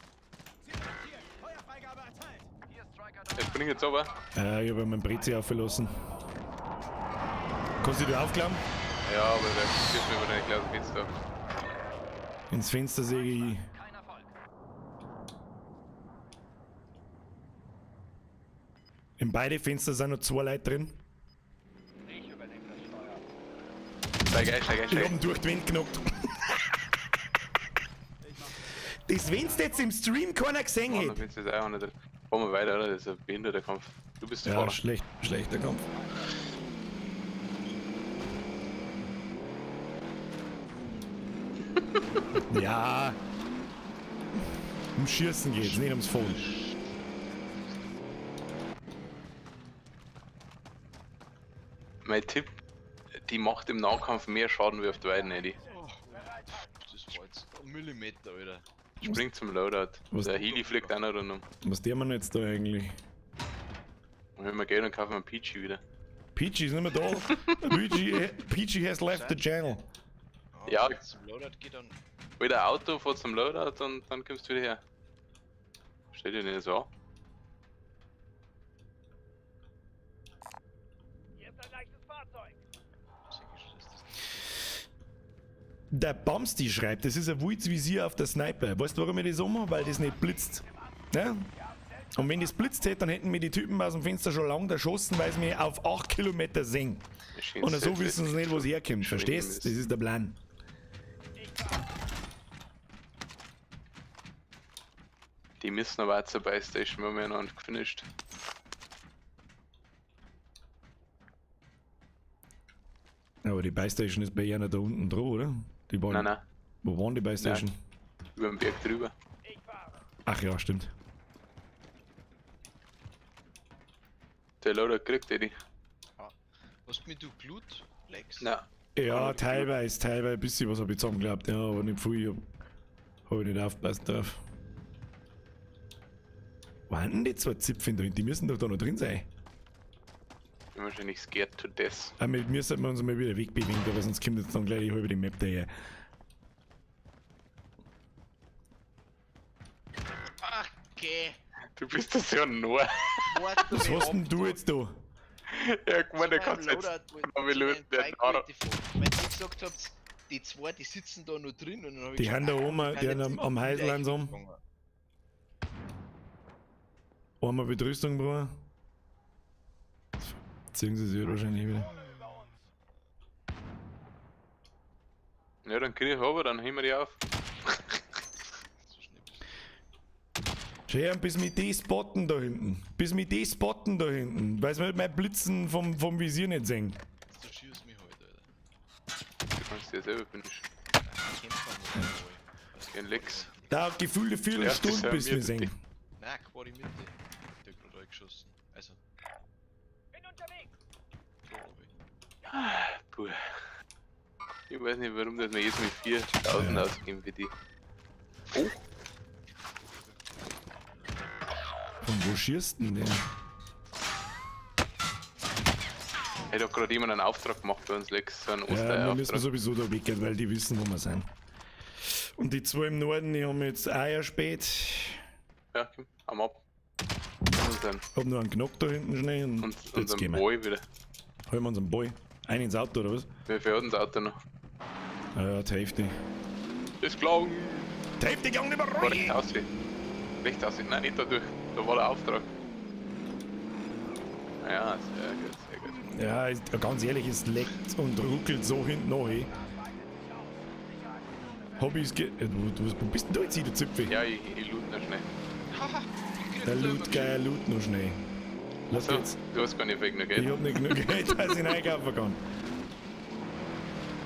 Ich spring jetzt aber.
Ich habe meinen Brezi aufgelassen. Kannst du dich aufklappen?
Ja, aber der schießt mir über deine Glas Fenster.
Ins Fenster sehe ich. In beide Fenster sind noch zwei Leute drin.
Steig ein, steig ein,
Ich
steig
hab
ein.
ihn durch die Wand genockt. Das, wenn's jetzt im Stream keiner gesehen
Mann,
hätte.
da findest du das auch nicht. Fahren wir weiter, oder? Das ist ein behinderter Kampf. Du bist der
Ja,
Fahrer.
schlechter Kampf. Ja. Um Schießen geht's, nicht ums Fahren.
Mein Tipp, Die macht im Nahkampf mehr Schaden wie auf der Weiden, Eddie.
Oh, das war jetzt ein Millimeter, Alter.
Spring zum Loadout.
Was-
Der Heli fliegt auch noch rundum.
Was der man jetzt da eigentlich?
Und wenn wir Geld dann kaufen wir einen Peachy wieder.
Peachy ist nicht mehr da. Peachy has left the channel.
Ah,
Ja.
wenn es zum Loadout geht, dann.
Hol dein Auto, fahr zum Loadout und dann kommst du wieder her. Stell dir nicht so an.
Hier ist ein leichtes Fahrzeug.
Sag ich schon, dass das
Der Bamsti schreibt, das ist ein wildes Visier auf der Sniper. Weißt du, warum ich das so mache? Weil das nicht blitzt. Ja? Und wenn das blitzt hätte, dann hätten mir die Typen aus dem Fenster schon lange erschossen, weil sie mich auf 8 Kilometer sehen.
Schön
Und so wissen sie nicht, wo es herkommt.
Schön
Verstehst? Das ist der Plan.
Die müssen aber auch zur Buy-Station, wir haben ja noch nicht gefinisht.
Aber die Buy-Station ist bei einer da unten dran, oder? Die waren,
Nein, nein,
Wo waren die Buy-Station?
über den Berg drüber.
Ich fahre.
Ach ja, stimmt.
Der Loadout kriegt Eddie.
Hast mir du Glut, Lex?
Nein.
Ja, teilweise, ein bisschen was habe ich zusammengeglaubt, ja, aber nicht viel. Hab ich nicht aufgepasst drauf. Wo sind denn die zwei Zipfel da hinten? Die müssen doch da noch drin sein.
Bin wahrscheinlich scared to death.
Aber wir müssen uns mal wieder wegbewegen, aber sonst kommt jetzt dann gleich die halbe die Map daher.
Ach, geh!
Du bist das ja nur.
Was hast denn du jetzt da?
Ja, guck mal, der kannst jetzt.
Weil
Minuten der Nara.
Weil ihr gesagt habt, die zwei, die sitzen da noch drin und dann hab ich
Die
gesagt,
haben da
ah,
oben, die
sind
haben
jetzt
am
in die
Häusl
Eiche
oben.
gegangen.
Einmal mit Rüstung, Bruder. Ziehen sie sich wahrscheinlich wieder.
Über uns.
Ja, dann krieg ich aber, dann heben wir die auf.
So schnell bist du.
Schau, bis mit die spotten da hinten. Bis mit die spotten da hinten. Weil sie mir mein Blitzen vom Visier nicht sehen.
Du schießt mich heute, Alter.
Du kannst dir selber finishen.
Ich kämpfe noch einmal.
Den Lex.
Da gefühlte
Ja, das
Viertelstunde,
ist
bis
ja
wir
mir
sehen.
Nein, war die Mitte. Der hat gerade geschossen. Also,
Bin unterwegs.
glaube ich.
Puh. Ich weiß nicht, warum das wir jetzt mit 4000 ausgeben für die. Oh,
Von wo schießt denn der?
Hey, da hat gerade jemand einen Auftrag gemacht bei uns, Lex. So einen
Ja, wir müssen
Osterauftrag.
sowieso da weggehen, weil die wissen, wo wir sind. Und die zwei im Norden, die haben jetzt Eier spät.
Ja, komm, am ab. Unseren,
Hab nur einen Knock da hinten schnell und,
und,
jetzt
unseren
gehen wir.
Boy wieder.
Holen wir unseren Boy. Einen ins Auto, oder was?
Wir fährt das Auto noch.
Ja, die Hälfte.
Das gelangt.
Die Hälfte gegangen über
War rechts aussehen. Rechts aussehen. Nein, nicht dadurch. Da war der Auftrag. Ja, sehr gut, sehr gut.
Ja, ist, ganz ehrlich, es leckt und ruckelt so hinten noch. Ey. Hab ich's ge... Wo bist denn du jetzt hier, du Zipfel?
Ja, ich loot noch schnell.
Haha, ich krieg
Der
da
Loot,
immer
geil, Loot noch schnell. Lass
So,
jetzt.
du hast gar nicht viel genug Geld.
Ich hab nicht genug Geld, dass ich einkaufen kann.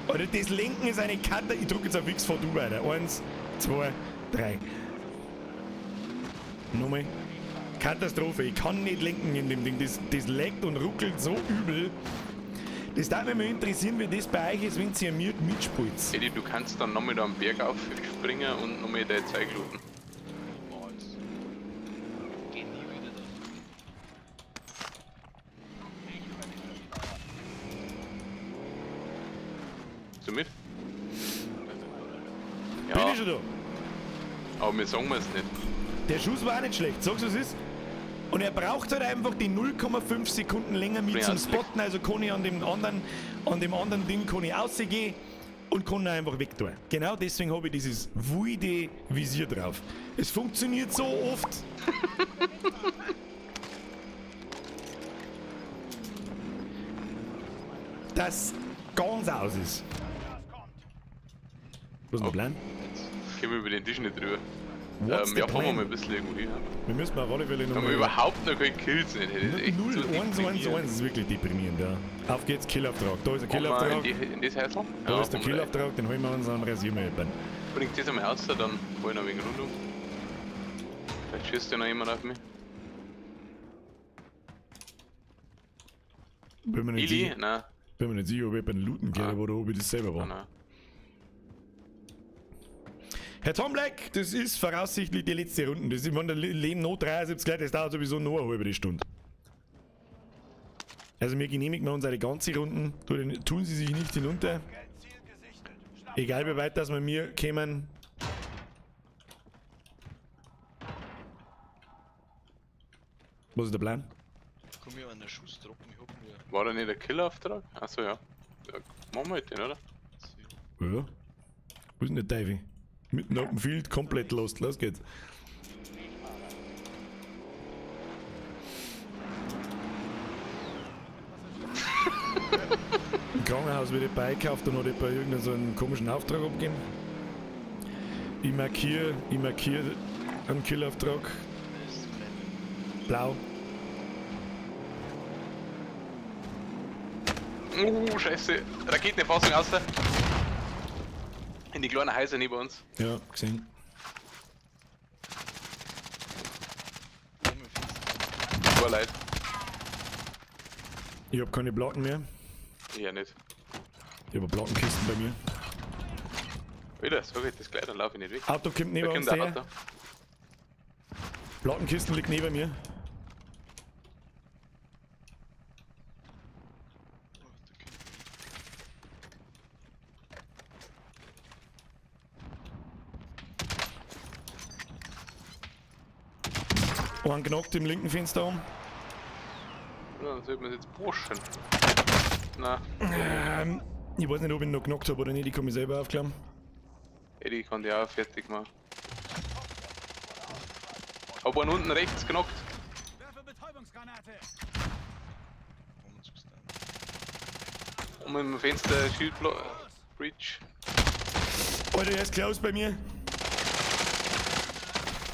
Alter, das Lenken ist eine Karte. Ich drück jetzt auf X, fahr du weiter. 1, 2, 3. Nochmal. Katastrophe. Ich kann nicht lenken in dem Ding. Das leckt und ruckelt so übel. Das darf mich mal interessieren, wie das bei euch ist, wenn ihr mir mitspielt.
Eddie, du kannst dann nochmal da am Berg aufspringen und nochmal dein Zeug looten.
Niemals. Geh nie wieder da.
Bist du mit?
Bin
Ja,
ich schon da?
aber wir sagen es nicht.
Der Schuss war auch nicht schlecht. Sag's, was ist. Und er braucht halt einfach die 0,5 Sekunden länger mit
Ja,
zum
das
Spotten, also kann ich an dem anderen Ding kann ich rausgehen und kann ihn einfach wegtun. Genau deswegen habe ich dieses wilde Visier drauf. Es funktioniert so oft. Dass ganz aus ist. Was ist denn der Plan?
Können wir über den Tisch nicht drüber.
What's the
Ja, fahren wir
plan?
mal ein bisschen irgendwo hin.
Wir müssen auf alle Fälle
Haben wir
nochmal.
überhaupt noch keine Kills nicht. Das ist echt
0,
so
1, 1,
deprimierend.
1 ist wirklich deprimierend, ja. Auf geht's, Killauftrag. Da ist ein
Kommen wir
Killauftrag.
in das Häusl?
Da
Ja,
ist der
kommen wir rein.
Killauftrag, den holen wir uns und rasieren wir jemanden.
Bringt das einmal raus, dann hol ich noch ein wenig rundum. Vielleicht schießt ja noch jemand auf mich.
Bin mir nicht
Ili?
sicher.
Nein.
Bin mir nicht sicher, ob ich bei den Looten gehört habe oder ob ich das selber war.
Ah, nein.
Herr Tom Black, das ist voraussichtlich die letzte Runde. Das ist, wenn der Leben noch 73 Leute, das dauert sowieso nur eine halbe Stunde. Also wir genehmigen uns eine ganze Runden. Tun Sie sich nicht hinunter. Egal wie weit, dass wir mir kämen. Was ist der Plan?
Komm ich an den Schuss droppen, ich hab nur.
War da nicht der Killerauftrag? Achso, ja. Ja. Machen wir halt den, oder?
Ja. Wo ist denn der Teufel? Mitten auf dem Field, komplett lost. Los geht's. Im Krankenhaus wird jemand eingekauft und hat jemand irgendeinen so einen komischen Auftrag abgegeben. Ich markiere einen Killauftrag. Blau.
Scheiße. Raketenerfassung aus. In die kleinen Häuser neben uns.
Ja, gesehen.
War leid.
Ich hab keine Platten mehr.
Ich ja nicht.
Ich hab Plattenkisten bei mir.
Wieder, sag ich das gleich, dann laufe ich nicht weg.
Auto kommt neben
Da
uns
kommt ein
her.
Auto.
Plattenkisten liegt neben mir. Einen knockt im linken Fenster um.
Ja, dann sollte man jetzt pushen. Nein.
Ich weiß nicht, ob ich ihn noch knockt habe oder nicht, ich kann mich selber aufklären.
Eddie kann die auch fertig machen. Hab einen unten rechts knockt.
Werfe Betäubungsgranate.
Um im Fenster Shield Breach.
Alter, er ist close bei mir.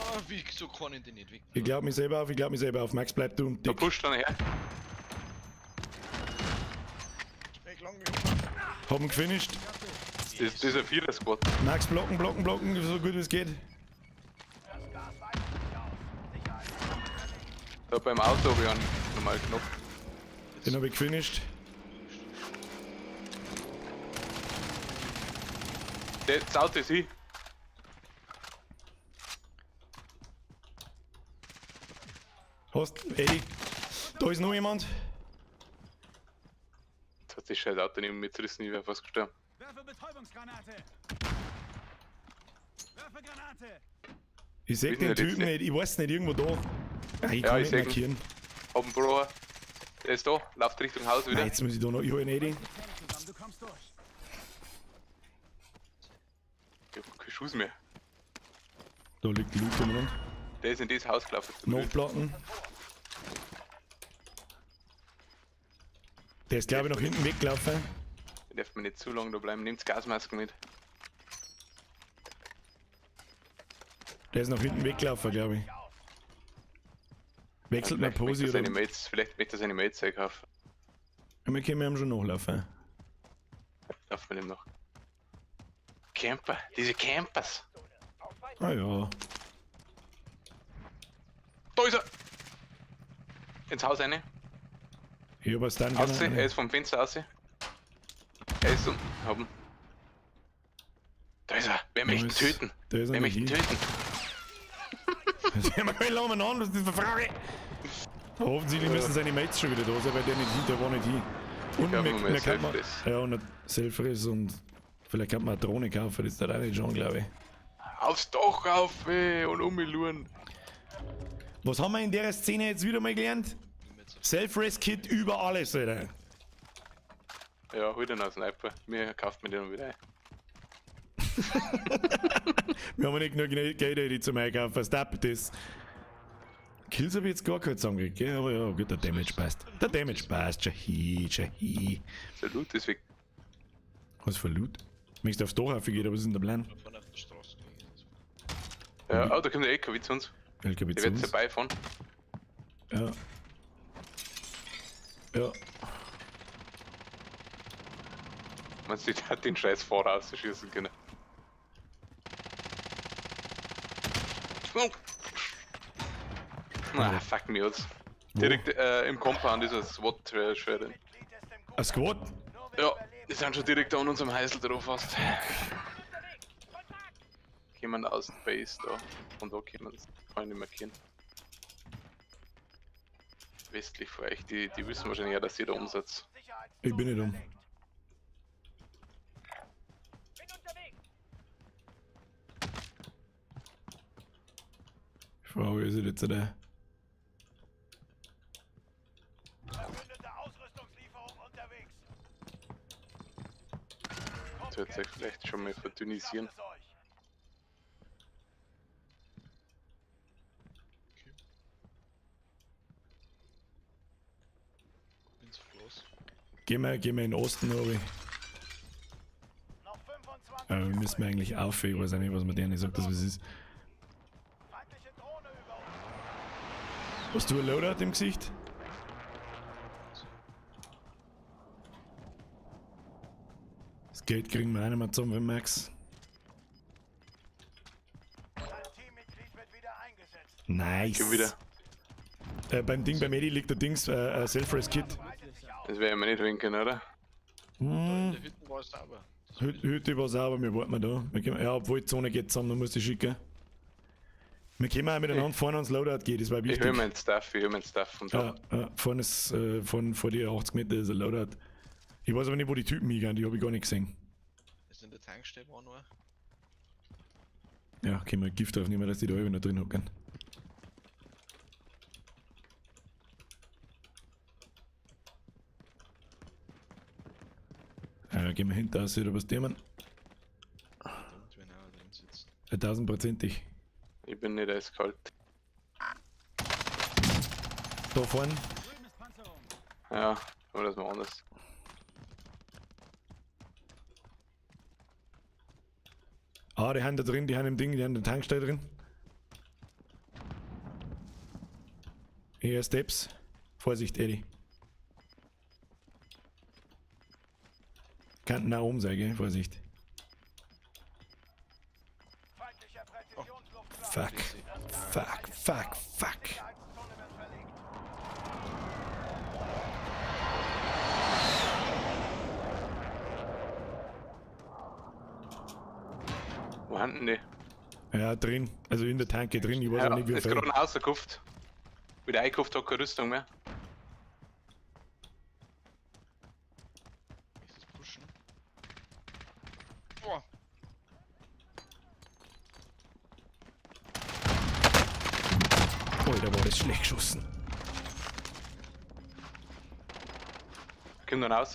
Ah, wie, so kann ich den nicht weg.
Ich glaub mich selber auf, ich glaub mich selber auf. Max, bleib du und
Da
dick.
pusht einer her.
Haben ihn gefinisht.
Das ist ein Vierer-Squad.
Max, blocken, blocken, blocken, so gut wie es geht.
Da beim Auto hab ich einen normal knockt.
Den hab ich gefinisht.
Das Auto ist ich.
Hast, Eddie, da ist noch jemand.
Jetzt hat das scheiß Auto nicht mehr mitgerissen, ich wär fast gestorben.
Werfe Betäubungsgranate. Werfe Granate.
Ich seh
Wissen
den
wir
Typen
jetzt
nicht, ich weiß nicht, irgendwo da. Ah, ich
Ja,
kann
ich
nicht
seh ihn.
markieren.
Hab einen Bro. Der ist da, läuft Richtung Haus wieder.
Nein, jetzt muss ich da noch, ich hol ihn Eddie.
Zusammen, du kommst durch.
Ich hab keinen Schuss mehr.
Da liegt Loot umeinander.
Der ist in das Haus gelaufen.
Noch Platten. Der ist, glaube ich, nach hinten weggelaufen.
Der darf mir nicht zu lange da bleiben. Nehmt Gasmasken mit.
Der ist nach hinten weggelaufen, glaube ich. Wechselt mal
Vielleicht
Posi
möchte er seine
oder.
Mates, vielleicht möchte er seine Mates einkaufen.
Ja, wir können ihm schon nachlaufen.
Laufen wir dem noch. Camper, diese Campers.
Ah ja.
Da ist er! Ins Haus rein.
Ich hab was dann
Aussehen, er ist vom Fenster aussehen. Er ist um. Haben. Da ist er! Wer möchte ihn
Nice.
töten?
Da ist er
Wer möchte ihn
nicht.
töten?
Das werden wir kein an, was ist das für eine Frage? Offensichtlich müssen seine Mates schon wieder da sein, weil der nicht hin, der war nicht hin. Und
glaub,
wir,
man
wir kann man,
Selfriss.
ja, und ein Selfriss und vielleicht kann man eine Drohne kaufen, das ist da auch nicht schon, glaube ich.
Aufs Dach rauf ey, und umluren.
Was haben wir in der Szene jetzt wieder mal gelernt? Self-Rest-Kit über alles, Alter.
Ja, hol den einen Sniper. Mir kauft mir den noch wieder ein.
Wir haben nicht genug Geld Eddie, zum Einkaufen. Stop this. Kills habe ich jetzt gar keinen zusammengekriegt, gell? Aber ja, gut, der Damage passt. Der Damage passt. Shahi, Shahi.
Der Loot ist weg.
Was für Loot? Möchtest du aufs Dach raufgehen, aber was ist denn der Plan?
Da vorne auf der Straße gelegen.
Ja, oh, da kommt der LKW zu uns.
LKW
Der
zu
wird
uns.
vorbeifahren.
Ja. Ja.
Man sieht, hat den scheiß Fahrer ausschießen können. Oh. Ah, fuck me jetzt. Direkt im Compound ist ein SWAT-Schwert.
Ein Squad?
Ja, die sind schon direkt an unserem Häusl drauf fast. Kommen aus der Base da. Von da kommen sie. Kann ich nicht markieren. Westlich von euch, die wissen wahrscheinlich auch, dass ihr da umsetzt.
Ich bin nicht um.
Bin unterwegs.
Die Frage ist jetzt da.
Verbündete Ausrüstungslieferung unterwegs.
Das wird sich vielleicht schon mal verdünnisieren.
Schafft es euch.
Bin's bloß.
Gehen wir in den Osten, Obi.
Noch 25
Aber wir müssen eigentlich auf, ich weiß auch nicht, was man denen sagt, dass es ist.
Feindliche Drohne über uns.
Hast du ein Loadout im Gesicht? Das Geld kriegen wir auch nicht mehr zusammen, wenn Max.
Ein Teammitglied wird wieder eingesetzt.
Nice.
Geh wieder.
Beim Ding, beim Eddie liegt der Dings, Self-Res Kit.
Breitet sich aus.
Das werde ich mir nicht holen können, oder?
In der Hütte war es sauber. Das
Hütte war sauber, wir warten mal da. Wir können, ja, obwohl die Zone geht zusammen, dann musst du schicken. Wir können auch miteinander fahren und das Loadout geht, das war
Ich
wichtig.
hol meinen Stuff, ich hol meinen Stuff von da.
Ja, ja, vorne ist, vorne vor dir 80 Meter ist ein Loadout. Ich weiß aber nicht, wo die Typen hingehen, die habe ich gar nicht gesehen.
Ist in der Tankstelle war noch.
Ja, können wir Gift aufnehmen, dass die da eben noch drin hocken. Ja, gehen wir hinter, aus, oder was nehmen.
Da unten werden auch drin sitzen.
Tausendprozentig.
Ich bin nicht eiskalt.
Da vorne.
Ja, aber das mal anders.
Ah, die haben da drin, die haben im Ding, die haben den Tankstelle drin. Hier, Steps. Vorsicht, Eddie. Kann nach oben sein, gell? Vorsicht.
Feindlicher Präzisionsluftschlag.
Fuck. Fuck, fuck, fuck.
Sicherheitszone wird verlegt.
Wo haben denn die?
Ja, drin. Also in der Tanke drin. Ich weiß
Ja,
auch nicht, wie
ist
viel.
gerade rausgekauft. Wieder eingekauft, hat keine Rüstung mehr.
Ist das pushen? Boah!
Alter, war das schlecht geschossen.
Kommt dann raus,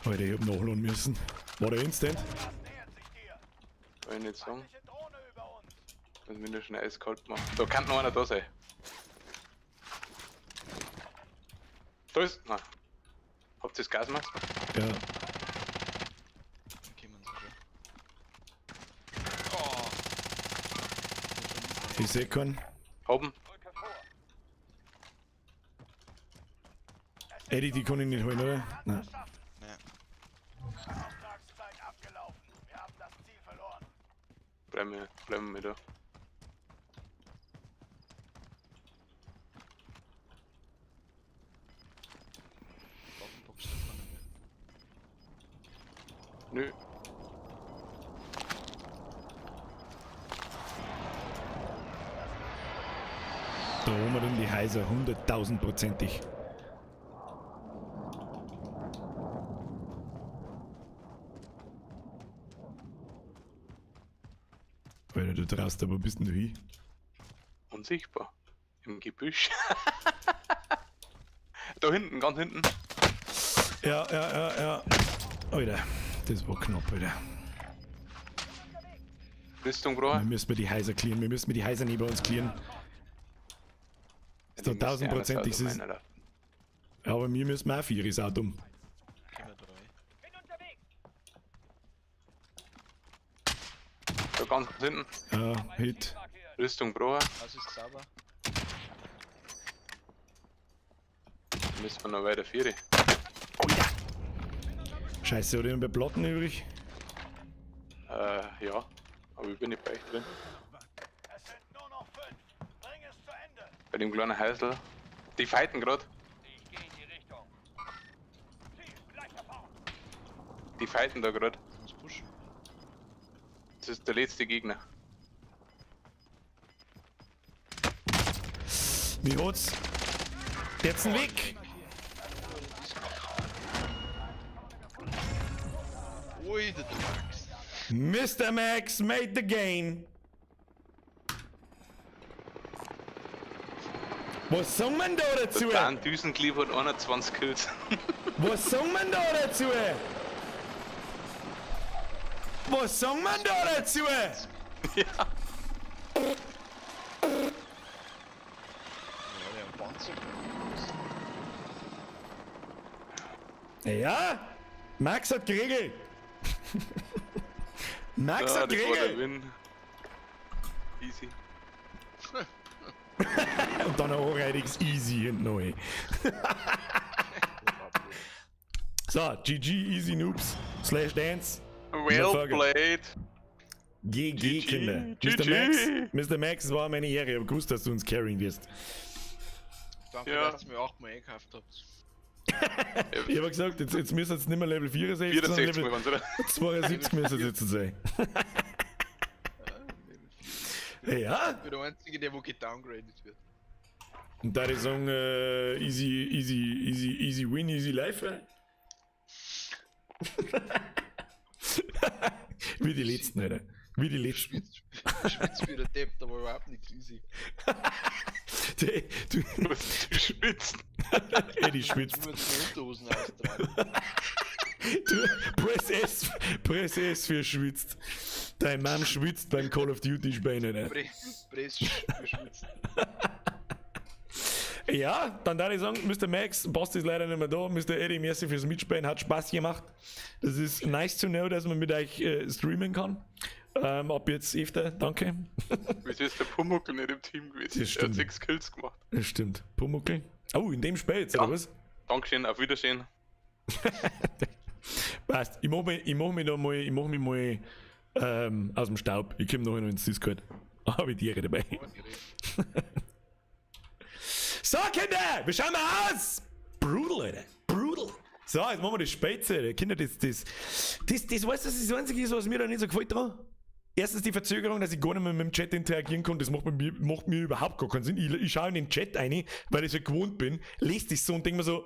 Alter, ich hab nachladen müssen. War der Instant?
Das nähert sich dir.
Kann ich nicht sagen.
Feindliche Drohne über uns.
Muss mich nur schon eiskalt machen. Da kann noch einer da sein. Da ist. Nein. Habt ihr das Gasmaske?
Ja.
Dann kommen sie schon. Oh!
Ich seh keinen.
Oben.
Eddie, die kann ich nicht holen, oder? Nein.
Nein.
Auftragszeit abgelaufen. Wir haben das Ziel verloren.
Bleiben wir da.
Waffenbox da vorne mehr.
Nö.
Da oben drin die Häuser, 100.000-prozentig. Alter, du traust aber bist denn du hin?
Unsichtbar. Im Gebüsch. Da hinten, ganz hinten.
Ja, ja, ja, ja. Alter, das war knapp, Alter.
Rüstung
Wir
brauchen.
müssen die Häuser clearen, wir müssen die Häuser neben uns clearen. Ist doch tausendprozentig. ist- Ja, aber mir müssen wir auch vier, ist auch dumm.
Können wir drei.
Bin unterwegs.
Da ganz hinten.
Ja, Hit.
Rüstung brauchen.
Haus ist sauber.
Müssen wir noch weiter vier.
Scheiße, oder bei Platten übrig?
Ja. Aber ich bin nicht bei euch drin.
Es sind nur noch 5. Bring es zu Ende.
Bei dem kleinen Häusl. Die fighten grad.
Ich gehe in die Richtung. Ziel gleich da vorn.
Die fighten da grad.
Uns pushen.
Das ist der letzte Gegner.
Wie hat's? Jetzt ein Weg.
Ui, der Max.
Mr. Max made the game. Was sagen wir denn da dazu?
Der Dan Düsenklieb hat 21 Kills.
Was sagen wir denn da dazu? Was sagen wir denn da dazu?
Ja.
Ja, der Panzer.
Ja, Max hat geregelt. Max
Ja,
hat
das war der
geregelt.
Win. Easy.
Und dann auch richtig easy hinten neu. So, GG, easy noobs, slash dance.
Well
Motherfucker.
played.
GG,
GG,
Kinder. Mr.
GG.
Max, Mr. Max, es war meine Ehre. Ich hab gewusst, dass du uns carryen wirst.
Danke,
Ja.
dass ihr mir auch mal eingekauft habt.
Ich hab gesagt, jetzt müssen jetzt nicht mehr Level 64, sondern
64
Level
mal waren's, oder?
72 müssen es jetzt sein.
Level 4.
Ja,
Ich bin der Einzige, der wo gedowngradet wird.
und da ich sagen, easy, easy, easy, easy win, easy life. Wie die letzten, Alter. Wie die letzten.
Schwitzt, schwitzt wie der Depp, aber überhaupt nichts easy.
Du,
Was, du schwitzt.
Eddie schwitzt.
Ich muss meine Unterhosen austragen.
Du, press S für schwitzt. Dein Mann schwitzt beim Call of Duty spielen, Alter.
Press für schwitzt.
Ja, dann darf ich sagen, Mr. Max, Basti ist leider nicht mehr da. Mr. Eddie, merci fürs Mitspielen, hat Spaß gemacht. Das ist nice to know, dass man mit euch streamen kann. Ab jetzt öfter, danke.
Wieso ist der Pumuckl nicht im Team gewesen?
Das
Er hat
stimmt.
6 Kills gemacht.
Das stimmt. Pumuckl. Oh, in dem Spiel jetzt,
Ja.
oder was?
Dankeschön, auf Wiedersehen.
Passt. Ich mach mich mal aus dem Staub. Ich komme nachher noch ins Discord. Habe ich Tiere dabei. So, Kinder, wir schauen mal aus. Brutal, Alter. Brutal. So, jetzt machen wir das Spätzle. Alter. Kinder, das, weißt du, das ist das Einzige, ist, was mir da nicht so gefällt dran. Erstens die Verzögerung, dass ich gar nicht mehr mit dem Chat interagieren kann, das macht mir überhaupt gar keinen Sinn. Ich schaue in den Chat rein, weil ich so gewohnt bin, lese das so und denke mir so,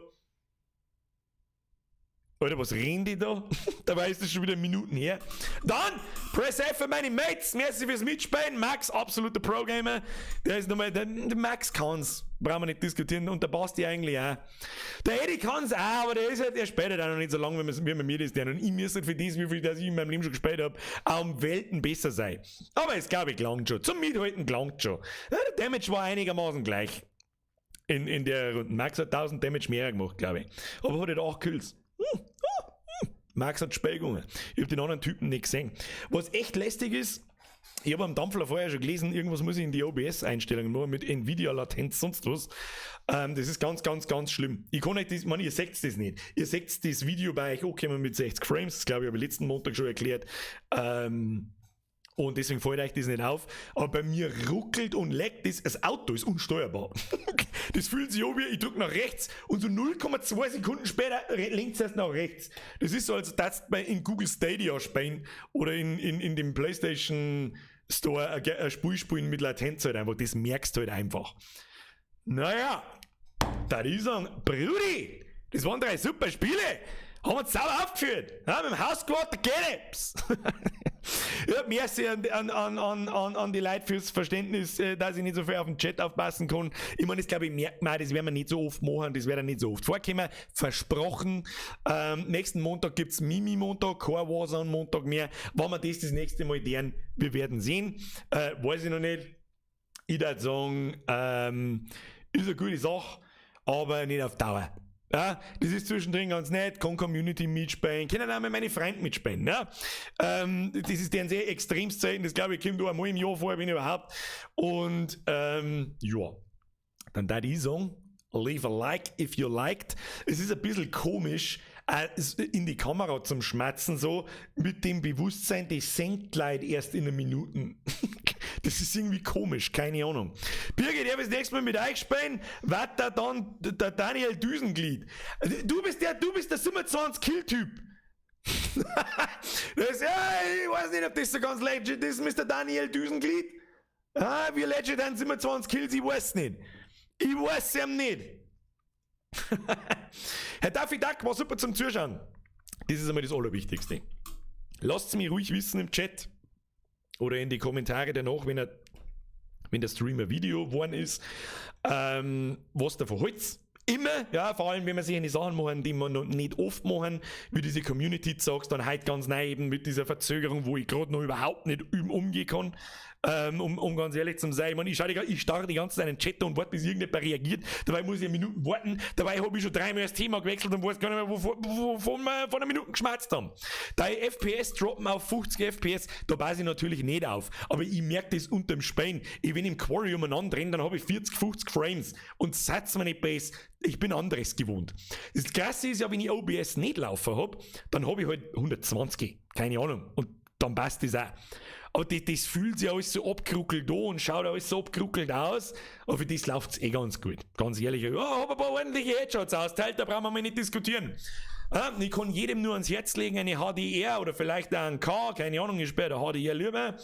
Alter, was reden die da? Dabei ist das schon wieder Minuten her. Dann, Press F für meine Mates. Merci fürs Mitspielen. Max, absoluter Pro-Gamer. Der ist nochmal, der Max kann's. Brauchen wir nicht diskutieren. Und der Basti eigentlich auch. Der Eddie kann's auch, aber der ist halt, der spielt halt auch noch nicht so lange, wie man mir das der. Und ich müsste für das, wie viel das ich in meinem Leben schon gespielt hab, auch um Welten besser sein. Aber es glaube ich gelangt schon. Zum Mithalten gelangt schon. Ja, der Damage war einigermaßen gleich. In der Runde. Max hat 1000 Damage mehr gemacht, glaube ich. Aber hat halt 8 Kills. Max hat Spiel gewonnen. Ich hab den anderen Typen nicht gesehen. Was echt lästig ist, ich hab am Dampfler vorher schon gelesen, irgendwas muss ich in die OBS-Einstellungen machen mit Nvidia-Latenz, sonst was. Das ist ganz, ganz, ganz schlimm. Ich kann euch das, ich meine, ihr seht das nicht. Ihr seht das Video bei euch angekommen mit 60 Frames, das glaube ich, habe ich letzten Montag schon erklärt. Und deswegen fällt euch das nicht auf. Aber bei mir ruckelt und leckt das. Das Auto ist unsteuerbar. Das fühlt sich an wie, ich drück nach rechts und so 0,2 Sekunden später lenkt es erst nach rechts. Das ist so, als würdest du in Google Stadia spielen oder in dem PlayStation Store ein Spiel spielen mit Latenz halt einfach. Das merkst du halt einfach. Naja, da ich sagen, Brudi, das waren 3 super Spiele. Haben wir uns sauber aufgeführt. Ja, mit dem Hausquad, der Geleps. Ja, merci an die Leute fürs Verständnis, dass ich nicht so viel auf den Chat aufpassen kann. Ich meine, das glaube ich, merkt man, das werden wir nicht so oft machen, das wird ja nicht so oft vorkommen. Versprochen. Nächsten Montag gibt's Mimi-Montag, kein Warzone-Montag mehr. Wenn wir das nächste Mal deren, wir werden sehen. Weiß ich noch nicht. Ich würd sagen, ist eine gute Sache, aber nicht auf Dauer. Ja, das ist zwischendrin ganz nett, kann Community mitspielen, können auch mit meine Freunde mitspielen. Ja? Das ist deren sehr extremst selten, das glaube ich, kommt auch einmal im Jahr vor, wenn überhaupt. Und ja, dann darf ich sagen, leave a like if you liked. Es ist ein bisschen komisch, in die Kamera zum Schmatzen, so mit dem Bewusstsein, das senkt Leute erst in einer Minute. Das ist irgendwie komisch, keine Ahnung. Birgit, er das nächste Mal mit euch spielen, wird da dann der Daniel Düsenglied. Du bist der 27 Kill-Typ. Das, ja, ich weiß nicht, ob das so ganz legit ist, Mr. Daniel Düsenglied. Ah, wie legit sind 27 Kills, ich weiß nicht. Ich weiß es nicht. Herr Daffy Duck war super zum Zuschauen. Das ist einmal das Allerwichtigste. Lasst mich ruhig wissen im Chat oder in die Kommentare danach, wenn der Stream ein Video geworden ist, was davon halt's. Immer, ja, vor allem, wenn wir sich eine Sachen machen, die wir noch nicht oft machen, wie diese Community sagst, dann halt ganz neu eben mit dieser Verzögerung, wo ich gerade noch überhaupt nicht umgehen kann. Um ganz ehrlich zu sein, ich meine, ich starre die ganze Zeit in den Chat und warte, bis irgendjemand reagiert. Dabei muss ich eine Minute warten. Dabei habe ich schon dreimal das Thema gewechselt und weiß gar nicht mehr, wovon wir vor einer Minute geschmerzt haben. Da FPS droppen auf 50 FPS, da passe ich natürlich nicht auf. Aber ich merke das unterm Spielen. Ich, wenn im Quarry umeinander renne, dann habe ich 40, 50 Frames. Und satz mir nicht besser. Ich bin anderes gewohnt. Das Krasse ist ja, wenn ich OBS nicht laufen hab, dann habe ich halt 120. Keine Ahnung. Und dann passt das auch. Aber das fühlt sich alles so abgeruckelt an und schaut alles so abgeruckelt aus. Aber für das läuft es eh ganz gut. Ganz ehrlich, ja, hab ein paar ordentliche Headshots austeilt, da brauchen wir mal nicht diskutieren. Ich kann jedem nur ans Herz legen, eine HDR oder vielleicht auch ein K, keine Ahnung, ich spiele der HDR lieber.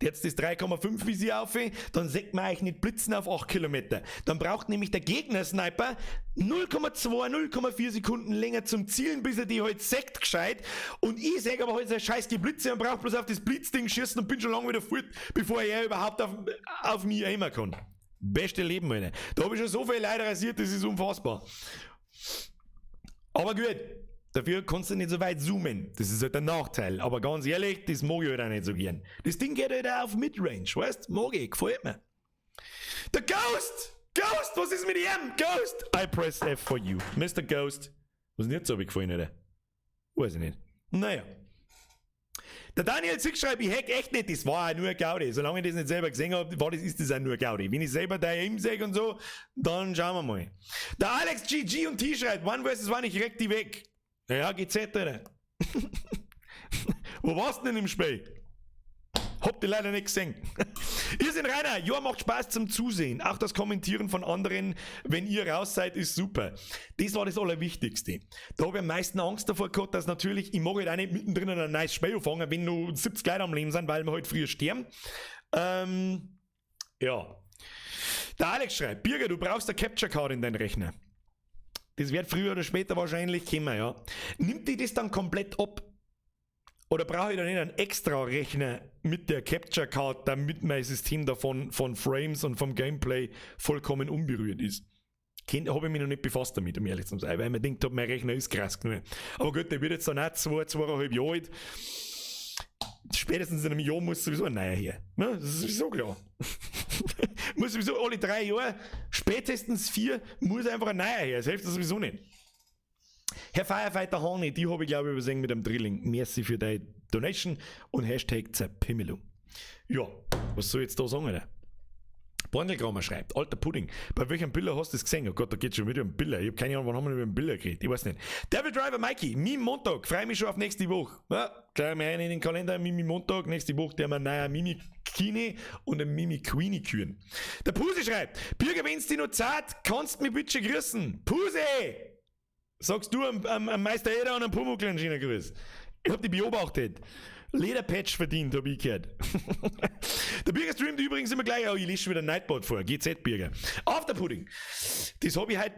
Jetzt das 3,5 Visier auf, dann sieht man eigentlich nicht blitzen auf 8 Kilometer. Dann braucht nämlich der Gegner-Sniper 0,2, 0,4 Sekunden länger zum Zielen, bis er die halt sieht gescheit. Und ich sag aber halt so scheiß die Blitze und brauch bloß auf das Blitzding schießen und bin schon lange wieder fort, bevor er überhaupt auf mich aimen kann. Beste Leben, Alter. Da hab ich schon so viel Leute rasiert, das ist unfassbar. Aber gut, dafür kannst du nicht so weit zoomen. Das ist halt der Nachteil. Aber ganz ehrlich, das mag ich halt auch nicht so gern. Das Ding geht halt auch auf Midrange, weißt? Mag ich, gefällt mir. Der Ghost! Ghost, was ist mit ihm? Ghost! I press F for you. Mr. Ghost. Was ist denn jetzt so gefallen, oder? Weiß ich nicht. Naja. Der Daniel Zick schreibt, ich hack echt nicht, das war auch nur Gaudi. Solange ich das nicht selber gesehen habe, ist das auch nur Gaudi. Wenn ich selber da ihm sehe und so, dann schauen wir mal. Der Alex GG und T schreibt, One vs. One, ich reck die weg. Ja, GZ, oder? Wo warst du denn im Spiel? Habt ihr leider nicht gesehen. Ihr seid Rainer, ja, macht Spaß zum Zusehen. Auch das Kommentieren von anderen, wenn ihr raus seid, ist super. Das war das Allerwichtigste. Da habe ich am meisten Angst davor gehabt, dass natürlich, ich mag halt auch nicht mittendrin ein neues Spiel anfangen, wenn nur 70 Leute am Leben sind, weil wir halt früher sterben. Ja. Der Alex schreibt, Birger, du brauchst eine Capture Card in deinen Rechner. Das wird früher oder später wahrscheinlich kommen, ja. Nimmt die das dann komplett ab? Oder brauche ich dann nicht einen extra Rechner mit der Capture Card, damit mein System davon von Frames und vom Gameplay vollkommen unberührt ist? Habe ich mich noch nicht befasst damit, um ehrlich zu sein, weil ich mir denkt hab, mein Rechner ist krass genug. Aber gut, der wird jetzt dann auch 2, 2,5 Jahre alt. Spätestens in einem Jahr muss sowieso ein neuer her. Ne? Das ist sowieso klar. Muss sowieso alle 3 Jahre, spätestens 4, muss einfach ein neuer her. Das hilft sowieso nicht. Herr Firefighter Honey, die habe ich glaube ich übersehen mit dem Drilling. Merci für deine Donation und Hashtag Zerpimmelung. Ja, was soll ich jetzt da sagen, Alter? Bornelkramer schreibt, alter Pudding, bei welchem Biller hast du das gesehen? Oh Gott, da geht schon wieder um Biller. Ich hab keine Ahnung, wann haben wir über den Biller geredet? Ich weiß nicht. Devil Driver Mikey, Mi Montag, freue mich schon auf nächste Woche. Ja, gleich mal ein in den Kalender, Mimi Montag, nächste Woche, der haben wir einen neuen Mimi Kine und einen Mimi Queenie küren. Der Pusi schreibt, Birger, wenn's dich noch zahlt, kannst mich bitte grüßen. Pusi! Sagst du am Meister Eder und am Pumuckl einen schönen Gruß. Ich hab die beobachtet. Lederpatch verdient, hab ich gehört. Der Birger streamt übrigens immer gleich, oh, ich lese schon wieder Nightbot vor. GZ Birger. Afterpudding. Das hab ich heute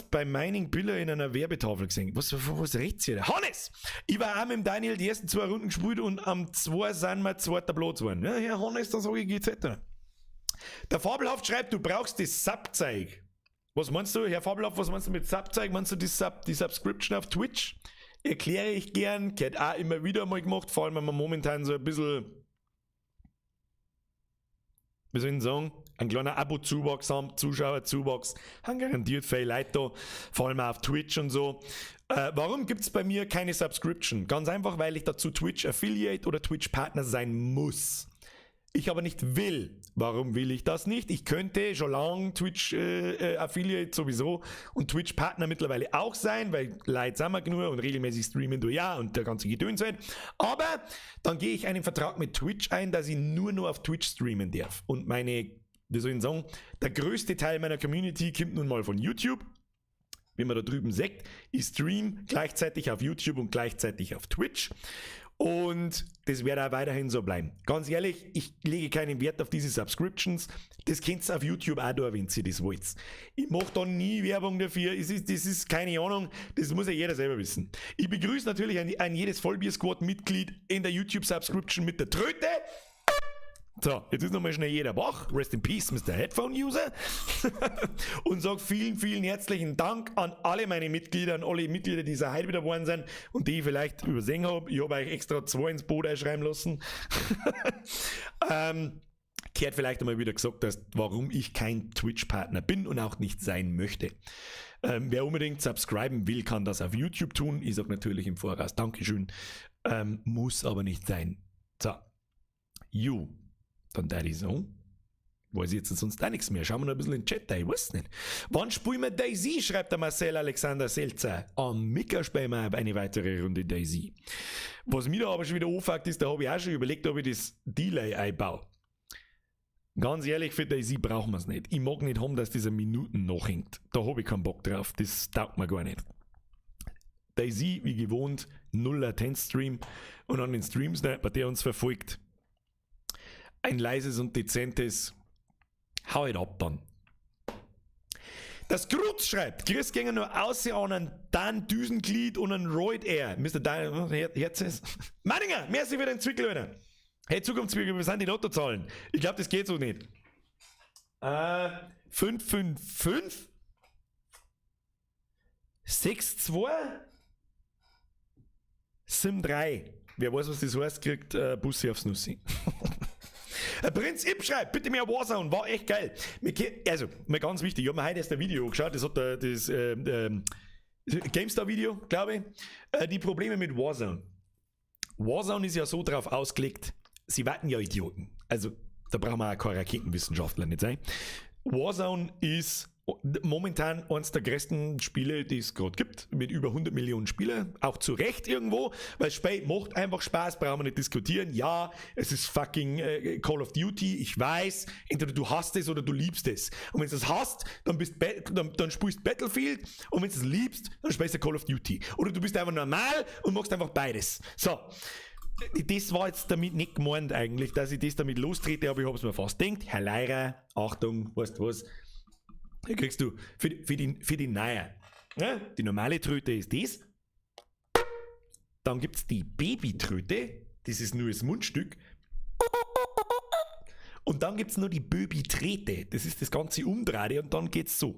beim Mining Biller in einer Werbetafel gesehen. Was redet ihr da? Hannes! Ich war auch mit dem Daniel die ersten 2 Runden gespielt und am 2 sind wir zweiter Platz geworden. Ja, Herr Hannes, da sag ich GZ. Der Fabelhaft schreibt, du brauchst das Subzeug. Was meinst du, Herr Fabelhaft, was meinst du mit Subzeug? Meinst du die Subscription auf Twitch? Erkläre ich gern, gehört auch immer wieder mal gemacht, vor allem wenn man momentan so ein bisschen, wie soll ich denn sagen, ein kleiner Abo-Zuwachs haben, Zuschauerzuwachs, haben garantiert viele Leute da, vor allem auch auf Twitch und so. Warum gibt's bei mir keine Subscription? Ganz einfach, weil ich dazu Twitch Affiliate oder Twitch Partner sein muss. Ich aber nicht will. Warum will ich das nicht? Ich könnte schon lange Twitch Affiliate sowieso und Twitch Partner mittlerweile auch sein, weil Leute sind wir genug und regelmäßig streamen du ja und der ganze Gedöns halt. Aber dann gehe ich einen Vertrag mit Twitch ein, dass ich nur noch auf Twitch streamen darf. Und meine, wie soll ich sagen, der größte Teil meiner Community kommt nun mal von YouTube. Wie man da drüben sieht, ich stream gleichzeitig auf YouTube und gleichzeitig auf Twitch. Und das wird auch weiterhin so bleiben. Ganz ehrlich, ich lege keinen Wert auf diese Subscriptions. Das könnt ihr auf YouTube auch da, wenn ihr das wollt. Ich mache da nie Werbung dafür. Das ist keine Ahnung. Das muss ja jeder selber wissen. Ich begrüße natürlich ein jedes Vollbier-Squad-Mitglied in der YouTube-Subscription mit der Tröte. So, jetzt ist nochmal schnell jeder wach. Rest in Peace, Mr. Headphone User. Und sag vielen, vielen herzlichen Dank an alle meine Mitglieder, an alle Mitglieder, die heute wieder geworden sind und die ich vielleicht übersehen habe. Ich habe euch extra zwei ins Boot einschreiben lassen. Kehrt vielleicht einmal wieder gesagt, dass, warum ich kein Twitch-Partner bin und auch nicht sein möchte. Wer unbedingt subscriben will, kann das auf YouTube tun. Ich sage natürlich im Voraus Dankeschön. Muss aber nicht sein. So. You. Dann da ich so. Weiß ich jetzt sonst auch nichts mehr. Schauen wir noch ein bisschen in den Chat rein. Ich weiß nicht. Wann spielen wir DayZ? Schreibt der Marcel Alexander Selzer. Am Mittag spielen wir eine weitere Runde DayZ. Was mir da aber schon wieder anfuckt ist, da habe ich auch schon überlegt, ob ich das Delay einbaue. Ganz ehrlich, für DayZ brauchen wir es nicht. Ich mag nicht haben, dass dieser Minuten nachhängt. Da habe ich keinen Bock drauf. Das taugt mir gar nicht. DayZ, wie gewohnt, null Latenz-Stream und an den Streams, bei der uns verfolgt, ein leises und dezentes Hau it ab dann. Das Grutz schreibt, Chris gingen nur aussehen an einen Dan Düsenglied und einen Roid Air. Mr. Dan, Herz ist. Manninger, merci für den Zwickel, Alter. Hey, Zukunftszwickel, wie sind die Lottozahlen? Ich glaube, das geht so nicht. 5, 5, 5? 6, 2? 7, 3. Wer weiß, was das heißt, kriegt Bussi aufs Nussi. Prinz Ip schreibt, bitte mehr Warzone, war echt geil. Also, mal ganz wichtig, ich habe mir heute erst ein Video angeschaut, das hat der, das GameStar-Video, glaube ich. Die Probleme mit Warzone. Warzone ist ja so drauf ausgelegt, sie warten ja Idioten. Also, da brauchen wir auch keine Raketenwissenschaftler nicht sein. Warzone ist momentan eines der größten Spiele, die es gerade gibt, mit über 100 Millionen Spielern. Auch zu Recht irgendwo, weil das Spiel macht einfach Spaß, brauchen wir nicht diskutieren. Ja, es ist fucking Call of Duty, ich weiß, entweder du hasst es oder du liebst es. Und wenn du es hasst, dann spielst du Battlefield und wenn du es liebst, dann spielst du Call of Duty. Oder du bist einfach normal und machst einfach beides. So. Das war jetzt damit nicht gemeint eigentlich, dass ich das damit lostrete, aber ich hab's mir fast gedacht. Herr Leirer, Achtung, weißt du was? Hier kriegst du für die neue. Ja, die normale Tröte ist das. Dann gibt es die Babytröte. Das ist nur das Mundstück. Und dann gibt es noch die Babytrete. Das ist das ganze Umdrahte und dann geht's so.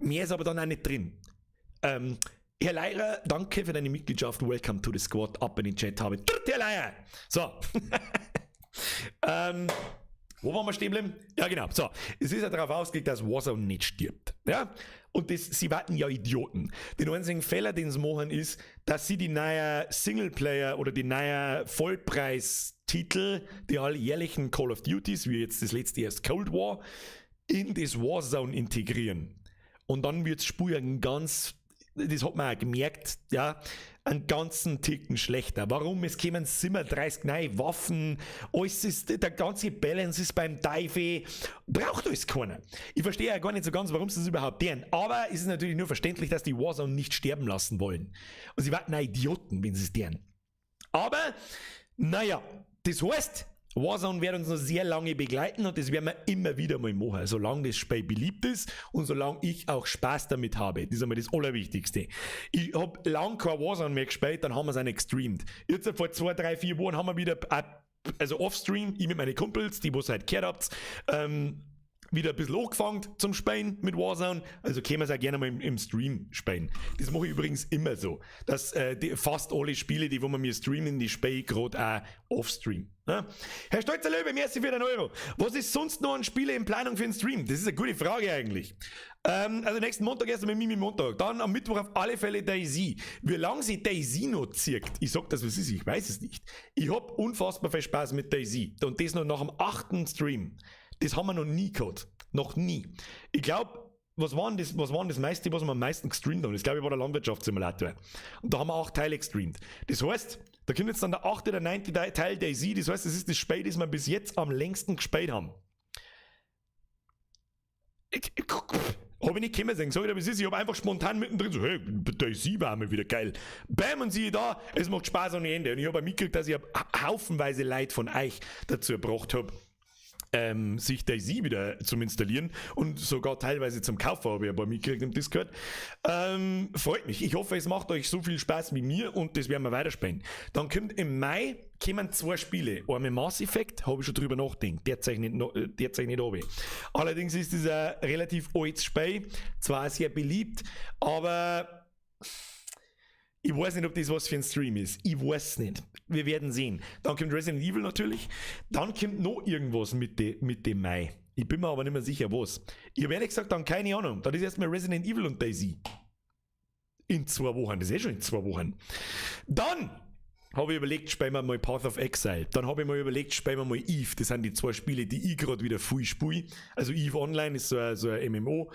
Mehr ist aber dann auch nicht drin. Herr Leirer, danke für deine Mitgliedschaft. Welcome to the squad. Ab in den Chat habe. Herr Leirer! So. Wo waren wir stehen geblieben? Ja, genau. So, es ist ja darauf ausgelegt, dass Warzone nicht stirbt. Ja? Und das, sie warten ja Idioten. Den einzigen Fehler, den sie machen, ist, dass sie die neue Singleplayer oder die neue Vollpreistitel, die alljährlichen Call of Duties, wie jetzt das letzte erst Cold War, in das Warzone integrieren. Und dann wird das Spiel ja ein ganz, das hat man auch gemerkt, ja, einen ganzen Ticken schlechter. Warum? Es kämen 37 neue Waffen, alles ist, der ganze Balance ist beim Teufel, braucht alles keiner. Ich verstehe ja gar nicht so ganz, warum sie das überhaupt deren. Aber es ist natürlich nur verständlich, dass die Warzone nicht sterben lassen wollen. Und sie warten auch Idioten, wenn sie es deren. Aber, naja, das heißt, Warzone wird uns noch sehr lange begleiten und das werden wir immer wieder mal machen, solange das Spiel beliebt ist und solange ich auch Spaß damit habe. Das ist einmal das Allerwichtigste. Ich hab lang kein Warzone mehr gespielt, dann haben wir es auch nicht gestreamt. Jetzt vor 2, 3, 4 Wochen haben wir wieder, also Offstream, ich mit meinen Kumpels, die was halt gehört habt, wieder ein bisschen angefangen zum Spielen mit Warzone. Also können wir es auch gerne mal im Stream spielen. Das mache ich übrigens immer so, dass fast alle Spiele, die wo wir mir streamen, die spiele ich gerade auch off-stream. Ne? Herr Stolzer Löwe, merci für den Euro. Was ist sonst noch an Spiele in Planung für den Stream? Das ist eine gute Frage eigentlich. Also nächsten Montag erst einmal Mimi Montag. Dann am Mittwoch auf alle Fälle DayZ. Wie lange sich DayZ noch zieht, ich sag das, was ist, ich weiß es nicht. Ich hab unfassbar viel Spaß mit DayZ. Und das noch nach dem achten Stream. Das haben wir noch nie gehabt. Noch nie. Ich glaube, was war denn das meiste, was wir am meisten gestreamt haben? Das, glaube ich, war der Landwirtschaftssimulator. Und da haben wir acht Teile gestreamt. Das heißt, da kommt jetzt dann der achte oder neunte Teil DayZ. Das heißt, das ist das Spiel, das wir bis jetzt am längsten gespielt haben. Hab ich nicht kommen sehen. Sag ich dir, wie es ist. Ich hab einfach spontan mittendrin so, hey, DayZ war mal wieder geil. Bam, und siehe da, es macht Spaß ohne Ende. Und ich hab auch mitgekriegt, dass ich haufenweise Leid von euch dazu gebracht hab, sich DayZ wieder zum Installieren und sogar teilweise zum Kaufen, habe ich ein paar mitgekriegt im Discord. Freut mich. Ich hoffe, es macht euch so viel Spaß wie mir und das werden wir weiterspielen. Dann kommt im Mai kommen zwei Spiele. Einmal Mass Effect, habe ich schon drüber nachgedacht. Der nicht, derzeit nicht runter. Allerdings ist das ein relativ altes Spiel, zwar sehr beliebt, aber ich weiß nicht, ob das was für ein Stream ist. Ich weiß nicht. Wir werden sehen. Dann kommt Resident Evil natürlich. Dann kommt noch irgendwas mit dem Mai. Ich bin mir aber nicht mehr sicher, was. Ich habe ehrlich gesagt dann keine Ahnung. Dann ist erstmal Resident Evil und DayZ. In 2 Wochen. Das ist eh schon in 2 Wochen. Dann habe ich überlegt, spielen wir mal Path of Exile. Dann habe ich mal überlegt, spielen wir mal Eve. Das sind die zwei Spiele, die ich gerade wieder viel spiele. Also Eve Online ist so ein MMO.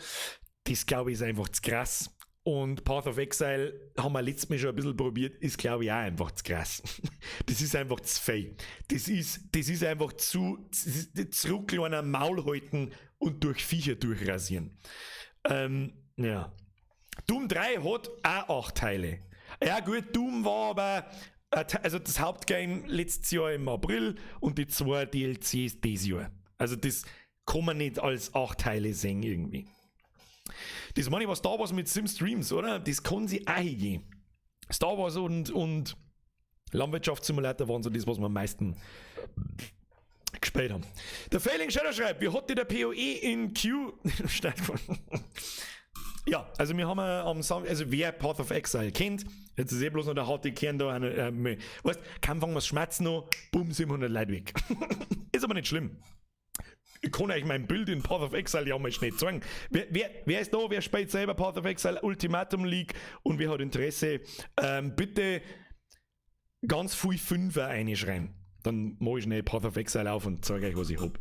Das, glaube ich, ist einfach zu krass. Und Path of Exile haben wir letztes Mal schon ein bisschen probiert, ist, glaube ich, auch einfach zu krass. Das ist einfach zu viel. Das ist einfach zu kleiner Maul halten und durch Viecher durchrasieren. Ja. Doom 3 hat auch acht Teile. Ja gut, Doom war aber also das Hauptgame letztes Jahr im April und die zwei DLCs dieses Jahr. Also das kann man nicht als acht Teile sehen irgendwie. Das meine ich, was Star Wars mit Sim Streams, oder? Das kann sie auch gehen. Star Wars und Landwirtschaftssimulator waren so das, was wir am meisten gespielt haben. Der Failing Shadow schreibt, wie hat dir der PoE in Q stattgefunden? Ja, also wir haben am Sam, also wer Path of Exile kennt, jetzt ist eh bloß noch der harte Kern da, weißt, kaum fangen wir schmerzen noch, bumm, 700 Leute weg. Ist aber nicht schlimm. Ich kann euch mein Build in Path of Exile ja mal schnell zeigen. Wer ist da? Wer spielt selber Path of Exile Ultimatum League und wer hat Interesse? Bitte ganz viel Fünfer einschreiben. Dann mache ich schnell Path of Exile auf und zeige euch, was ich hab.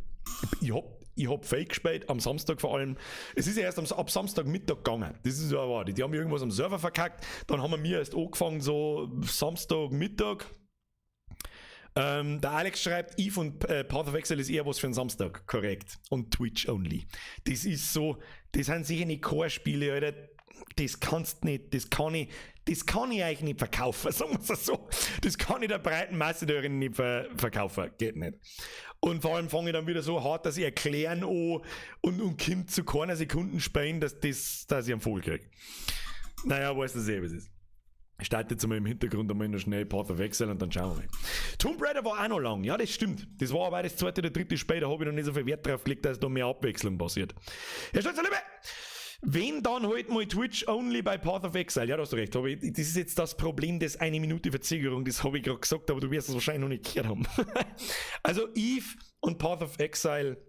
Ich hab Fake gespielt, am Samstag vor allem. Es ist ja erst ab Samstagmittag gegangen. Das ist ja wahr. Die haben irgendwas am Server verkackt. Dann haben wir mir erst angefangen, so Samstagmittag. Der Alex schreibt, Eve und Path of Exile ist eher was für einen Samstag. Korrekt. Und Twitch only. Das ist so, das sind sicher nicht Core-Spiele, Alter. Das kannst nicht, das kann ich eigentlich nicht verkaufen, sagen wir es so. Das kann ich der breiten Masse der nicht verkaufen. Geht nicht. Und vor allem fange ich dann wieder so hart, dass ich erklären an und kommt zu keiner Sekunden spielen, dass ich einen Vogel kriege. Naja, weißt du eh, was es ist. Ich starte jetzt einmal im Hintergrund einmal noch schnell Path of Exile und dann schauen wir mal. Tomb Raider war auch noch lang, ja, das stimmt. Das war aber das zweite oder dritte Spiel, da habe ich noch nicht so viel Wert drauf gelegt, dass da mehr Abwechslung passiert. Herr Stolzer Liebe, wenn dann halt mal Twitch only bei Path of Exile. Ja, da hast du recht. Aber das ist jetzt das Problem des eine Minute Verzögerung, das habe ich gerade gesagt, aber du wirst es wahrscheinlich noch nicht gehört haben. Also Eve und Path of Exile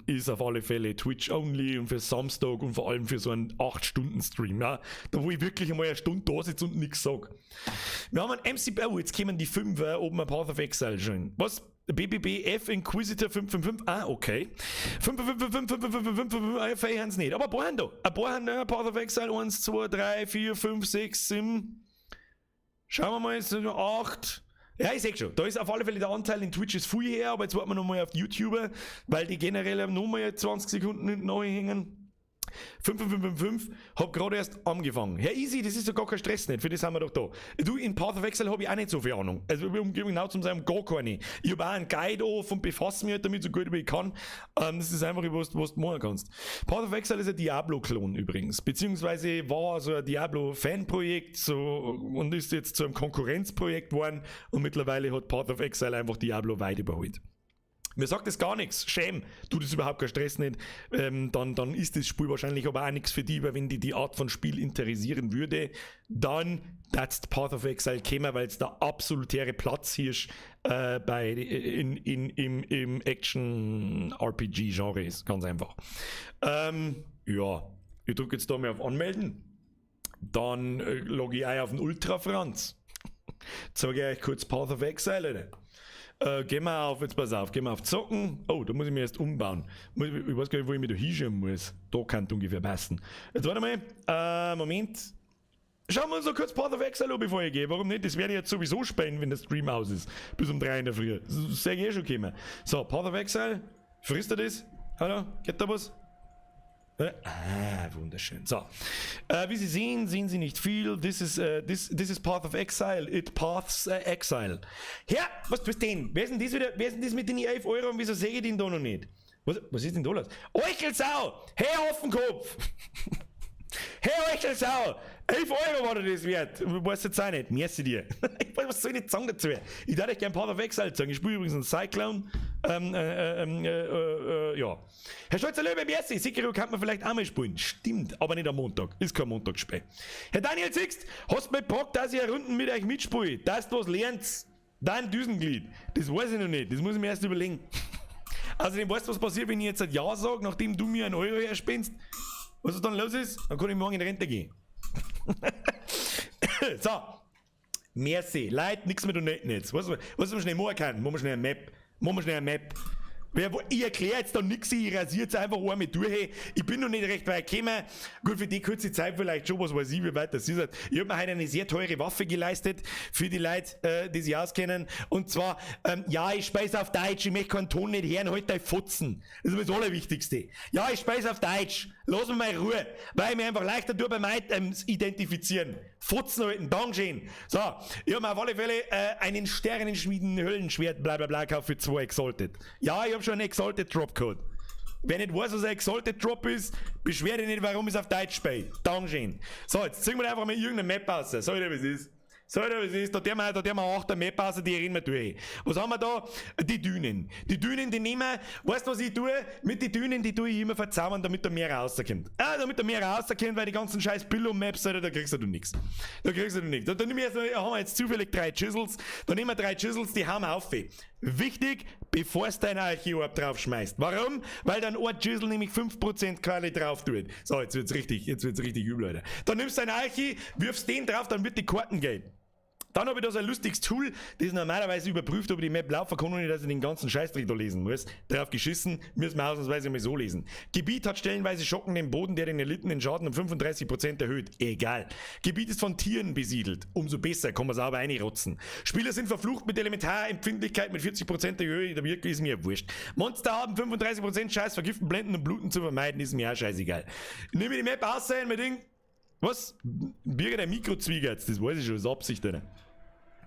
ist auf alle Fälle Twitch only und für Samstag und vor allem für so einen 8-Stunden-Stream, ja, da wo ich wirklich einmal eine Stunde da sitze und nichts sag. Wir haben einen MC, oh, jetzt kommen die 5 oben ein Path of Exile schon. Was? BBBF Inquisitor 555, ah, okay. 5, 5, 5, 5, 5, 5, 5, 5, 5, haben sie nicht. Aber ein paar haben da. Ein paar haben da Path of Exile 1, 2, 3, 4, 5, 6, 7. Schauen wir mal, es sind 8. Ja, ich seh schon. Da ist auf alle Fälle der Anteil in Twitch ist viel her, aber jetzt warten wir nochmal auf die YouTuber, weil die generell nochmal 20 Sekunden hinten hängen. 5, 5, 5, 5, hab gerade erst angefangen. Herr Easy, das ist doch gar kein Stress nicht, für das sind wir doch da. Du, in Path of Exile habe ich auch nicht so viel Ahnung. Also, um genau zu sein, gar keine. Ich habe auch einen Guide auf und befasse mich halt damit so gut wie ich kann. Das ist einfach, was du machen kannst. Path of Exile ist ein Diablo-Klon übrigens. Beziehungsweise war so ein Diablo-Fan-Projekt so, und ist jetzt zu einem Konkurrenzprojekt geworden und mittlerweile hat Path of Exile einfach Diablo weit überholt. Mir sagt das gar nichts. Shame. Tut es überhaupt keinen Stress nicht. Dann ist das Spiel wahrscheinlich aber auch nichts für die, weil wenn die die Art von Spiel interessieren würde, dann that's Path of Exile käme, weil es der absolutäre Platz hier ist, bei, in, im, im Action-RPG-Genre ist. Ganz einfach. Ja, ich drücke jetzt da mal auf Anmelden. Dann logge ich ein auf den Ultra Franz. Zeige ich euch kurz Path of Exile, Alter. Gehen wir auf, jetzt pass auf, gehen wir auf Zocken. Oh, da muss ich mich erst umbauen. Ich weiß gar nicht, wo ich mich da hinschauen muss. Da kann ungefähr passen. Jetzt warte mal. Moment. Schauen wir uns noch kurz Path of Exile an, bevor ich gehe. Warum nicht? Das werde ich jetzt sowieso spielen, wenn der Stream aus ist. Bis um 3 in der Früh. Das sehe ich eh schon kommen. So, Path of Exile. Frisst er das? Hallo? Geht da was? Ah, wunderschön. So, wie Sie sehen, sehen Sie nicht viel. This is Path of Exile. It paths Exile. Ja, was tust denn? Wer ist denn das wieder? Wer ist denn das mit den 11 Euro und wieso sehe ich den da noch nicht? Was ist denn da los? Euchelsau! Hey, Affenkopf! Hey, Euchelsau! 11 Euro war dir das wert. Weiß jetzt auch nicht. Merci dir. Ich weiß, was soll ich nicht sagen dazu? Ich darf euch gerne Path of Exile sagen. Ich spiele übrigens einen Cyclone. Ja. Herr Stolzer Löwe, merci. Sekiro kann man vielleicht auch mal spielen. Stimmt, aber nicht am Montag. Ist kein Montagsspiel. Herr Daniel Sixt, hast du mal Bock, dass ich eine Runden mit euch mitspiele? Dass du was lernst? Dein Düsenglied. Das weiß ich noch nicht. Das muss ich mir erst überlegen. Außerdem weißt du, was passiert, wenn ich jetzt ein Ja sage, nachdem du mir 1 Euro herspendst? Was dann los ist? Dann kann ich morgen in Rente gehen. So. Merci. Leute, nichts mehr donaten jetzt. Was wir schnell machen können? Machen wir schnell eine Map. Machen wir schnell eine Map. Ich erkläre jetzt da nichts, ich rasiere jetzt einfach einmal durch. Ich bin noch nicht recht weit gekommen. Gut, für die kurze Zeit vielleicht schon, was weiß ich, wie weit das ist. Ich habe mir heute eine sehr teure Waffe geleistet, für die Leute, die sich auskennen. Und zwar, ja, ich speise auf Deutsch, ich möchte keinen Ton nicht hören, halt dein Fotzen. Das ist mir das Allerwichtigste. Ja, ich speise auf Deutsch. Lass mich mal Ruhe, weil ich mir einfach leichter tue beim Items identifizieren. Fotzen halten, Dankeschön. So, ich habe mir auf alle Fälle einen Sternenschmieden Höllenschwert bla bla bla gekauft für 2 Exalted. Ja, ich habe schon einen Exalted Drop Code. Wer nicht weiß, was ein Exalted Drop ist, beschwer dich nicht, warum ich es auf Deutsch spiele. Dankeschön. So, jetzt ziehen wir einfach mal irgendeine Map aus. Sag ich dir, wie es ist. Sag ich dir, wie es ist. Da tun wir 8 Map aus, die rennen wir durch. Was haben wir da? Die Dünen. Die Dünen, die nehmen wir. Weißt du, was ich tue? Mit den Dünen, die tue ich immer verzaubern, damit da mehr rauskommt. Ah, damit da mehr rauskommt, weil die ganzen scheiß Billo-Maps, Alter, da kriegst du nix. Da kriegst du nix. Da nehmen wir jetzt, haben wir jetzt zufällig drei Chisels. Da nehmen wir drei Chisels, die hauen wir auf. Wichtig, bevor es dein Archiorb drauf schmeißt. Warum? Weil dann ein Chisel nämlich 5% Quali drauf tut. So, jetzt wird's richtig übel, Alter. Dann nimmst du dein Archi, wirfst den drauf, dann wird die Karten gehen. Dann habe ich da so ein lustiges Tool, das normalerweise überprüft, ob ich die Map laufen kann, ohne dass ich den ganzen Scheißdreck da lesen muss. Drauf geschissen, müssen wir ausnahmsweise mal so lesen. Gebiet hat stellenweise Schocken im Boden, der den erlittenen Schaden um 35% erhöht. Egal. Gebiet ist von Tieren besiedelt. Umso besser, kann man sauber reinrotzen. Spieler sind verflucht mit Elementarempfindlichkeit mit 40% der Höhe der Wirkung, ist mir wurscht. Monster haben 35% Scheiß, vergiften, blenden und bluten zu vermeiden, ist mir auch scheißegal. Nimm mir die Map aus, mein Ding. Was? Birger, der Mikro zwiegert, das weiß ich schon, das ist Absicht, Alter.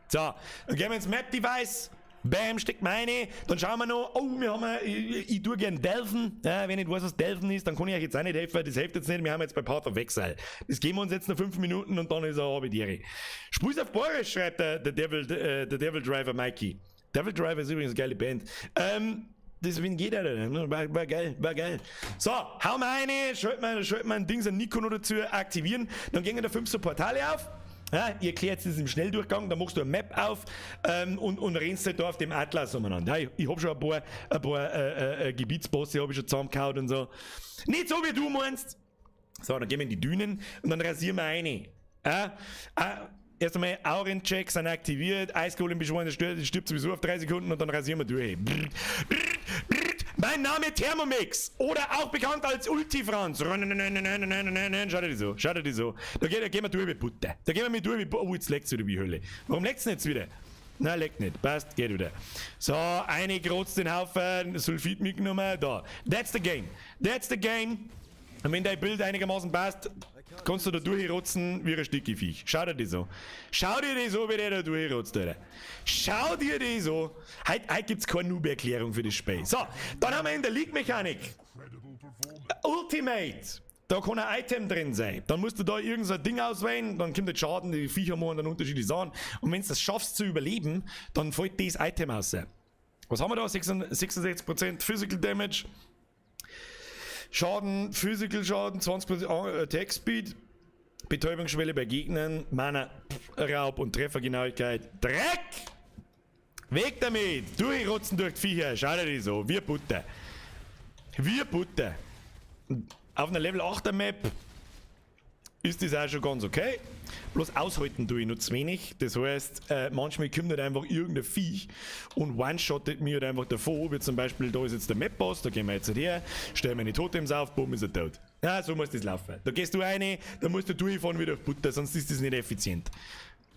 So, dann gehen wir ins Map Device. Bam, steckt meine. Dann schauen wir noch. Oh, wir haben, ich tue gern Delven. Ja, wenn ich nicht weiß, was Delven ist, dann kann ich euch jetzt auch nicht helfen. Das hilft jetzt nicht. Wir haben jetzt bei Path of Exile. Das geben wir uns jetzt noch 5 Minuten und dann ist er habe. Spiel's auf Boris, schreibt der Devil Driver Mikey. Devil Driver ist übrigens eine geile Band. Deswegen geht er da. Ne? War geil, war geil. So, hau mal eine, schalt mal ein Dings an Nico noch dazu, aktivieren. Dann gehen da fünf so Portale auf. Ja, ihr erklärt es im Schnelldurchgang, da machst du eine Map auf und rennst halt da auf dem Atlas umeinander. Ja, ich hab schon ein paar Gebietsbosse hab ich schon zusammengehauen und so. Nicht so, wie du meinst. So, dann gehen wir in die Dünen und dann rasieren wir eine. Ja, erst einmal Aurenchecks sind aktiviert, Eisgolem beschworen, der stirbt sowieso auf 3 Sekunden und dann rasieren wir durch. Brrr, brrr, brrr. Mein Name Thermomix oder auch bekannt als Ultifranz. Schau dir die so, schau dir die so. Da gehen wir durch wie Butter. Da gehen wir mit durch wie Butter. Oh, jetzt leckt's wieder wie Hölle. Warum leckt's denn jetzt wieder? Nein, leckt nicht. Passt, geht wieder. So, eine grotzt den Haufen, Sulfit mitgenommen. Da. That's the game. That's the game. Und wenn dein Bild einigermaßen passt, kannst du da durchrotzen wie ein Stickeviech. Schau dir das so. Schau dir das so, wie der da durchrotzt, Alter. Schau dir das so. Heute gibt's keine Noob-Erklärung für das Spiel. So, dann haben wir in der League-Mechanik Ultimate. Da kann ein Item drin sein. Dann musst du da irgend so ein Ding auswählen, dann kommt der Schaden, die Viecher machen dann unterschiedliche Sachen. Und wenn du das schaffst zu überleben, dann fällt das Item aus. Was haben wir da? 66% Physical Damage. Schaden, Physical Schaden, 20% Attack Speed. Betäubungsschwelle bei Gegnern, Mana, Raub und Treffergenauigkeit. Dreck! Weg damit! Durchrotzen durch die Viecher. Schau dir das so. Wie Butter. Wie Butter. Auf einer Level 8er Map ist das auch schon ganz okay. Bloß aushalten tue ich nur zu wenig. Das heißt, manchmal kommt halt einfach irgendein Viech und one-shottet mir halt einfach davor. Wie zum Beispiel, da ist jetzt der Map-Boss, da gehen wir jetzt halt her, stellen meine Totems auf, bumm, ist er tot. Ja, so muss das laufen. Da gehst du rein, da musst du durchfahren wieder auf Butter, sonst ist das nicht effizient.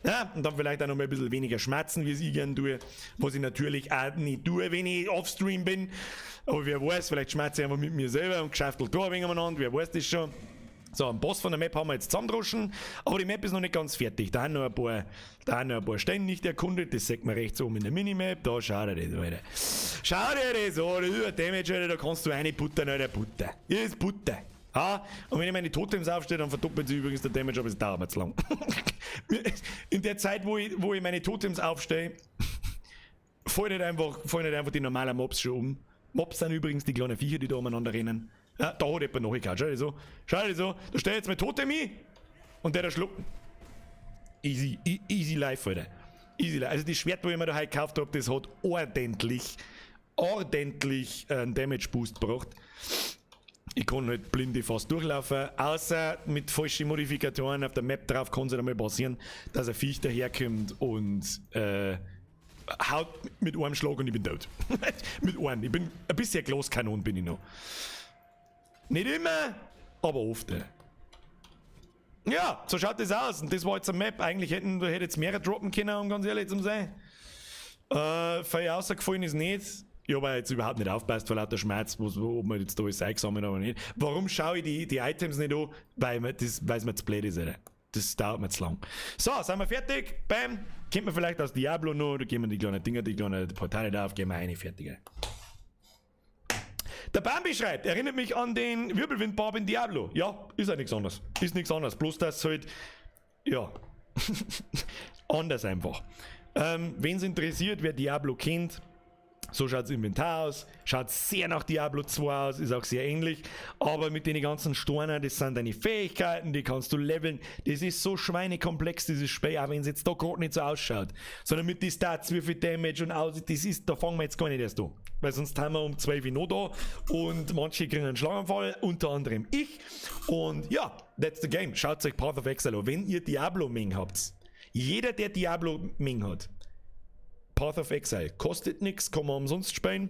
Ja, und dann vielleicht auch noch mal ein bisschen weniger schmatzen, wie es ich gern tue. Was ich natürlich auch nicht tue, wenn ich offstream bin. Aber wer weiß, vielleicht schmatze ich einfach mit mir selber und geschäftelt da ein wenig umeinander, wer weiß das schon. So, einen Boss von der Map haben wir jetzt zusammendroschen, aber die Map ist noch nicht ganz fertig. Da haben noch ein paar, da haben noch ein paar Stellen nicht erkundet, das sieht man rechts oben in der Minimap. Da schau dir das, Alter. Schau dir das an, das ist ein Damage, Alter, da kannst du eine buttern, Alter, Butter. Das ist Butter. Ja, und wenn ich meine Totems aufstelle, dann verdoppelt sich übrigens der Damage, aber es dauert mir zu lang. In der Zeit, wo ich meine Totems aufstelle, fallen halt einfach die normalen Mobs schon um. Mobs sind übrigens die kleinen Viecher, die da umeinander rennen. Ja, da hat jemand nachgekaut. Schau dir so. Schau dir so. Da steht jetzt mein Totem hin und der da schluckt. Easy, easy life, Alter. Easy life. Also das Schwert, wo ich mir da heute gekauft habe, das hat ordentlich, ordentlich einen Damage Boost gebracht. Ich kann halt blinde fast durchlaufen, außer mit falschen Modifikatoren auf der Map drauf kann es halt einmal passieren, dass ein Viech daherkommt und haut mit einem Schlag und ich bin tot. Mit einem. Ich bin ein bisschen Glaskanon bin ich noch. Nicht immer, aber oft. Ey. Ja, so schaut das aus. Und das war jetzt eine Map. Eigentlich hätte jetzt mehrere droppen können, um ganz ehrlich zu sein. Viel rausgefallen ist nicht. Ich habe jetzt überhaupt nicht aufpasst vor lauter Schmerz, ob man jetzt da alles eingesammelt hat oder nicht. Warum schaue ich die Items nicht an? Weil es mir zu blöd ist, Alter. Das dauert mir zu lang. So, sind wir fertig? Bam. Kennt man vielleicht aus Diablo noch, da gehen wir die kleinen Dinger, die kleinen Portale da auf, gehen wir rein, fertig. Alter. Der Bambi schreibt, erinnert mich an den Wirbelwindbarb in Diablo. Ja, ist ja nichts anderes. Ist nichts anderes. Bloß das halt, ja, anders einfach. Wen es interessiert, wer Diablo kennt, so schaut das Inventar aus. Schaut sehr nach Diablo 2 aus, ist auch sehr ähnlich. Aber mit den ganzen Steinen, das sind deine Fähigkeiten, die kannst du leveln. Das ist so schweinekomplex, dieses Spiel, auch wenn es jetzt da gerade nicht so ausschaut. Sondern mit den Stats, wie viel Damage und aus, das ist, da fangen wir jetzt gar nicht erst an. Weil sonst haben wir um 12 Uhr noch da und manche kriegen einen Schlaganfall, unter anderem ich. Und ja, that's the game. Schaut euch Path of Exile an. Wenn ihr Diablo-Ming habt, jeder, der Diablo-Ming hat, Path of Exile kostet nichts, kann man umsonst spielen.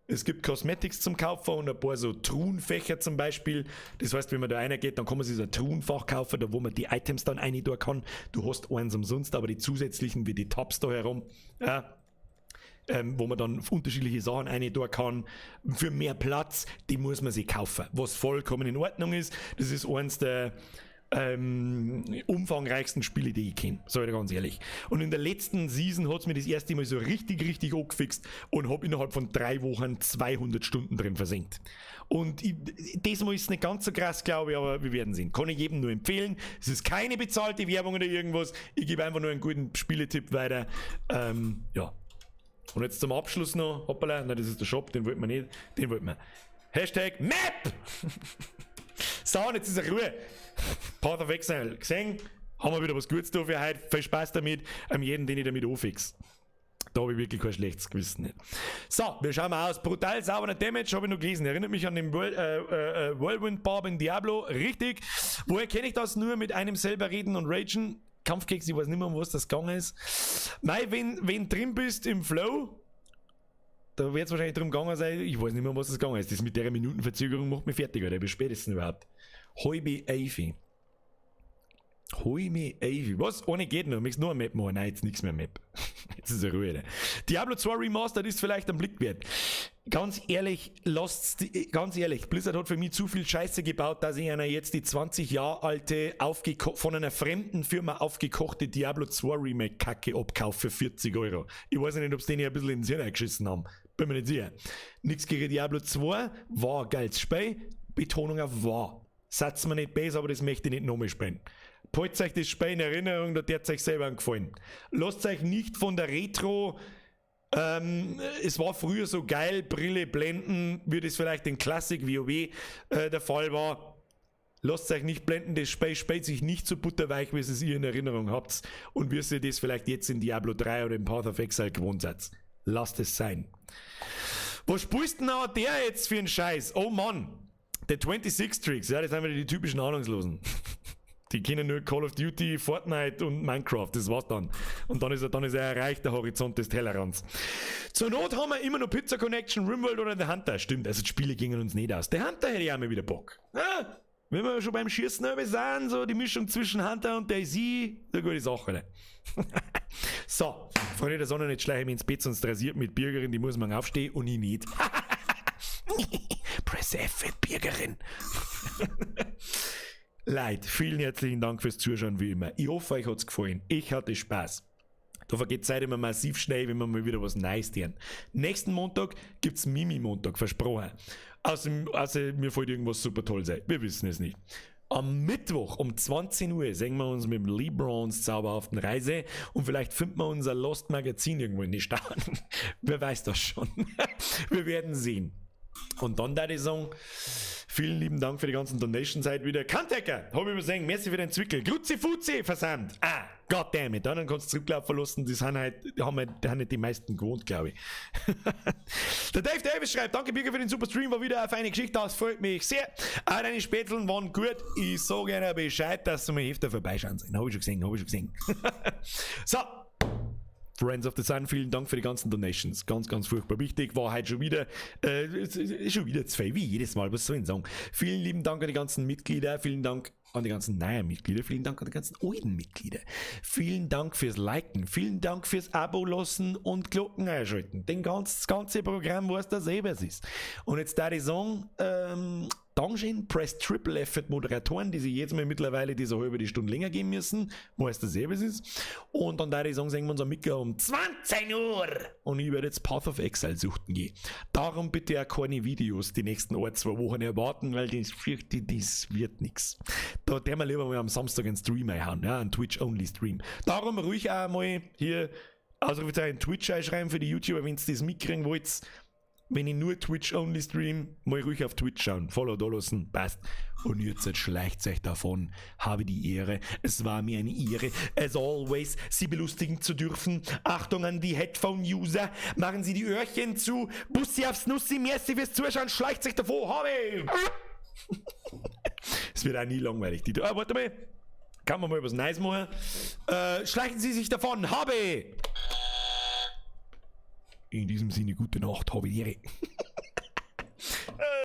Es gibt Cosmetics zum Kaufen und ein paar so Truhenfächer zum Beispiel. Das heißt, wenn man da reingeht, dann kann man sich so ein Truhenfach kaufen, da wo man die Items dann rein tun kann. Du hast eins umsonst, aber die zusätzlichen wie die Tabs da herum, ja, wo man dann unterschiedliche Sachen rein tun kann, für mehr Platz, die muss man sich kaufen. Was vollkommen in Ordnung ist. Das ist eins der umfangreichsten Spiele, die ich kenne, sag ich dir ganz ehrlich. Und in der letzten Season hat es mir das erste Mal so richtig, richtig angefixt und habe innerhalb von 3 Wochen 200 Stunden drin versenkt. Und diesmal ist es nicht ganz so krass, glaube ich, aber wir werden sehen. Kann ich jedem nur empfehlen. Es ist keine bezahlte Werbung oder irgendwas. Ich gebe einfach nur einen guten Spieletipp weiter. Ja. Und jetzt zum Abschluss noch, hoppala, nein, das ist der Shop, den wollten wir nicht, den wollten wir. #Map! So, und jetzt ist er Ruhe. Path of Exile gesehen, haben wir wieder was Gutes da für heute. Viel Spaß damit, jeden, den ich damit anfix. Da habe ich wirklich kein schlechtes Gewissen nicht. So, wir schauen mal aus. Brutal sauberer Damage, habe ich noch gelesen. Erinnert mich an den Whirlwind Barb in Diablo. Richtig. Woher kenne ich das nur mit einem selber reden und ragen? Kampfkeks, ich weiß nicht mehr, um was das gegangen ist. Mei, wenn drin bist im Flow, da wird es wahrscheinlich drum gegangen sein, ich weiß nicht mehr, um was das gegangen ist. Das mit der Minutenverzögerung macht mich fertig, oder? Wie spät ist denn überhaupt? Halbe Elfi. Halbe Elfi. Was? Ohne geht noch. Möchtest nur eine Map machen? Nein, jetzt nichts mehr Map. Jetzt ist er Ruhe. Diablo 2 Remastered ist vielleicht ein Blick wert. Ganz ehrlich, lasst's die, ganz ehrlich, Blizzard hat für mich zu viel Scheiße gebaut, dass ich einer jetzt die 20 Jahre alte, von einer fremden Firma aufgekochte Diablo 2 Remake Kacke abkaufe für 40 Euro. Ich weiß nicht, ob es denen ein bisschen ins Hirn geschissen haben. Bin mir nicht sicher. Nichts gegen Diablo 2, war ein geiles Spiel, Betonung auf war. Satz mir nicht besser, aber das möchte ich nicht nochmal spielen. Behaltet euch das Spiel in Erinnerung, da wird euch selber einen Gefallen. Lasst euch nicht von der Retro Es war früher so geil, Brille blenden, wie das vielleicht in Classic WoW der Fall war. Lasst euch nicht blenden, das Spiel spielt sich nicht so butterweich, wie es ihr in Erinnerung habt und wie ihr das vielleicht jetzt in Diablo 3 oder in Path of Exile gewohnt seid. Lasst es sein. Was spielst denn auch der jetzt für einen Scheiß? Oh Mann! Der 26 Tricks, ja, das sind wieder die typischen Ahnungslosen. Die kennen nur Call of Duty, Fortnite und Minecraft, das war's dann. Und dann ist er erreicht, der Horizont des Tellerrands. Zur Not haben wir immer noch Pizza Connection, Rimworld oder The Hunter. Stimmt, also die Spiele gingen uns nicht aus. The Hunter hätte ich auch mal wieder Bock. Ja, wenn wir schon beim Schießen sind, so die Mischung zwischen Hunter und DayZ, eine gute Sache. Ne? So, Freunde der Sonne, jetzt schleiche ich mich ins Bett, sonst rasiert mit Birgerin, die muss man aufstehen und ich nicht. Press F, Birgerin. Leute, vielen herzlichen Dank fürs Zuschauen wie immer. Ich hoffe, euch hat's gefallen. Ich hatte Spaß. Da vergeht Zeit immer massiv schnell, wenn wir mal wieder was Neues tun. Nächsten Montag gibt's Mimi-Montag, versprochen. Außer mir fällt irgendwas super toll sein. Wir wissen es nicht. Am Mittwoch um 20 Uhr sehen wir uns mit dem LeBrons zauberhaften Reise und vielleicht finden wir unser Lost Magazin irgendwo in die Staaten. Wer weiß das schon. Wir werden sehen. Und dann da ich sagen, vielen lieben Dank für die ganzen Donations heute wieder. Kantecker, hab ich übersehen, merci für den Zwickel. Grüezi Fuzi versandt. Ah, goddammit. Dann kannst du zurücklaufen lassen, das haben halt, haben halt, haben nicht die meisten gewohnt, glaube ich. Der Dave Davis schreibt, danke Birger für den super Stream, war wieder eine feine Geschichte, das freut mich sehr. Auch deine Spätzeln waren gut. Ich sage ihnen Bescheid, dass sie mir öfter vorbeischauen sollen. Hab ich schon gesehen, hab ich schon gesehen. So, Friends of the Sun, vielen Dank für die ganzen Donations. Ganz, ganz furchtbar wichtig. War heute schon wieder zwei, wie jedes Mal, was soll ich sagen? Vielen lieben Dank an die ganzen Mitglieder, vielen Dank an die ganzen neuen Mitglieder, vielen Dank an die ganzen alten Mitglieder. Vielen Dank fürs Liken, vielen Dank fürs Abo lassen und Glocken einschalten. Das ganze Programm, was da selber ist. Und jetzt da ich sagen, Dankeschön, Press Triple F für die Moderatoren, die sich jetzt mal mittlerweile diese halbe die Stunde länger geben müssen, wo es der Service ist. Und dann da ich sagen, sehen wir uns am Mittag um 20 Uhr. Und ich werde jetzt Path of Exile suchten gehen. Darum bitte auch keine Videos die nächsten ein, 2 Wochen erwarten, weil das fürchte, das wird nix. Da werden wir lieber mal am Samstag einen Stream einhauen, ja, einen Twitch-Only-Stream. Darum ruhig auch mal hier Ausrufezeichen Twitch einschreiben für die YouTuber, wenn ihr das mitkriegen wollt. Wenn ich nur Twitch-only stream, mal ruhig auf Twitch schauen. Follow da lassen, passt. Und jetzt schleicht euch davon. Habe die Ehre. Es war mir eine Ehre, as always, Sie belustigen zu dürfen. Achtung an die Headphone-User. Machen Sie die Öhrchen zu. Bussi aufs Nussi. Merci fürs Zuschauen. Schleicht sich davon. Habe! Es wird auch nie langweilig. Ah, warte mal. Kann man mal was Neues machen? Schleichen Sie sich davon. Habe! In diesem Sinne, gute Nacht, habe die Ehre.